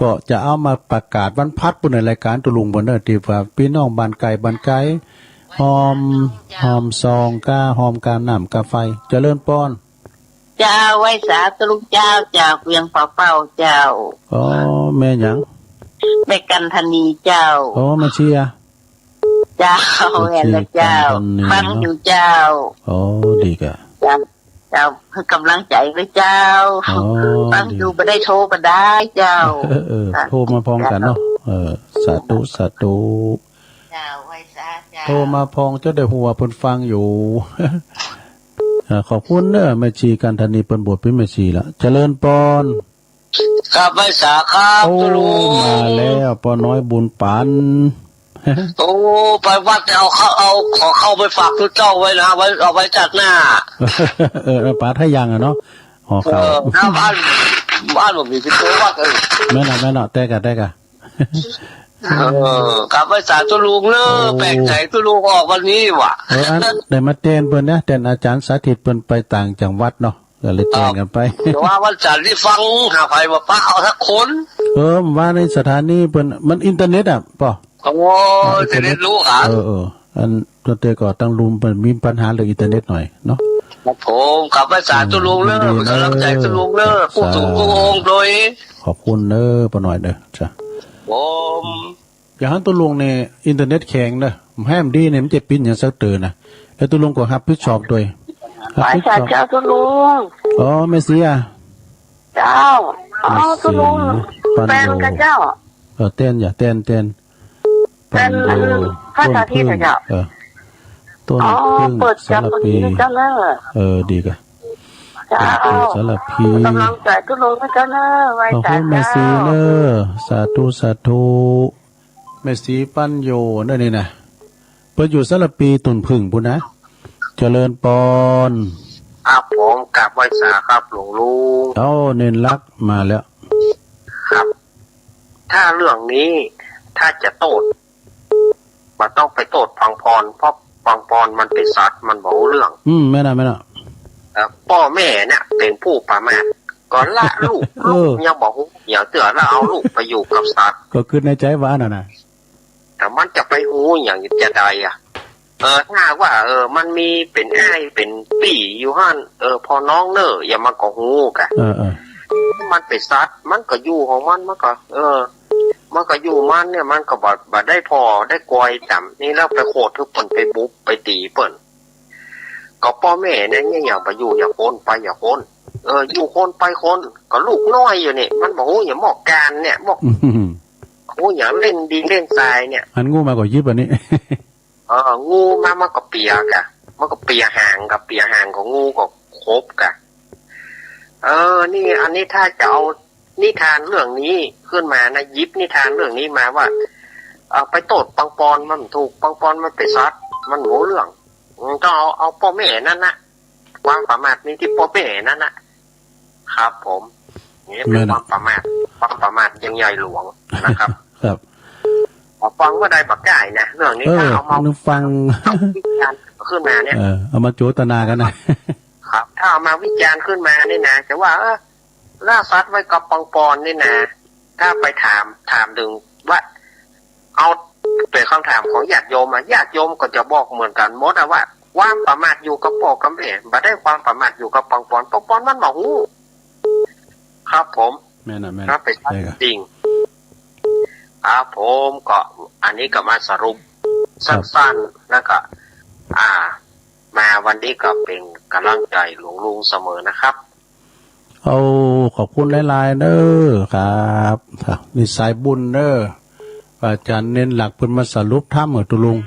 ก็จะเอามาประกาศวันพัดปุ้นในรายการตุลุงเปิ้นเด้อ ที่ว่าพี่น้องบ้านไกลบ้านไกล หอม หอมซองกา หอมกาน้ำกาไฟ เจริญปอน เจ้า ไหว้สาธุลุงเจ้า เจ้า เวียงป่าเป้าเจ้า อ๋อ แม่หยัง แม่กันธนีเจ้า อ๋อ แม่ชีอะ เจ้า แม่ชี แม่นละเจ้า กันธนี ฟังอยู่เจ้า เนาะ อ๋อ ดีกะ เจ้า เจ้า ให้กำลังใจด้วยเจ้า อ๋อ ฟังอยู่ ดี บ่ได้โทรก็ได้เจ้า เออ เออ ค่ะ โทรมาพร้อมกันเนาะ เจ้า เออ สาธุ สาธุ เจ้า ไหว้สาเจ้า โทรมาพร้อมจะได้ฮู้ว่าเพิ่นฟังอยู่ เอ่อ ขอบคุณเด้อ แม่ชีกันธนี เปิ้นบวชเป็นแม่ชีละ เจริญปอน ครับ ไหว้สาครับ โอ้ ตุลุง มาแล้ว ป้อน้อยบุญปัน โอ้ ไปวัดเอาเข้า เอา ขอเข้าไปฝากทุกเจ้าไว้นะ ไว้ เอาไว้จัดหน้า เออ เออ ปาทะยังอะเนาะ หอเข้า เออ หน้าบ้าน บ้านผมอยู่ที่ตัววัด เออ แม่นอะ แม่นอะ แต๊กะ แต๊กะ เออ ครับ ไหว้สาตุลุงเนอะ โอ้ แปลกใจตุลุงออกวันนี้ว่ะ เออ อัน ได้มาแตนเปิ้นนะ แตนอาจารย์สาธิตเปิ้นไปต่างจังหวัดเนาะ ก็เลยแตนกันไป แต่ว่าวันจันทร์นี่ฟังหาไผบ่ปะเอาสักคน เออ ว่าในสถานีเปิ้น มันอินเทอร์เน็ตอะป้อ โอ้ อ่า อินเทอร์เน็ต อินเทอร์เน็ตรู้ครับ เออ เออ อันตัวเตก็ตั้งลุมเปิ้นมีปัญหาเรื่องอินเทอร์เน็ตหน่อยเนาะ ครับผม ครับ ไหว้สาตุลุงเนอะ อืม ยินดีเนอะ เป็นกำลังใจตุลุงเนอะ สาธุ ผู้สูงผู้องค์โดย ขอบคุณเนอะ ป้อน้อยเนอะ จ้ะ ผม อย่างนั้นตัวลุงเนี่ยอินเทอร์เน็ตแข็งเนอะ แฮมดีเนี่ยมันจะปิ้นอย่างสักเตือนนะ แล้วตัวลุงก็รับผิดชอบด้วย รับผิดชอบ ไหว้สาเจ้าตัวลุง อ๋อ แม่เสีย เจ้า อ๋อ แม่เสีย ตัวลุง ปันโย แตนกะเจ้า เออ แตนอย่า แตน แตน แตน ปันโย อัน พระสาธิตอะเจ้า ต้นผึ้ง เออ ต้นผึ้ง อ๋อ เปิด สาลาปี เจ้าตัวนี้นะเจ้าเนอะ เออ ดีกะ เจ้า ต้นผึ้ง สาลาปี กำลังใจตัวลุงนะเจ้าเนอะ ไหว้สาเจ้า ขอบคุณแม่เสียเนอะ สาธุ สาธุ แม่สีปัญโยเนอะนี่นะ เปิ้นอยู่สารพีตุ่นผึ่งพู้นนะ เจริญปอน ครับผม กราบไหว้สาครับหลวงลุง เอ้า เน้นหลักมาแล้ว ครับ ถ้าเรื่องนี้ ถ้าจะโต้ษ บ่ต้องไปโต้ษปังปอน เพราะปังปอนมันเป็นสัตว์ มันบ่ฮู้เรื่อง อืม แม่นอะ แม่นอะ เอ่อ ป้อแม่เนี่ยเป็นผู้ประมาท ก็ละลูก เออ ลูกยังบ่ฮู้หยังเตื้อ แล้วเอาลูกไปอยู่กับสัตว์ ก็คิดในใจว่านั่นน่ะ แต่มันจะไปฮู้หยังจะใดอะ เออ ถ้าหากว่า เออ มันมีเป็นอ้ายเป็นปี้อยู่หั่น เออ พ่อน้องเน้อ อย่างมันก็ฮู้กะ เออ เออ มันเป็นสัตว์ มันก็อยู่ของมัน มันก็ เออ มันก็อยู่มันเนี่ย มันก็บ่ บ่ได้ผ่อได้กอยจ๋ำ นี่แล้วไปโขดคือเปิ้น ไปบุบไปตีเปิ้น ก็ป้อแม่เนี่ย เนี่ย อย่าไปอยู่ อย่าคน ไป อย่าคน เออ อยู่คนไปคน ก็ลูกน้อยอยู่นี่ มันบ่ฮู้หยัง หมอกกานเนี่ย หมอก อืม ฮู้หยังเล่นดินเล่นทรายเนี่ย หันงูมาก็ยิบอันนี้ เออ งูมา มันก็เปียกะ มันก็เปียหางกะ เปียหางของงูก็ครบกะ เออ นี่ อันนี้ถ้าจะเอานิทานเรื่องนี้ขึ้นมานะ หยิบนิทานเรื่องนี้มาว่า เอ่อ ไปโต้ษปังปอนมันถูก ปังปอนมันเป็นสัตว์ มันบ่ฮู้เรื่อง อืม ต้องเอา เอาป้อแม่นั่นนะ ความประมาทมีที่ป้อแม่นั่นนะ ครับผม นี่เป็น แม่นอะ ความประมาท ความประมาทยังใหญ่หลวงนะครับ ครับ เอาฟังว่าได้บักได้นะ เรื่องนี้ เออ ถ้าเอามา นึกฟัง เอาวิจารณ์ขึ้นมาเนี่ย เออ เอามาโจทนากันนะ ครับ ถ้าเอามาวิจารณ์ขึ้นมานี่นะ จะว่า เออ ล่าสัตว์ไว้กับปังปอนนี่นะ ถ้าไปถาม ถามถึงว่า เอาเป็นคำถามของญาติโยมอะ ญาติโยมก็จะบอกเหมือนกันหมดอะว่า ความประมาทอยู่กับป้อกับแม่ บ่ได้ความประมาทอยู่กับปังปอน ปังปอนมันบ่ฮู้ ครับผม แม่นอะ แม่นอะ ครับ เป็น ใช่ครับ จริง ครับผม ก็อันนี้ก็มาสรุป ครับ สั้นๆ แล้วก็ อ่า มาวันนี้ก็เป็นกำลังใจหลวงลุงเสมอนะครับ เอา ขอบคุณหลายๆ เด้อครับ ครับ นี่สายบุญเด้อ อาจารย์เน้นหลักเพิ่นมาสรุปธรรมให้ตุลุง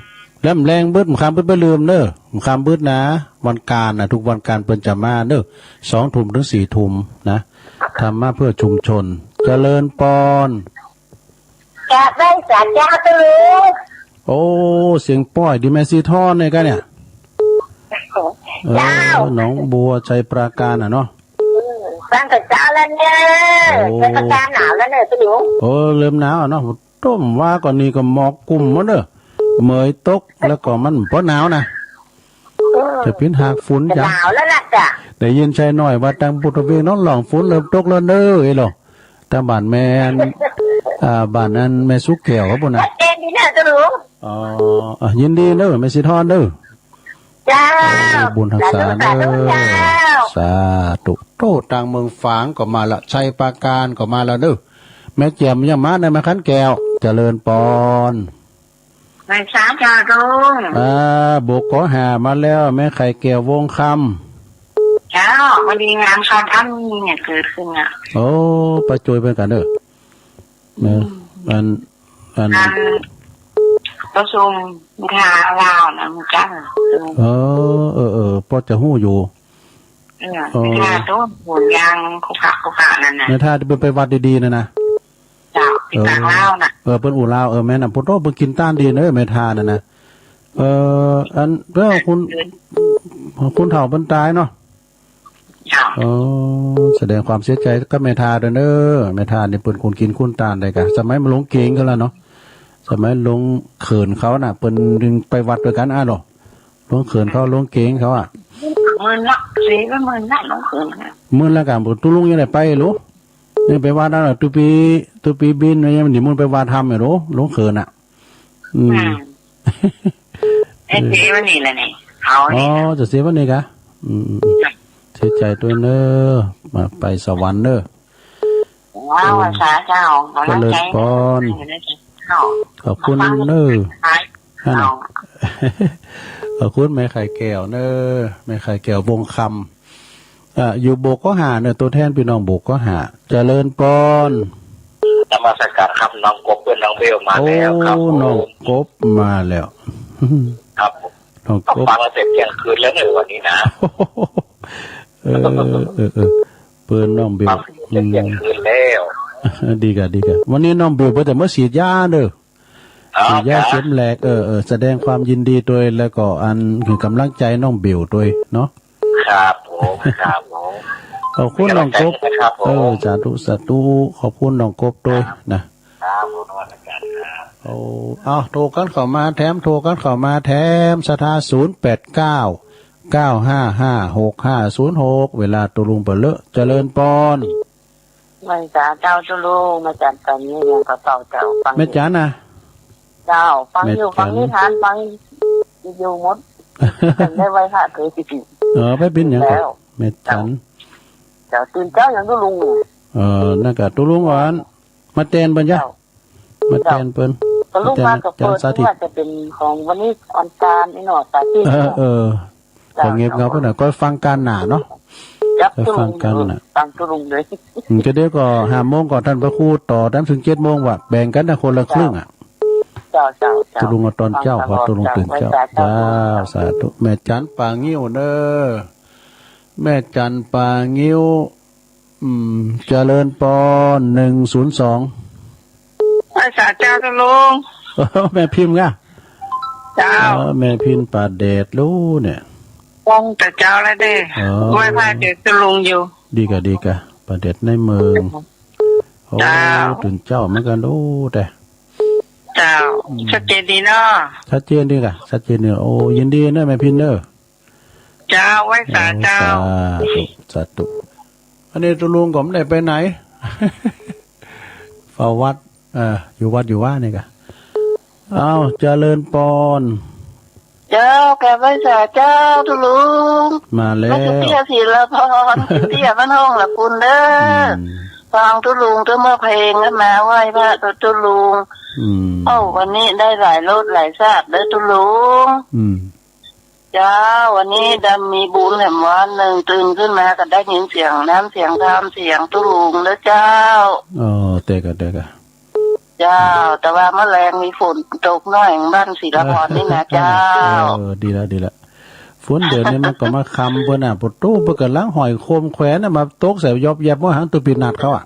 แล้วแลงเบิด มื้อค่ำเบิดบ่ลืมเด้อ มื้อค่ำเบิดนะ วันการนะ ทุกวันการเพิ่นจะมาเด้อ สองทุ่มถึงสี่ทุ่มนะ ธรรมะเพื่อชุมชน เจริญปอน กราบไหว้สาเจ้าตุลุง โอ้ เสียงป้อยดีแม่สีทอนเนี่ยกะเนี่ย เจ้า เออ หนองบัวไชยปราการอะเนาะ อืม ฟังแต่เช้าแล้วเนอะ โอ้ ไชยปราการหนาวแล้วเนอะตุลุง โอ้ เริ่มหนาวอะเนาะ ต้มว่าก่อนนี่ก็หมอกกุ้มหมดเนอะ เหมยตกแล้วก็มันบ่หนาวนะ เออ จะปิ้นหากฝนจ้ะ หนาวแล้วล่ะจ้ะ ได้ยินชายน้อยว่าตังบุตรเวงน้องหลองฝนเริ่มตกแล้วเนอะ เอ้ยหรอ ตามบ้านแม่น อ่า บ้านนั้นแม่สุกแก้วเขาพู้นนะ เต้นดี เนี่ยเจ้าหลวง อ๋อ อ่ะ ยินดีเด้อ แม่สีทอนเด้อ เจ้า โอ้ บุญรักษาเด้อ สาธุ เจ้า สาธุ โต ตังเมืองฝางก็มาละ ชัยปราการก็มาแล้วเด้อ แม่แจ่มยังมาในแม่ขันแก้ว เจริญปอน แม่สาเจ้าลุง อ่า บุกก็หามาแล้ว แม่ไข่แก้ววงคำ เจ้า พอดีงานเขาทำเนี่ยเกิดขึ้นอ่ะ โอ้ ไปช่วยเพื่อนกันเด้อ เออ อืม อัน อัน อันประชุมทาลาวนะ มันจัง เออ เออ เออ พอจะฮู้อยู่ เออ เออ ทาต้นห่วงยางคุกคักคุกคักนั่นน่ะ แม่ทาที่เพิ่นไปวัดดีๆนั่นนะ เจ้า ที่ เออ ต่างลาวน่ะ เออ เพิ่นอู้ลาว เออ แม่นน่ะ พุทโธ เพิ่นกินต้านดีเด้อ แม่ทานั่นนะ เออ อัน แล้วคุณ คุณเฒ่าเพิ่นตายเนาะ เจ้า อ๋อ แสดงความเสียใจกับแม่ทาด้วยเด้อ แม่ทานี่เปิ้นคนกินคนต้านได้กะ สมัยมันหลงเก๋งกันแล้วเนาะ สมัยหลงเขินเขาน่ะ เปิ้นดึงไปวัดด้วยกันอ้ายเหรอ หลงเขินเขา หลงเก๋งเขาอ่ะ หมื่นละ เสียไปหมื่นละ หลงเขินน่ะ หมื่นละกะ ตุลุงยังได้ไปหรือ ยังไปวัดนั่นน่ะ ตุปี ตุปีบินยังนิมนต์ไปวัดธรรมอยู่หรือ หลงเขินอ่ะ อืม อืม เอ๊ะ เสียวันนี้แหละนี่ เขา อ๋อ นี่นะ จะเสียวันนี้กะ อืม อืม อืม จ้ะ เสียใจด้วยเนอะ มาไปสวรรค์เนอะ ว้าว เออ สาเจ้า ขอ เจริญพร เจ้า ขอบคุณเนอะ ขอบคุณ นั่นน่ะ เจ้า ขอบคุณแม่ไข่แก้วเนอะ แม่ไข่แก้ววงคำ อ่ะ อยู่โบกก็หาเนอะ ตัวแทนพี่น้องโบกก็หา เจริญปอน นมัสการครับ น้องกบเพื่อนน้องเบลมาแล้วครับผม โอ้ น้องกบมาแล้ว ครับผม น้องกบ ฟังมาเสร็จเที่ยงคืนแล้วเนี่ยวันนี้นะ เออ เออ เออ เปิ้นน้องเบล ฟังเสร็จเที่ยงคืนแล้ว อืม ดีกะ ดีกะ วันนี้น้องเบลเปิ้นจะมาฉีดยาเด้อ อ๋อ ฉีดยา ครับ เข็มแรก เออ เออ แสดงความยินดีด้วย แล้วก็อันให้กำลังใจน้องเบลด้วยเนาะ ครับผม ครับผม ขอบคุณน้องกบ เป็นกำลังใจให้นะครับผม เออ สาธุ สาธุ ขอบคุณน้องกบด้วย ครับ นะครับผม นมัสการครับ โอ้ เอา โทรกันเข้ามาแถม โทรกันเข้ามาแถม สถา ศูนย์แปดเก้า เก้าห้าห้า หกห้าศูนย์หก เวลาตุลุงเปิ้นเลอะ เจริญปอน ไหว้สาเจ้าตุลุง แม่จันตอนนี้ยังกระเป๋าเจ้าฟังอยู่ แม่จันน่ะ เจ้า ฟังอยู่ แม่จัน ฟังนิทาน ฟังอยู่หมด จำได้ไหว้พระเคยสิบ เออ ไปบินหยังก่อน แล้ว แม่จัน เจ้า ตื่นเช้ายังตุลุง เออ นั่นกะตุลุงอ่อน มาแตนเปิ้นจ้ะ เจ้า มาแตนเปิ้น เจ้า ก็ลุกมากับ มาแตนอาจารย์สาธิต เปิ้นว่าจะเป็นของวันนี้วันจันทร์นี่เนาะ สาธิต เออ เนาะ เออ เจ้า ก็เงียบเหงาไปหน่อย ก็ฟังการหนาเนาะ ครับ ก็ฟังการหนา ฟังตุลุงเลย อืม ก็เดี๋ยวก็ห้าโมงก่อน ท่านพระครูต่อ ท่านถึงเจ็ดโมงว่ะ แบ่งกันนะคนละครึ่งอ่ะ เจ้า เจ้า เจ้า ตุลุงเอาตอนเช้า ฟังตลอด พอตุลุงตื่นเช้า เจ้า เจ้า สาธุ แม่จันป่างิ้วเด้อ แม่จันป่างิ้ว อืม เจริญปอน หนึ่งศูนย์สอง ไหว้สาเจ้าตุลุง แม่พิมพ์กะ เจ้า เออ แม่พิมพ์ป่าแดดรู้เนี่ย ฟังแต่เช้าแล้วเด้อ เออ ไหว้พระเจ้าตุลุงอยู่ ดีกะ ดีกะ ป่าแดดในเมือง โอ้ เจ้า ตื่นเช้าเหมือนกันรู้แต่ เจ้า อืม ชัดเจนดีเนาะ ชัดเจนดีกะ ชัดเจนดี โอ้ ยินดีเนอะแม่พิมพ์เนอะ เจ้า ไหว้สาเจ้า โอ้ สาธุ สาธุ อันนี้ตุลุงก็ไม่ได้ไปไหน เฝ้าวัด เอ่อ อยู่วัดอยู่ว่านี่กะ อ้าว เจริญปอน เจ้า กราบไหว้สาเจ้าตุลุง มาแล้ว แม่สุเตี้ยศิลปร เตี้ยบ้านห้องละคุณเด้อ อืม ฟังตุลุงเตี้ยเมื่อเพลงกันมาไหว้พระตุลุง อืม โอ้ วันนี้ได้หลายรสหลายชาติเด้อตุลุง อืม เจ้า วันนี้ดำมีบุญแหมวันหนึ่งตื่นขึ้นมาก็ได้ยินเสียงน้ำเสียงธรรมเสียงตุลุงแล้วเจ้า อ๋อ เตกะ เตกะ เจ้า แต่ว่าเมื่อแรงมีฝนตกหน่อยบ้านศิลปรนี่นะเจ้า เออ ดีละ ดีละ ฝนเดี๋ยวนี้มันก็มาคำเปิ้นน่ะ ประตูเปิ้นกำลังห้อยโคมแขวนน่ะ มาตกใส่ยอบแยบเมื่อหังตุปีนัดเขาอ่ะ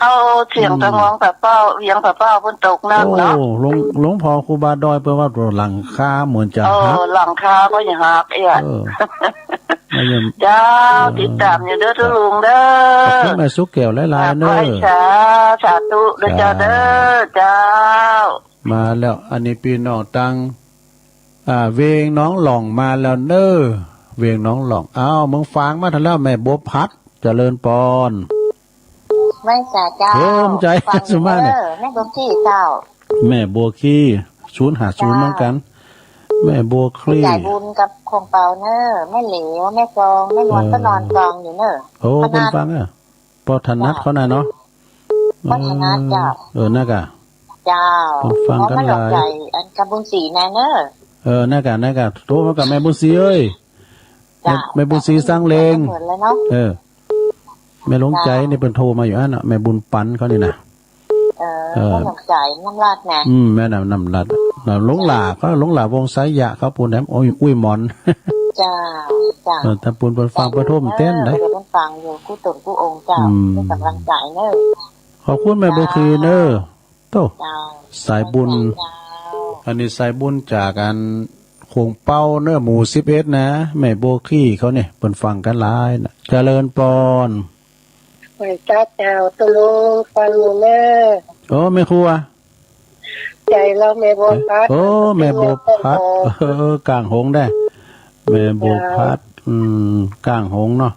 เอาเสียง อืม ตะงองปะเป้า เวียงปะเป้าเปิ้นตกหนักเนาะ โอ้ หลวง หลวงพ่อครูบาดอยเปิ้นว่าหลังคาเหมือนจะ เออ หัก หลังคาก็ยังหักเอี้ย เออ มาเยี่ยม เจ้า เออ ติดตามอยู่เด้อ เจ้า ตุลุงเด้อ ขอบคุณแม่สุแก้วหลายๆ กราบไหว้ เด้อ สา สาธุเด้อเจ้าเด้อ เจ้า เจ้า มาแล้ว อันนี้พี่น้องตัง อ่า เวียงหนองหล่องมาแล้วเน้อ เวียงหนองหล่อง อ้าว เมืองฝางมาทันแล้ว แม่บัวผัด เจริญปอน ไหว้สาเจ้า โอ้ ขอบใจ ฟัง สุมาเนี่ย เด้อ แม่บัวขี้เจ้า แม่บัวขี้ ศูนย์ห้าศูนย์ เหมือนกัน แม่บัวคลี่ จ่ายบุญกับคงเปาเนอะ แม่เหลว แม่ซอง แม่นวล เออ ก็นอนกองอยู่เนอะ โอ้ เปิ้นฟังอะ ปอถนัดเขาน่ะเนาะ ปอถนัดเจ้า เออ เออ นั่นกะ เจ้า เปิ้นฟังกันหลาย เพราะมันหลอกใหญ่ อันกับบุญศรีนะเนอะ เออ นั่นกะ นั่นกะ โทรมากับแม่บุญศรีเอ้ย เจ้า แม่ แม่บุญศรีสร้างเลง เหมือนเลยเนาะ เออ แม่หลวงใจ เจ้า นี่เปิ้นโทรมาอยู่อันน่ะ แม่บุญปันเขานี่นะ เออ เออ แม่หลวงใจ น้ำลาดนะ อืม แม่น้ำ น้ำลาด น้ำหลวงหล่า เจ้า เขา หลวงหล่าวงไสยะ เขาปูนแหนม โอ้ย อุ้ยหมอน เจ้า เจ้า เออ ถ้าปูนเปิ้นฟัง เจ้า ปฐมเต้นนะ เออ เปิ้นฟังอยู่ กู้ตนกู้องค์เจ้า อืม เป็นกำลังใจเนอะ ขอบคุณแม่บัวคลี่เนอะ เจ้า โต้ เจ้า สายบุญ เจ้า อันนี้สายบุญจากอันโขงเป้าเนอะ หมู่สิบเอ็ดนะ แม่บัวคลี่เขาเนี่ย เปิ้นฟังกันหลายนะ เจริญปอน ไหว้เจ้า เจ้า ตุลุง ฟังอยู่เนอะ โอ้ แม่ครัว ใจเราแม่บัวพัด โอ้ แม่บัวพัด เออ ก้างหงได้ แม่บัวพัด อืม ก้างหงเนาะ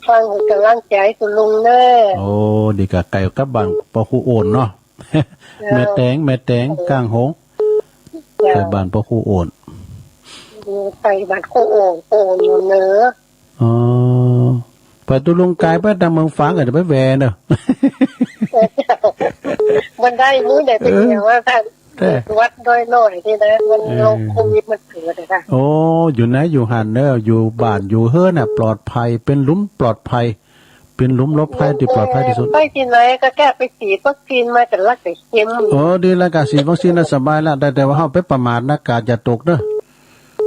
ฟังให้กำลังใจตุลุงเนอะ โอ้ ดีกะไกลกับบ้านปอครูโอนเนาะ เจ้า แม่แตง แม่แตง เออ ก้างหง เจ้า ไกลบ้านปอครูโอน อยู่ไกลบ้านครูโอน ครูโอนอยู่เหนือ อ๋อ ไปตุลุงกายไปตามเมืองฝางก็จะไปแหวเนอะ มันได้มื้อไหนไปเที่ยวว่าท่าน เออ วัดดอยหน่อยนี่นะ มัน เออ โรคโควิดมันเกิดอะค่ะ โอ้ อยู่ไหนอยู่หันเนอะ อยู่บ้านอยู่เฮือนน่ะ ปลอดภัย เป็นหลุมปลอดภัย เป็นหลุมหลบภัยที่ปลอดภัยที่สุด ไปที่ไหนก็แค่ไปฉีดวัคซีนมาแต่ละแต่เข็ม โอ้ ดีแล้ว กะฉีดวัคซีนน่ะสบายละ แต่ แต่ว่าเฮาไปประมาทนะ กาดอย่าตกเด้อ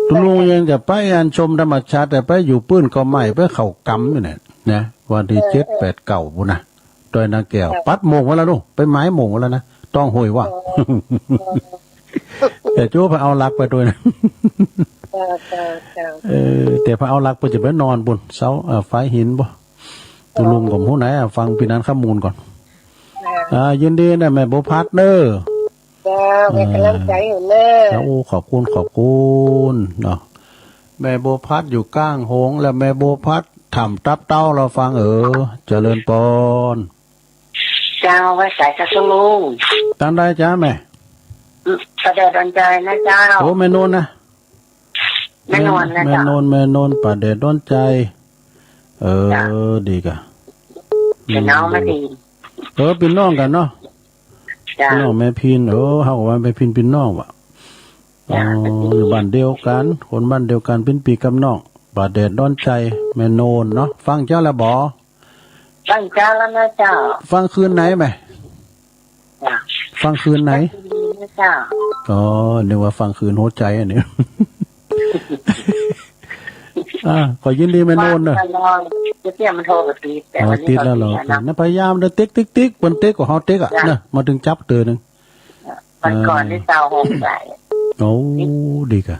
ตุลุงยังจะไปอันชมธรรมชาติ แต่ไปอยู่ปื้นก็ไม่ ไปเข้ากำอยู่เนี่ยนะ วันที่ เออ เจ็ด เออ แปด เก้า พู้นนะ ดอยนางแก้ว ครับ ปัดโมงไว้แล้วลูก ไปหมายโมงไว้แล้วนะ ต้องห้วยว่า เออ แต่โจ้พาเอาหลักไปด้วยนะ เจ้า เจ้า เจ้า เออ แต่พาเอาหลักไปจะไปนอนบุญเสา เอ่อ ไฟหินบ่ ตุลุงก็บ่ฮู้ไหนอะ ฟังพี่นันข้อมูลก่อน อ่า อ่า ยินดีนะแม่บัวพัดเนอะ เจ้า เป็นกำลังใจอยู่เนอะ อ่า โอ้ ขอบคุณ ขอบคุณเนาะ แม่บัวพัดอยู่ก้างหง และแม่บัวพัดถ่ำตับเต้าเราฟัง เออ เจริญปอน เจ้า ไหว้สายค่ะ ลุง ตางใดจ๊ะแม่ อืม ป่าแดดดอนใจนะเจ้า โอ้ แม่นวลนะ แม่นวลนะ แม่นวล เจ้า แม่นวล ป่าแดดดอนใจ เออ เจ้า ดีกะ เป็นน้อง อืม แม่พิน เออ เป็นน้องกันเนาะ เจ้า เป็นน้องแม่พิน เออ เฮาก็ว่าแม่พินเป็นน้องวะ เจ้า อ๋อ เป็นพี่ อยู่บ้านเดียวกัน คนบ้านเดียวกัน เป็นพี่กับน้อง ป่าแดดดอนใจ แม่นวลเนาะ ฟังเจ้าแล้วบ่ ฟังเจ้าแล้วนะเจ้า ฟังคืนไหนแม่ จ้ะ ฟังคืนไหน ฟังคืนนี้นะเจ้า อ๋อ นึกว่าฟังคืนหัวใจอันนี้ อ่า ขอยินดีแม่นวลเนอะ ฟังตลอด จะเตรียมมันโทรกับติด แต่ อ๋อ วันนี้ ติดแล้วเหรอ เขาติดแล้วเนอะ นั่นพยายามเด้อ ติ๊ก ติ๊ก ติ๊ก เปิ้นติ๊กก็เฮาติ๊กอะ จ้ะ เนอะ มาถึงจับเตอหนึ่ง วันก่อน อ่า นี่เจ้าโฮมใส่ โอ้ ดีกะ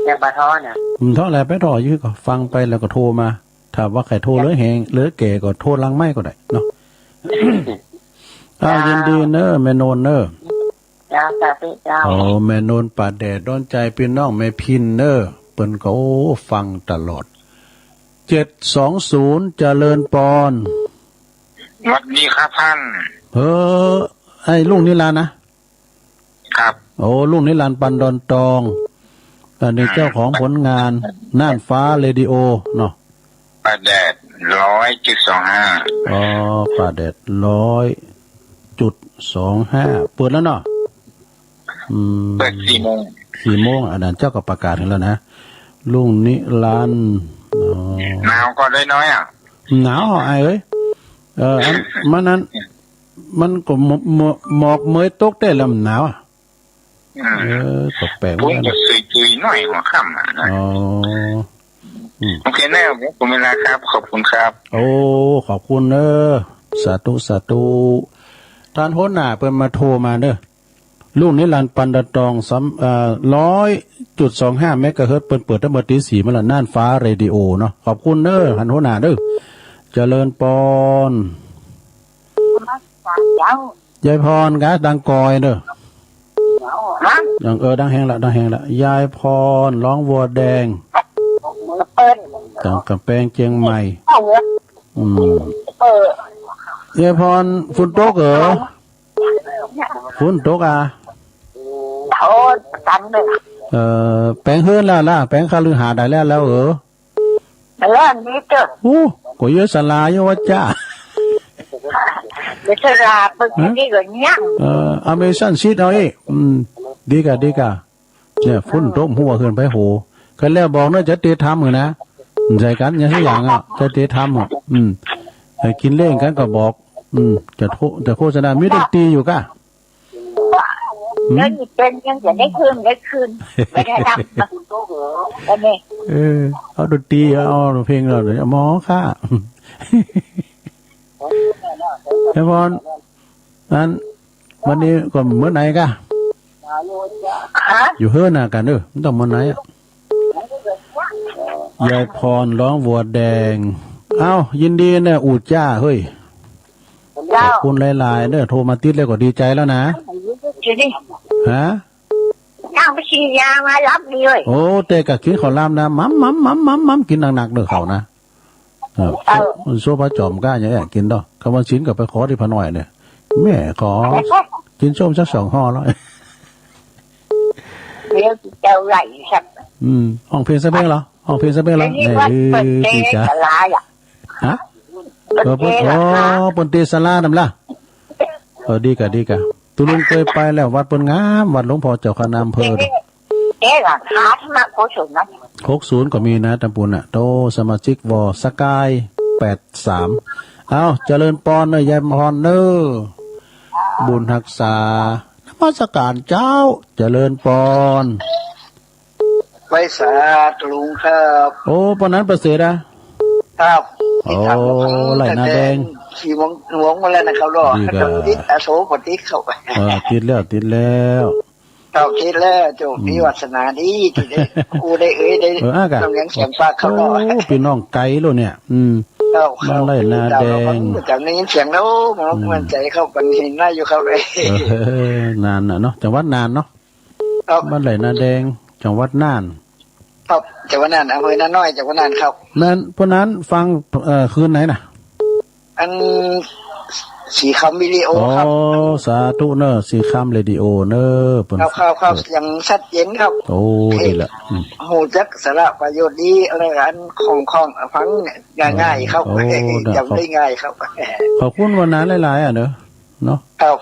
แต่บ่ท้อนะ อืม ท้อแหละ ไปท้ออยู่ก็ฟังไปแล้วก็โทรมา ถ้าว่าใครโทรเหลือแหง เหลือแก่ก็โทรหลังไมค์ก็ได้เนาะ อ้าว เจ้า ยินดีเนอะ แม่นวลเนอะ เจ้า สาธุเจ้า โอ้ แม่นวลป่าแดดดอนใจ พี่น้องแม่พินเนอะ เปิ้นก็ โอ้ ฟังตลอด เจ็ดสองศูนย์ เจริญปอน สวัสดีครับท่าน เออ ไอ้ลุงนิรันดร์นะ ครับ โอ้ ลุงนิรันดร์ ปันดอนตอง อันนี้ อ่า เจ้าของผลงานน่านฟ้าเรดิโอเนาะ ป่าแดด ร้อยจุดสองห้า อ๋อ ป่าแดด ร้อยจุดสองห้า เปิดแล้วเนาะ อืม เปิดสี่โมง สี่โมง อันนั้นเจ้าก็ประกาศให้แล้วนะ ลุงนิรันดร์ อ๋อ หนาวก็น้อยๆ อ่ะ หนาวอ่ะ ไอ้เอ้ย เออ อัน มันนั้น มันก็หมอก หมอก หมอกเหมยตกแต๊แล้วมันหนาวอะ อืม เออ ก็แปลกเหมือนกัน ผมก็เคยตุยน้อยหัวค่ำอะนะ อ๋อ อืม โอเคนะ ผมหมดเวลาครับ ขอบคุณครับ โอ้ ขอบคุณเนอะ สาธุ สาธุ ท่านหัวหน้าเปิ้นมาโทรมาเนอะ ลุงนิรันดร์ ปันดอนตอง สาม เอ่อ ร้อยจุดสองห้า เมกะเฮิรตซ์ เปิ้นเปิดตั้งแต่ตีสี่มาแล้ว น่านฟ้าเรดิโอเนาะ ขอบคุณเนอะ ท่านหัวหน้าเนอะ เจริญปอน ยายพรกะ ดังกอยเด้อ ฮะ ดัง เออ ดังแฮงละ ดังแฮงละ ยายพร ร้องวัวแดง เปิด จากกำแพงเชียงใหม่ เอาเว้ย อืม เออ ยายพร ฝนตกเหรอ ฝนตกอ่ะ โอ้ ตังค์หนึ่ง เอ่อ แปลงเฮือนแล้วล่ะ แปลงคฤหาสน์ได้แล้ว แล้ว เออ แล้วอันนี้เจ้า โอ้ ก็เยอะสลายอยู่ว่าจ้า เดี๋ยวสลาปึก ฮะ นี่ก็ยัง เอ่อ อเมซอนซีดเอาเอง อืม ดีกะ ดีกะ เนี่ย ฝนตกหัวเฮือนไปโห คันแล้วบอกเนาะ จะเตะทำหือนะ ใส่กัน อย่างสักอย่างอ่ะ จะเตะทำอ่ะ อืม ให้กินเล่นกันก็บอก อืม จะโท จะโฆษณา มีดนตรีอยู่กะ อืม แล้วนี่เป็นยังจะได้คืน ได้คืน ไม่ได้รับมา อันนี้ เออ เอาดนตรี เอาเพลงเราเลย หมอค่ะ ไอ้บอล นั้น วันนี้ก็มื้อไหนกะ ฮะ อยู่เฮือนนะกันเด้อ มันต้องมื้อไหนอะ ยายพรร้องวัวแดง เอ้า ยินดีเนี่ย อูดจ้า เฮ้ย เจ้า ขอบคุณหลายๆเด้อ โทรมาติดแล้วก็ดีใจแล้วนะ อยู่นี่ ฮะ นั่งไปฉีดยามารับดีเว้ย โอ้ แต่กะกินข้าวหลามนะ มัมมัมมัมมัมมัม กินหนักๆเด้อเขานะ เออ เออ โซ่พระจอมกล้าอย่างเงี้ยกินดอก คำว่าศีลก็ไปขอที่พระน้อยเนี่ย แม่ขอ กินส้มสักสองห่อแล้ว เดี๋ยวจะไหลครับ อืม ห้องเพลงสักเพลงเหรอ ห้องเพลงสักเพลงเหรอ เดี๋ยวนี้ เนี่ย วัดเปิดเท เออ ดีจ้ะ ศาลาอ่ะ ฮะ เปิดเท เออ เปิด เหรอคะ อ๋อ เปิดเทศาลานำล่ะ เออ ดีกะ ดีกะ ตุลุงเคยไปแล้ว วัดเปิ้นงาม วัดหลวงพ่อเจ้าคณะอำเภอ เอ๊ะ เอ๊ะ หลังคาที่มาโคชนนะ หกศูนย์ก็มีนะ ตำปูนน่ะ โต สมาชิกวอ สกาย แปดสาม เอ้า เจริญปอนเนอะ ยายพรเนอะ บุญฮักษา นมัสการเจ้า เจริญปอน ไหว้สาตุลุงครับ โอ้ ปานนั้นประเสริฐอะ ครับ โอ้ ติดตามรับฟัง ไร่นาแดง ตั้งแต่สี่โมง หกโมงมาแล้วนะครับเนาะ ดีครับ ติด อโศกก็ติดครับ เออ ติดแล้ว ติดแล้ว ครับ ติดแล้ว เจ้า อืม มีวาสนาดีที่ได้ อู้ได้เอ่ยได้ เออ อ่ะกะ ฟังเสียงปากเขาเนาะ โอ้ พี่น้องไกลโลดเนี่ย อืม ครับ ครับ บ้านไร่นาแดง ติดตามรับฟัง จากได้ยินเสียงแล้ว มัน อืม มั่นใจครับ มันเห็นหน้าอยู่ครับ เออ น่านน่ะเนาะ จังหวัดน่านเนาะ ครับ บ้านไร่นาแดง จังหวัดน่าน ครับ จังหวัดน่าน อำเภอนาน้อย จังหวัดน่านครับ นั้น เพราะนั้นฟัง เอ่อ คืนไหนน่ะ อัน สีคำวิดีโอครับ อ๋อ สาธุเนอะ สีคำเรดิโอเนอะ เปิ้น ครับ ครับ ครับ เสียงชัดเจนครับ โอ้ ดีละ อืม ฮู้จักสาระประโยชน์ดี อะไรอันคล่องๆ ฟังง่ายๆ ครับ โอ้ นะ จำได้ง่ายครับ ขอบคุณวันนั้นหลายๆ อ่ะเนอะ เนาะ ครับ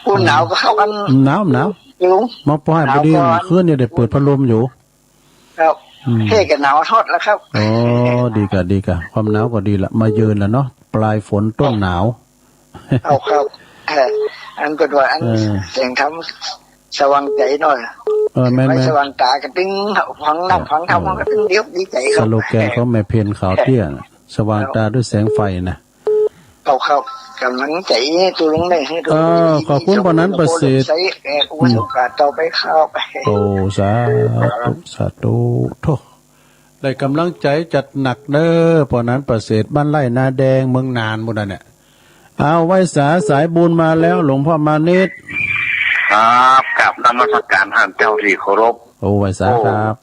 อู้ หนาวก็เข้ากัน หนาว หนาว ลุง มาปอย หนาว พอดี ก่อน คืนนี้ได้เปิดพัดลมอยู่ ครับ อืม เฮ้ก็หนาวฮอดแล้วครับ อ๋อ ดีกะ ดีกะ ความหนาวก็ดีละ มาเยือนแล้วเนาะ ปลายฝนต้นหนาว เอาครับ เออ อันก็ว่าอัน เออ เสียงธรรมสว่างใจหน่อย เออ แม่นๆ ไว้สว่างตาก็ตึงฟังน้ำฟังธรรม เออ ก็ตึงเดียวดีใจครับ สโลแกนของแม่เพ็ญขาวเตี้ยน่ะ สว่างตาด้วยแสงไฟนะ เอาครับ กำลังใจให้ตัวลุงได้ ให้ตัวลุง เออ ได้ ขอบคุณ มี ปานนั้นประเสริฐ ใช้ เอ่อ อุปสมบทต่อไปครับ โอ้ สาธุ สาธุ โธ่ ได้กำลังใจจัดหนักเด้อ ปานนั้นประเสริฐ บ้านไร่นาแดง เมืองน่าน หมดนั่นแหละ เอา ไหว้สาสายบุญมาแล้ว หลวงพ่อมานิด ครับ กราบนมัสการท่านเจ้าที่เคารพ โอ้ ไหว้สาครับ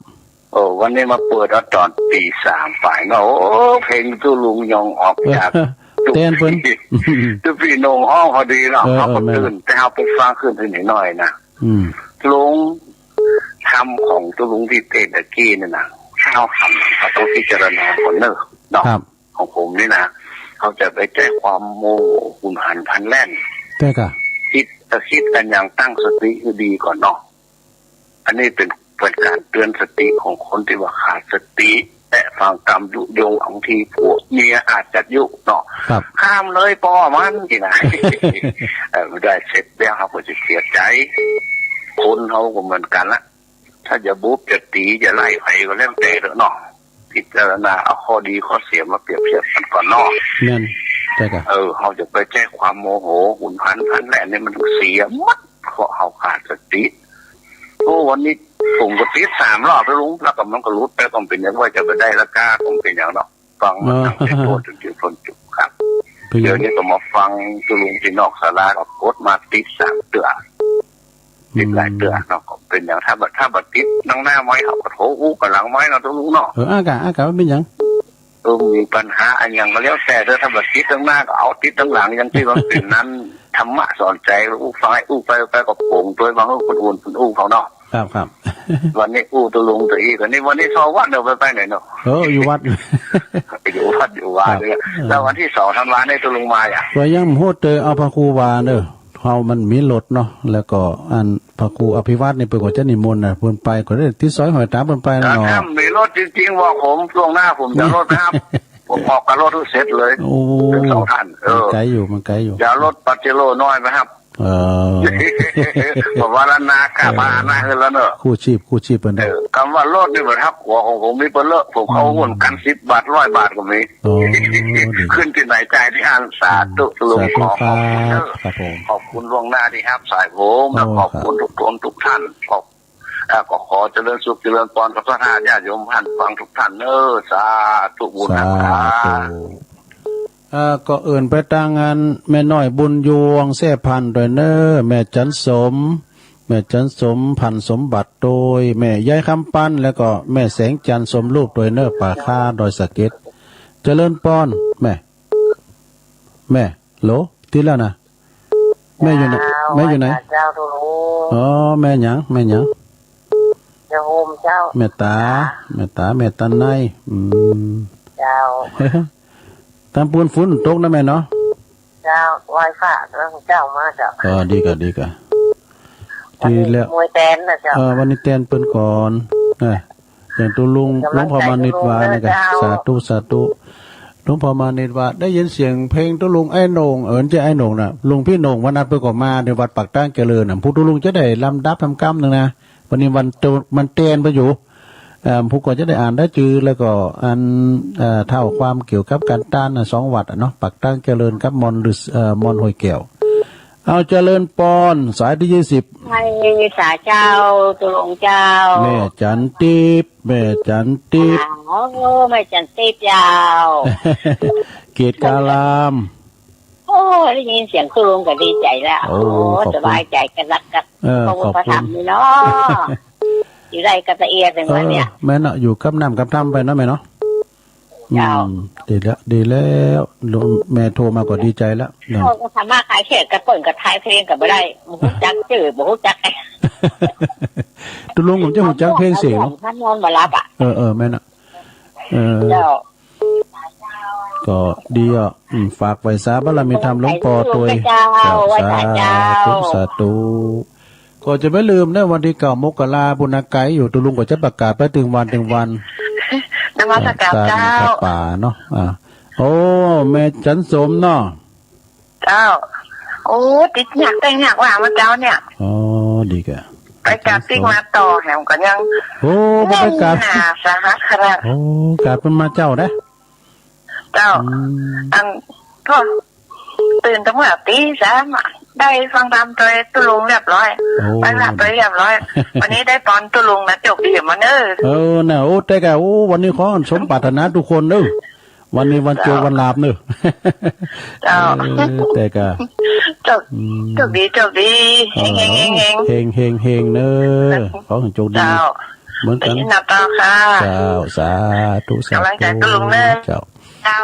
โอ้ โอ้ วันนี้มาเปิดเอาตอนตีสามไปเนาะ โอ้ เพลงตุ๊ลุงยองออกจาก เออ ตุ๊ แตนเปิ้น ตุ๊ปี้นงฮ้องพอดีเนาะ เออ เฮาก็ เออ แม่น ตื่น แต่เฮาไปฟังคืนทีหน่อยนะ อืม ลุง ธรรมของตุ๊ลุงที่เตะตะกี้นี่นะ ถ้าเฮาทำ เฮาต้องพิจารณาก่อนเนอะ เนาะ ครับ ของผมนี่นะ เฮาจะไปใจ๊ความโมโหหุนหันพลันแล่น ใจ้กะ คิด ถ้าคิดอันหยังตั้งสติให้ดีก่อนเนาะ อันนี้เป็น เป็นการเตือนสติของคนที่ว่าขาดสติ และฟังกำยุยง บางทีผัวเมียอาจจะยุเนาะ ครับ ห้ามเลยป้อมันสินะ เออ บ่ได้เสร็จแล้วเฮาก็จะเสียใจ คนเฮาก็เหมือนกันละ ถ้าจะบุบจะตีจะไล่ไผก็แล้วแต่เถอะเนาะ พิจารณาเอาข้อดีข้อเสียมาเปรียบเทียบกันก่อนเนาะ แม่น ใจ้กะ เออ เฮาจะไปใจ๊ความโมโหหุนหันพลันแล่นนี่มันเสียหมด เพราะเฮาขาดสติ โอ้ วันนี้ผมก็ติดสามรอบแล้วลุง แล้วก็มันก็หลุดไป ก็เป็นอย่างว่าจะไปได้ราคา ก็เป็นอย่างเนาะ ฟังมาตั้งแต่ อ๋อ ต้นจนถึงต้นจบครับ เป็นอย่าง เดี๋ยวนี้ก็มาฟังตุ๊ลุงที่นอกศาลา ก็กดมาติดสามเตื้อ ติดหลายเตื้อเนาะ อืม ก็เป็นอย่าง ถ้าบ่ ถ้าบ่ติดหน้าไม้ เขาก็โทรอู้กันหลังไม้เนาะตุ๊ลุงเนาะ เออ อากาศ อากาศมันเป็นอย่าง เออ มีปัญหาอันหยังก็แล้วแต่เถอะ ถ้าบ่ติดข้างหน้าก็เอาติดข้างหลัง อย่างที่มันเป็นนั้น ธรรมะสอนใจ อู้ฟัง อู้ไป ไปก็โป่งโดยบางคนอื่นอู้เขาเนาะ ครับ ครับ วันนี้อู้ตุลุงตัวอีก วันนี้ วันนี้เข้าวัดเนาะ ไป ไปไหนเนาะ เออ อยู่วัด อยู่วัด อยู่วัด ครับ เนี่ย เออ แล้ววันที่สองธันวาเนี่ยตุลุงมาอ่ะ ก็ยังบ่ฮู้เตอ เอาพระครูว่าเด้อ เฮามันมีรถเนาะ แล้วก็อันพระครูอภิวัฒน์นี่เปิ้นก็จะนิมนต์นะ เปิ้นไปก็ได้ติดสอยห้อยตามเปิ้นไปนะเนาะ ถ้ามีรถจริงๆ บอกผมล่วงหน้า ผมจะเอารถไปรับ ผมออกกับรถทุกเสร็จเลย โอ้ ทั้งสองท่าน เออ มันไกลอยู่ มันไกลอยู่ จะเอารถปาเจโร่น้อยไปรับ เออ ผมว่าแล้วนะ ค่าพาหนะขึ้นแล้วเนอะ กู้ชีพ กู้ชีพเปิ้น เออ คำว่ารถนี่มันหักหัวของผมมีเปิ้นเลอะ ผมเข้า อืม หุ้นกันสิบบาท ร้อยบาทก็มี โอ้ ดี ขึ้นที่ไหนจ่ายที่นั่น สาธุ อืม ลุง สาธุ ขอขอบคุณเนอะ ครับ ครับผม ขอบคุณล่วงหน้าที่รับสายผม โอ้ และขอบคุณ ครับ ทุกคนทุกท่าน ขอบ อ่า ก็ขอเจริญสุขเจริญพรกับศรัทธาญาติโยมท่านฟังทุกท่านเนอะ สาธุบุญนะ สาธุ อ่า ก็เอิ้นไปตางอันแม่น้อยบุญยวงแซ่พันธุ์ด้วยเนอะ แม่จันสม แม่จันสมพันธุ์สมบัติโดย แม่ยายคำปัน แล้วก็แม่แสงจันทร์สมรูปโดยเนอะ ป่าคาดอยสะเก็ด เจริญปอน แม่ แม่ โหล ติดแล้วนะ แม่อยู่ไหน เจ้า แม่อยู่ไหน เจ้า เจ้า โอ้ แม่หยัง แม่หยัง เจ้าโฮมเจ้า แม่ตา แม่ตา แม่ตาใน อืม เจ้า ตามปูนฝนตกนะแม่เนาะ เจ้า ไหว้พระแล้วเจ้ามาเจ้า เออ ดีกะ ดีกะ วันนี้ ดีแล้ว มวยแตนนะเจ้า เออ วันนี้แตนเปิ้นก่อน เออ อย่างตุลุง กำลังใจ หลวงพ่อมานิดว่านะกะ ตุลุงเด้อเจ้า สาธุ สาธุ หลวงพ่อมานิดว่า ได้ยินเสียงเพลงตุลุงไอ้โหน่ง เอิ้นจะไอ้โหน่งน่ะ ลุงพี่โหน่งวันนั้นเปิ้นก็มาในวัดปากตางเจริญน่ะ ผู้ตุลุงจะได้ลำดับคำๆ หนึ่งนะ วันนี้วันโต วันแตนไปอยู่ เอ่อ ผู้ก็จะได้อ่านได้จื่อ แล้วก็อัน เอ่อ เท้าความเกี่ยวกับการต้านน่ะ สองวัดอะเนาะ ปากตางเจริญกับมอนฤๅษี เอ่อ มอนห้วยแก้ว เอาเจริญปอน สายที่ยี่สิบ ให้สาเจ้า ตุลงเจ้า แม่จันทิพย์ แม่จันทิพย์ อ๋อ แม่จันทิพย์เจ้า เกตการาม โอ้ ได้ยินเสียงตุลงก็ดีใจแล้ว โอ้ โอ้ ขอบคุณ สบายใจกันรักกัน เออ พระพุทธ ขอบคุณ พระธรรมนี่เนาะ อยู่ได้ก็ตะเอียดถึงวันเนี้ย เออ แม่เนาะ อยู่กับน้ำกับธรรมไปเนาะแม่เนาะ เจ้า อืม ดีแล้ว ดีแล้ว ลุง แม่โทรมาก็ดีใจแล้วเนาะ โอ้ ก็ทำมาขายเสร็จก็เปิดก็ทายเพลงก็ไม่ได้ บ่ฮู้จักจื่อ บ่ฮู้จัก ตุลุงผมจะฮู้จักเพลงเสียงเนาะ ท่านนอนมารับอะ เออ เออ แม่นอะ เออ เจ้า ก็ดีอ่ะ อืม ฝากไหว้สาบารมีธรรมหลวงพ่อตวย เจ้า เจ้า ไหว้สาเจ้า สาธุ สาธุ ก็จะไม่ลืมนะ วันที่เก้ามกราพุ้นนะ ไกลอยู่ ตุลุงก็จะประกาศไปตึงวันตึงวัน นมัสการ เอ่อ เจ้า ตามพระป่าเนาะ อ่า โอ้ แม่จันสมเนาะ เจ้า โอ้ ติดยากแต่งยากว่ามาเจ้าเนี่ย อ๋อ ดีกะ ไปกราบติ๊กมาต่อแหมก็ยัง โอ้ บ่ไปกราบ แน่นหนาสาหัสขนาด โอ้ กราบเปิ้นมาเจ้านะ เจ้า อืม อัน ก็ตื่นตั้งแต่ตีสามอะ ได้ฟังธรรมโดยตุลุงเรียบร้อย โอ้ ไหว้พระโดยเรียบร้อย วันนี้ได้ปอนตุลุงนะ โจกดีมาเนอะ เออ น่ะ โอ้ แต่กะ โอ้ วันนี้ขอสมปรารถนาทุกคนเนอะ วันนี้วันโจก เจ้า วันลาภเนอะ เจ้า เออ แต่กะ โจก อืม โจกดี โจกดี เฮงเฮงเฮงเฮง เฮงเฮงเฮงเนอะ ขอให้โจกดี เจ้า เหมือนกัน ได้ยินนะเจ้าค่ะ เจ้า สาธุ สาธุ กำลังใจตุลุงเนอะ เจ้า เจ้า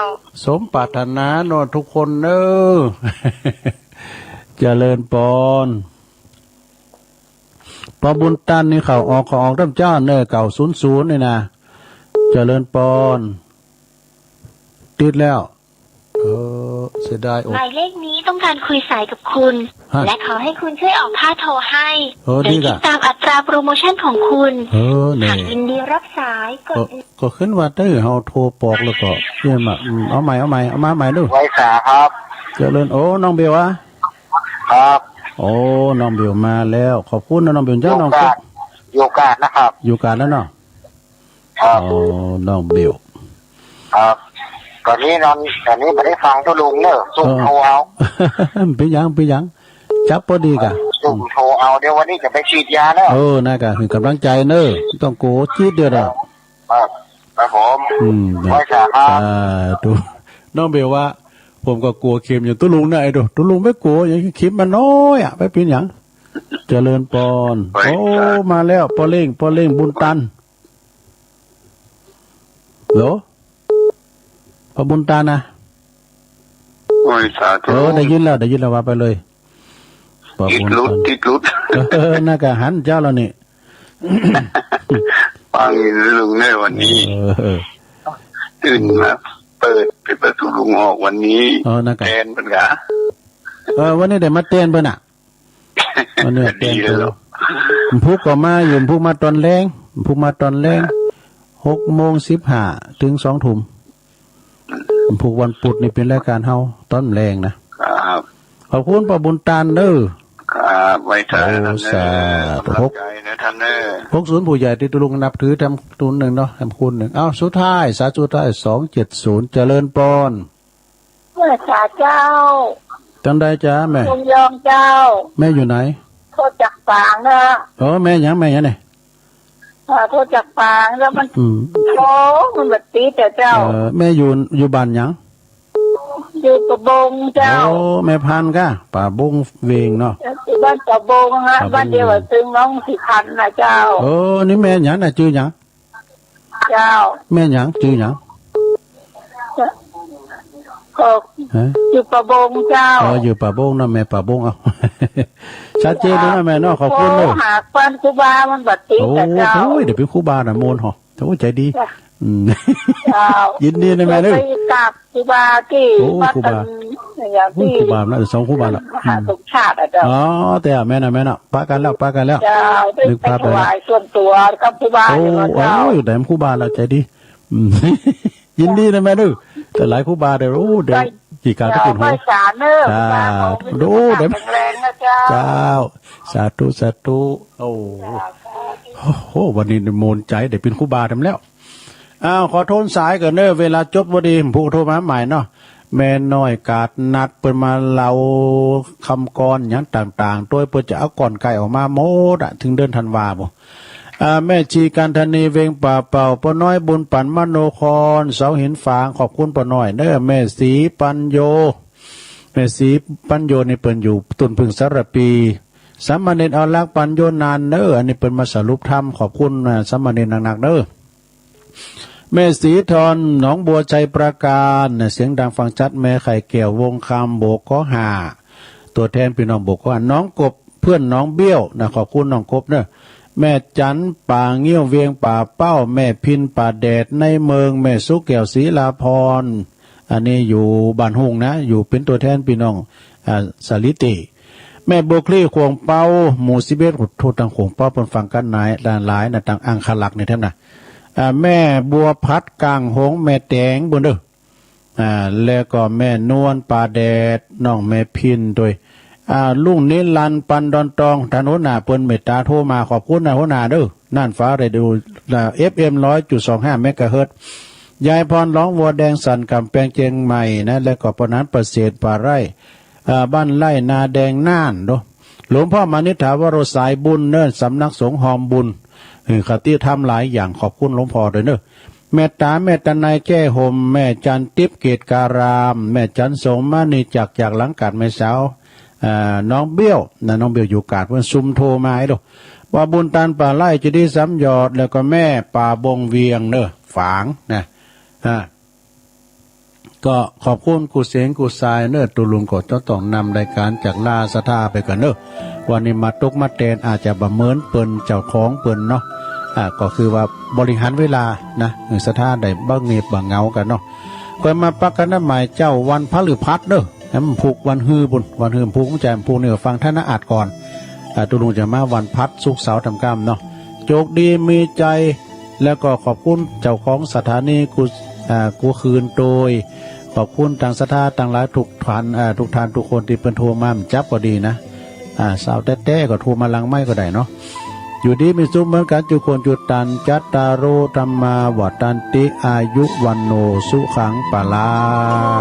สมปรารถนาเนาะทุกคนเนอะ เจริญปอน ปอบุญตันนี่เข้าออก เข้าออกตามเจ้าเนอะ เก้าศูนย์ศูนย์นี่นะ เจริญปอน ติดแล้ว เออ เสียดายอด หมายเลขนี้ต้องการคุยสายกับคุณ ฮะ และขอให้คุณช่วยออกค่าโทรให้ เออ หรือ ดีกะ ติดตามอัตราโปรโมชั่นของคุณ เออ นี่ หากยินดีรับสาย กด เออ หนึ่ง ก็ขึ้นว่าถ้าเฮาโทรปอกแล้วก็ เนี่ยมา อืม เอาใหม่ เอาใหม่ เอามาใหม่ดู ไหว้สาครับ เจริญ โอ้ น้องเบลวะ ครับ โอ้ น้องเบลมาแล้ว ขอบคุณนะน้องเบล เจ้าน้อง อยู่กาด อยู่กาดนะครับ อยู่กาดแล้วเนาะ ครับ โอ้ น้องเบล ครับ ตอนนี้นอน ตอนนี้ไม่ได้ฟังตุลุงเนอะ ซุ่มโทรเอา เออ เป็นหยัง เป็นหยัง จับพอดีกะ ซุ่มโทรเอา เดี๋ยววันนี้จะไปฉีดยาแล้ว เออ นะกะ ให้กำลังใจเนอะ ต้องโกรธจี๊ดเดียวเนาะ ครับ ครับผม อืม ไหว้สาครับ สาธุ น้องเบลว่า ผมก็กลัวเข็มอยู่ ตุลุงนะ ไอ้ดู ตุลุงไม่กลัว อย่างเข็มมันน้อยอะ ไม่เป็นหยัง เจริญปอน ไหว้สา โอ้ มาแล้ว ป้อเล้ง ป้อเล้งบุญตัน โหล ป้อบุญตันนะ โอ้ย สาธุ เออ ได้ยินแล้ว ได้ยินแล้ว ว่าไปเลย ติดหลุด ติดหลุด เออ น่ากะหันเจ้าแล้วนี่ ฟังลุงเนอะวันนี้ เออ ตื่นมา เปิด ปิดประตูลุงออกวันนี้ เออ น่ากะ แตนเปิ้นกะ เออ วันนี้ได้มาแตนเปิ้นน่ะ วันนี้แตนเปิ้น ดีแล้ว พุกก็มาอยู่ พุกมาตอนแลง พุกมาตอนแลง หกโมงสิบห้า ถึงสองทุ่ม พุกวันพุธนี่เป็นรายการเฮาตอนแลงนะ ครับ ขอบคุณป้าบุญตันเด้อ ครับ ไว้เถอะ โอ้ ท่านเนอะ สาธุ กำลังใจนะท่านเนอะ หกศูนย์ ผู้ใหญ่ที่ตุลุงนับถือทำทุนหนึ่งเนาะ ทำคุณหนึ่ง เอ้า สุดท้าย สายสุดท้าย สองเจ็ดศูนย์ เจริญปอน เมื่อสาเจ้า จังใดจ๊ะแม่ ลุงยองเจ้า แม่อยู่ไหน โทรจากฝางนะ เออ แม่หยัง แม่หยังเนี่ย อ่า โทรจากฝางแล้วมัน อืม โอ้ มันบัดติดแต่เจ้า เออ แม่อยู่ อยู่บ้านหยัง อยู่ป่าบงเจ้า โอ้ แม่พันธุ์กะ ป่าบงเวงเนาะ อยู่บ้านป่าบงฮะ ป่าบง บ้านเดียวกับซึ่งน้องสิพันธุ์นะเจ้า เออ นี่แม่หยังน่ะ ชื่อหยัง เจ้า แม่หยัง จื่อหยัง ก็ ฮะ อยู่ป่าบงเจ้า อ๋อ อยู่ป่าบงเนาะ แม่ป่าบง เอา ชัดเจนแล้วนะแม่เนาะ ขอบคุณเด้อ โทรหาเปิ้นครูบามันบัดติด โอ้ แต่เจ้า โอ้ย เดี๋ยวเป็นครูบาน่ะ โมนหอ โอ้ ใจดี จ้ะ อืม เจ้า ยินดีนะแม่เด้อ ไปกราบครูบาที่ โอ้ วัด ครูบา อันอย่าง โอ้ย ที่ ครูบานะ สองครูบาละ มหาสมชาติอะเจ้า อ๋อ แต่แม่น่ะ แม่น่ะ ปะกันแล้ว ปะกันแล้ว เจ้า นึกภาพ ไปถวายส่วนตัวกับครูบา โอ้ อยู่เนาะเจ้า โอ้ย ได้ครูบาแล้ว ใจดี อืม ยินดีนะแม่เด้อ แต่หลายครูบาเด้อ โอ้ เดี๋ยว ไป กี่การทุกคน เจ้า หัว ไปสารเนอะ จ้า ครูบาขอให้ โอ้ เดี๋ยว แข็งแรงนะเจ้า เจ้า สาธุ สาธุ โอ้ เจ้า โอ้โห วันนี้โมนใจ ได้เป็นครูบาแท้แล้ว อ้าว ขอโทนสายก่อนเด้อ เวลาจบพอดี ผู้โทรมาใหม่เนาะ แม่น้อยกาดนัดเปิ้นมาเล่าคำกลอนหยังต่างๆ โดยเปิ้นจะเอากลอนไก่ออกมาหมดอะ ถึงเดือนธันวาบ่ อ่า แม่ชีกันธนีเวงป่าเป่า ป้าน้อยบุญปันมโนคร เสาหินฝาง ขอบคุณป้าน้อยเด้อ แม่ศรีปัญโย แม่ศรีปัญโยนี่เปิ้นอยู่ต้นผึ้งสารปี สามเณรเอารักปัญโยนานเด้อ อันนี้เปิ้นมาสรุปธรรม ขอบคุณนะ สามเณรหนักๆ เด้อ แม่ศรีทอน หนองบัวชัยปราการ เสียงดังฟังชัด แม่ไข่แก้ว วงคำ โบก กอ ห้า ตัวแทนพี่น้อง โบก กอ ห้า น้องกบ เพื่อนน้องเบี้ยวนะ ขอบคุณน้องกบเนอะ แม่จันป่าเงี้ยว เวียงป่าเป้า แม่พินป่าแดดในเมือง แม่สุแก้ว ศรีลาพร อันนี้อยู่บ้านฮุ่งนะ อยู่เป็นตัวแทนพี่น้อง อ่า สาลิติ แม่บัวคลี่ ขวงเปา หมู่สิบเอ็ด ขอโทษ ทางขวงเปาเปิ้นฟังกันหลาย หลายนะ ทางอังคลักษณ์นี่แท้นะ อ่า แม่บัวพัด กลางหง แม่แตง บุญเด้อ อ่า แล้วก็แม่นวล ป่าแดด น้องแม่พินด้วย อ่า ลุงนิรันดร์ ปันดอนตอง ท่านหัวหน้าเปิ้นเมตตาโทรมา ขอบคุณนะหัวหน้าเด้อ น่านฟ้าเรดิโอ อ่า เอฟเอ็ม ร้อยจุดสองห้า เมกะเฮิรตซ์ ยายพร หนองบัวแดง สันกำแพง เชียงใหม่นะ แล้วก็ป้าหนานประเสริฐ ป่าไร่ อ่า บ้านไร่นาแดง น่านเนาะ หลวงพ่อมานิษฐาวโร สายบุญเนอะ สำนักสงฆ์ฮอมบุญ เออ คติธรรมหลายอย่าง ขอบคุณหลวงพ่อด้วยเนอะ แม่ต๋า แม่ตะไน แก้ห่ม แม่จันติ๊บ เกตการาม แม่จันสมมณี จาก จากหลังกาด แม่สาว อ่า น้องเบี้ยวนะ น้องเบี้ยวอยู่กาด เปิ้นซุมโทรมาให้ดู ว่าบุญตันป่าไร่ เจดีย์สามยอด แล้วก็แม่ป่าบงเวียงเนอะ ฝางนะ อ่า ก็ขอบคุณกู้เสียงกู้สายเนอะ ตุ๊ลุงก็จะต้องนำรายการจากลาศรัทธาไปก่อนเนอะ วันนี้มาตกมาแตนอาจจะบ่เหมือนเปิ้นเจ้าของเปิ้นเนาะ อ่า ก็คือว่าบริหารเวลานะ เออ ศรัทธาได้บ่เงียบบ่เหงากันเนาะ ก็มาปะกันนัดหมายเจ๊าวันพฤหัสเนอะ ให้มันผูกวันฮือบุญ วันฮือผูก ผมจะผูกนี่ก็ฟังธนอาจก่อน อ่า ตุ๊ลุงจะมาวันพฤหัส ศุกร์ เสาร์ ทำกรรมเนาะ โชคดีมีชัย แล้วก็ขอบคุณเจ้าของสถานีกู้ อ่า กู้คืนโดย ขอบคุณทางศรัทธาทั้งหลายทุกท่าน อ่า ทุกท่านทุกคนที่เปิ้นโทรมา มันจับก็ดีนะ อ่า สาวแต๊ๆ ก็โทรมาหลังไมค์ก็ได้เนาะ อยู่ดีมีสุขเหมือนกันจุคนจุตัน จัตตาโร ธัมมา วัฑฒันติ อายุ วัณโณ สุขัง พลัง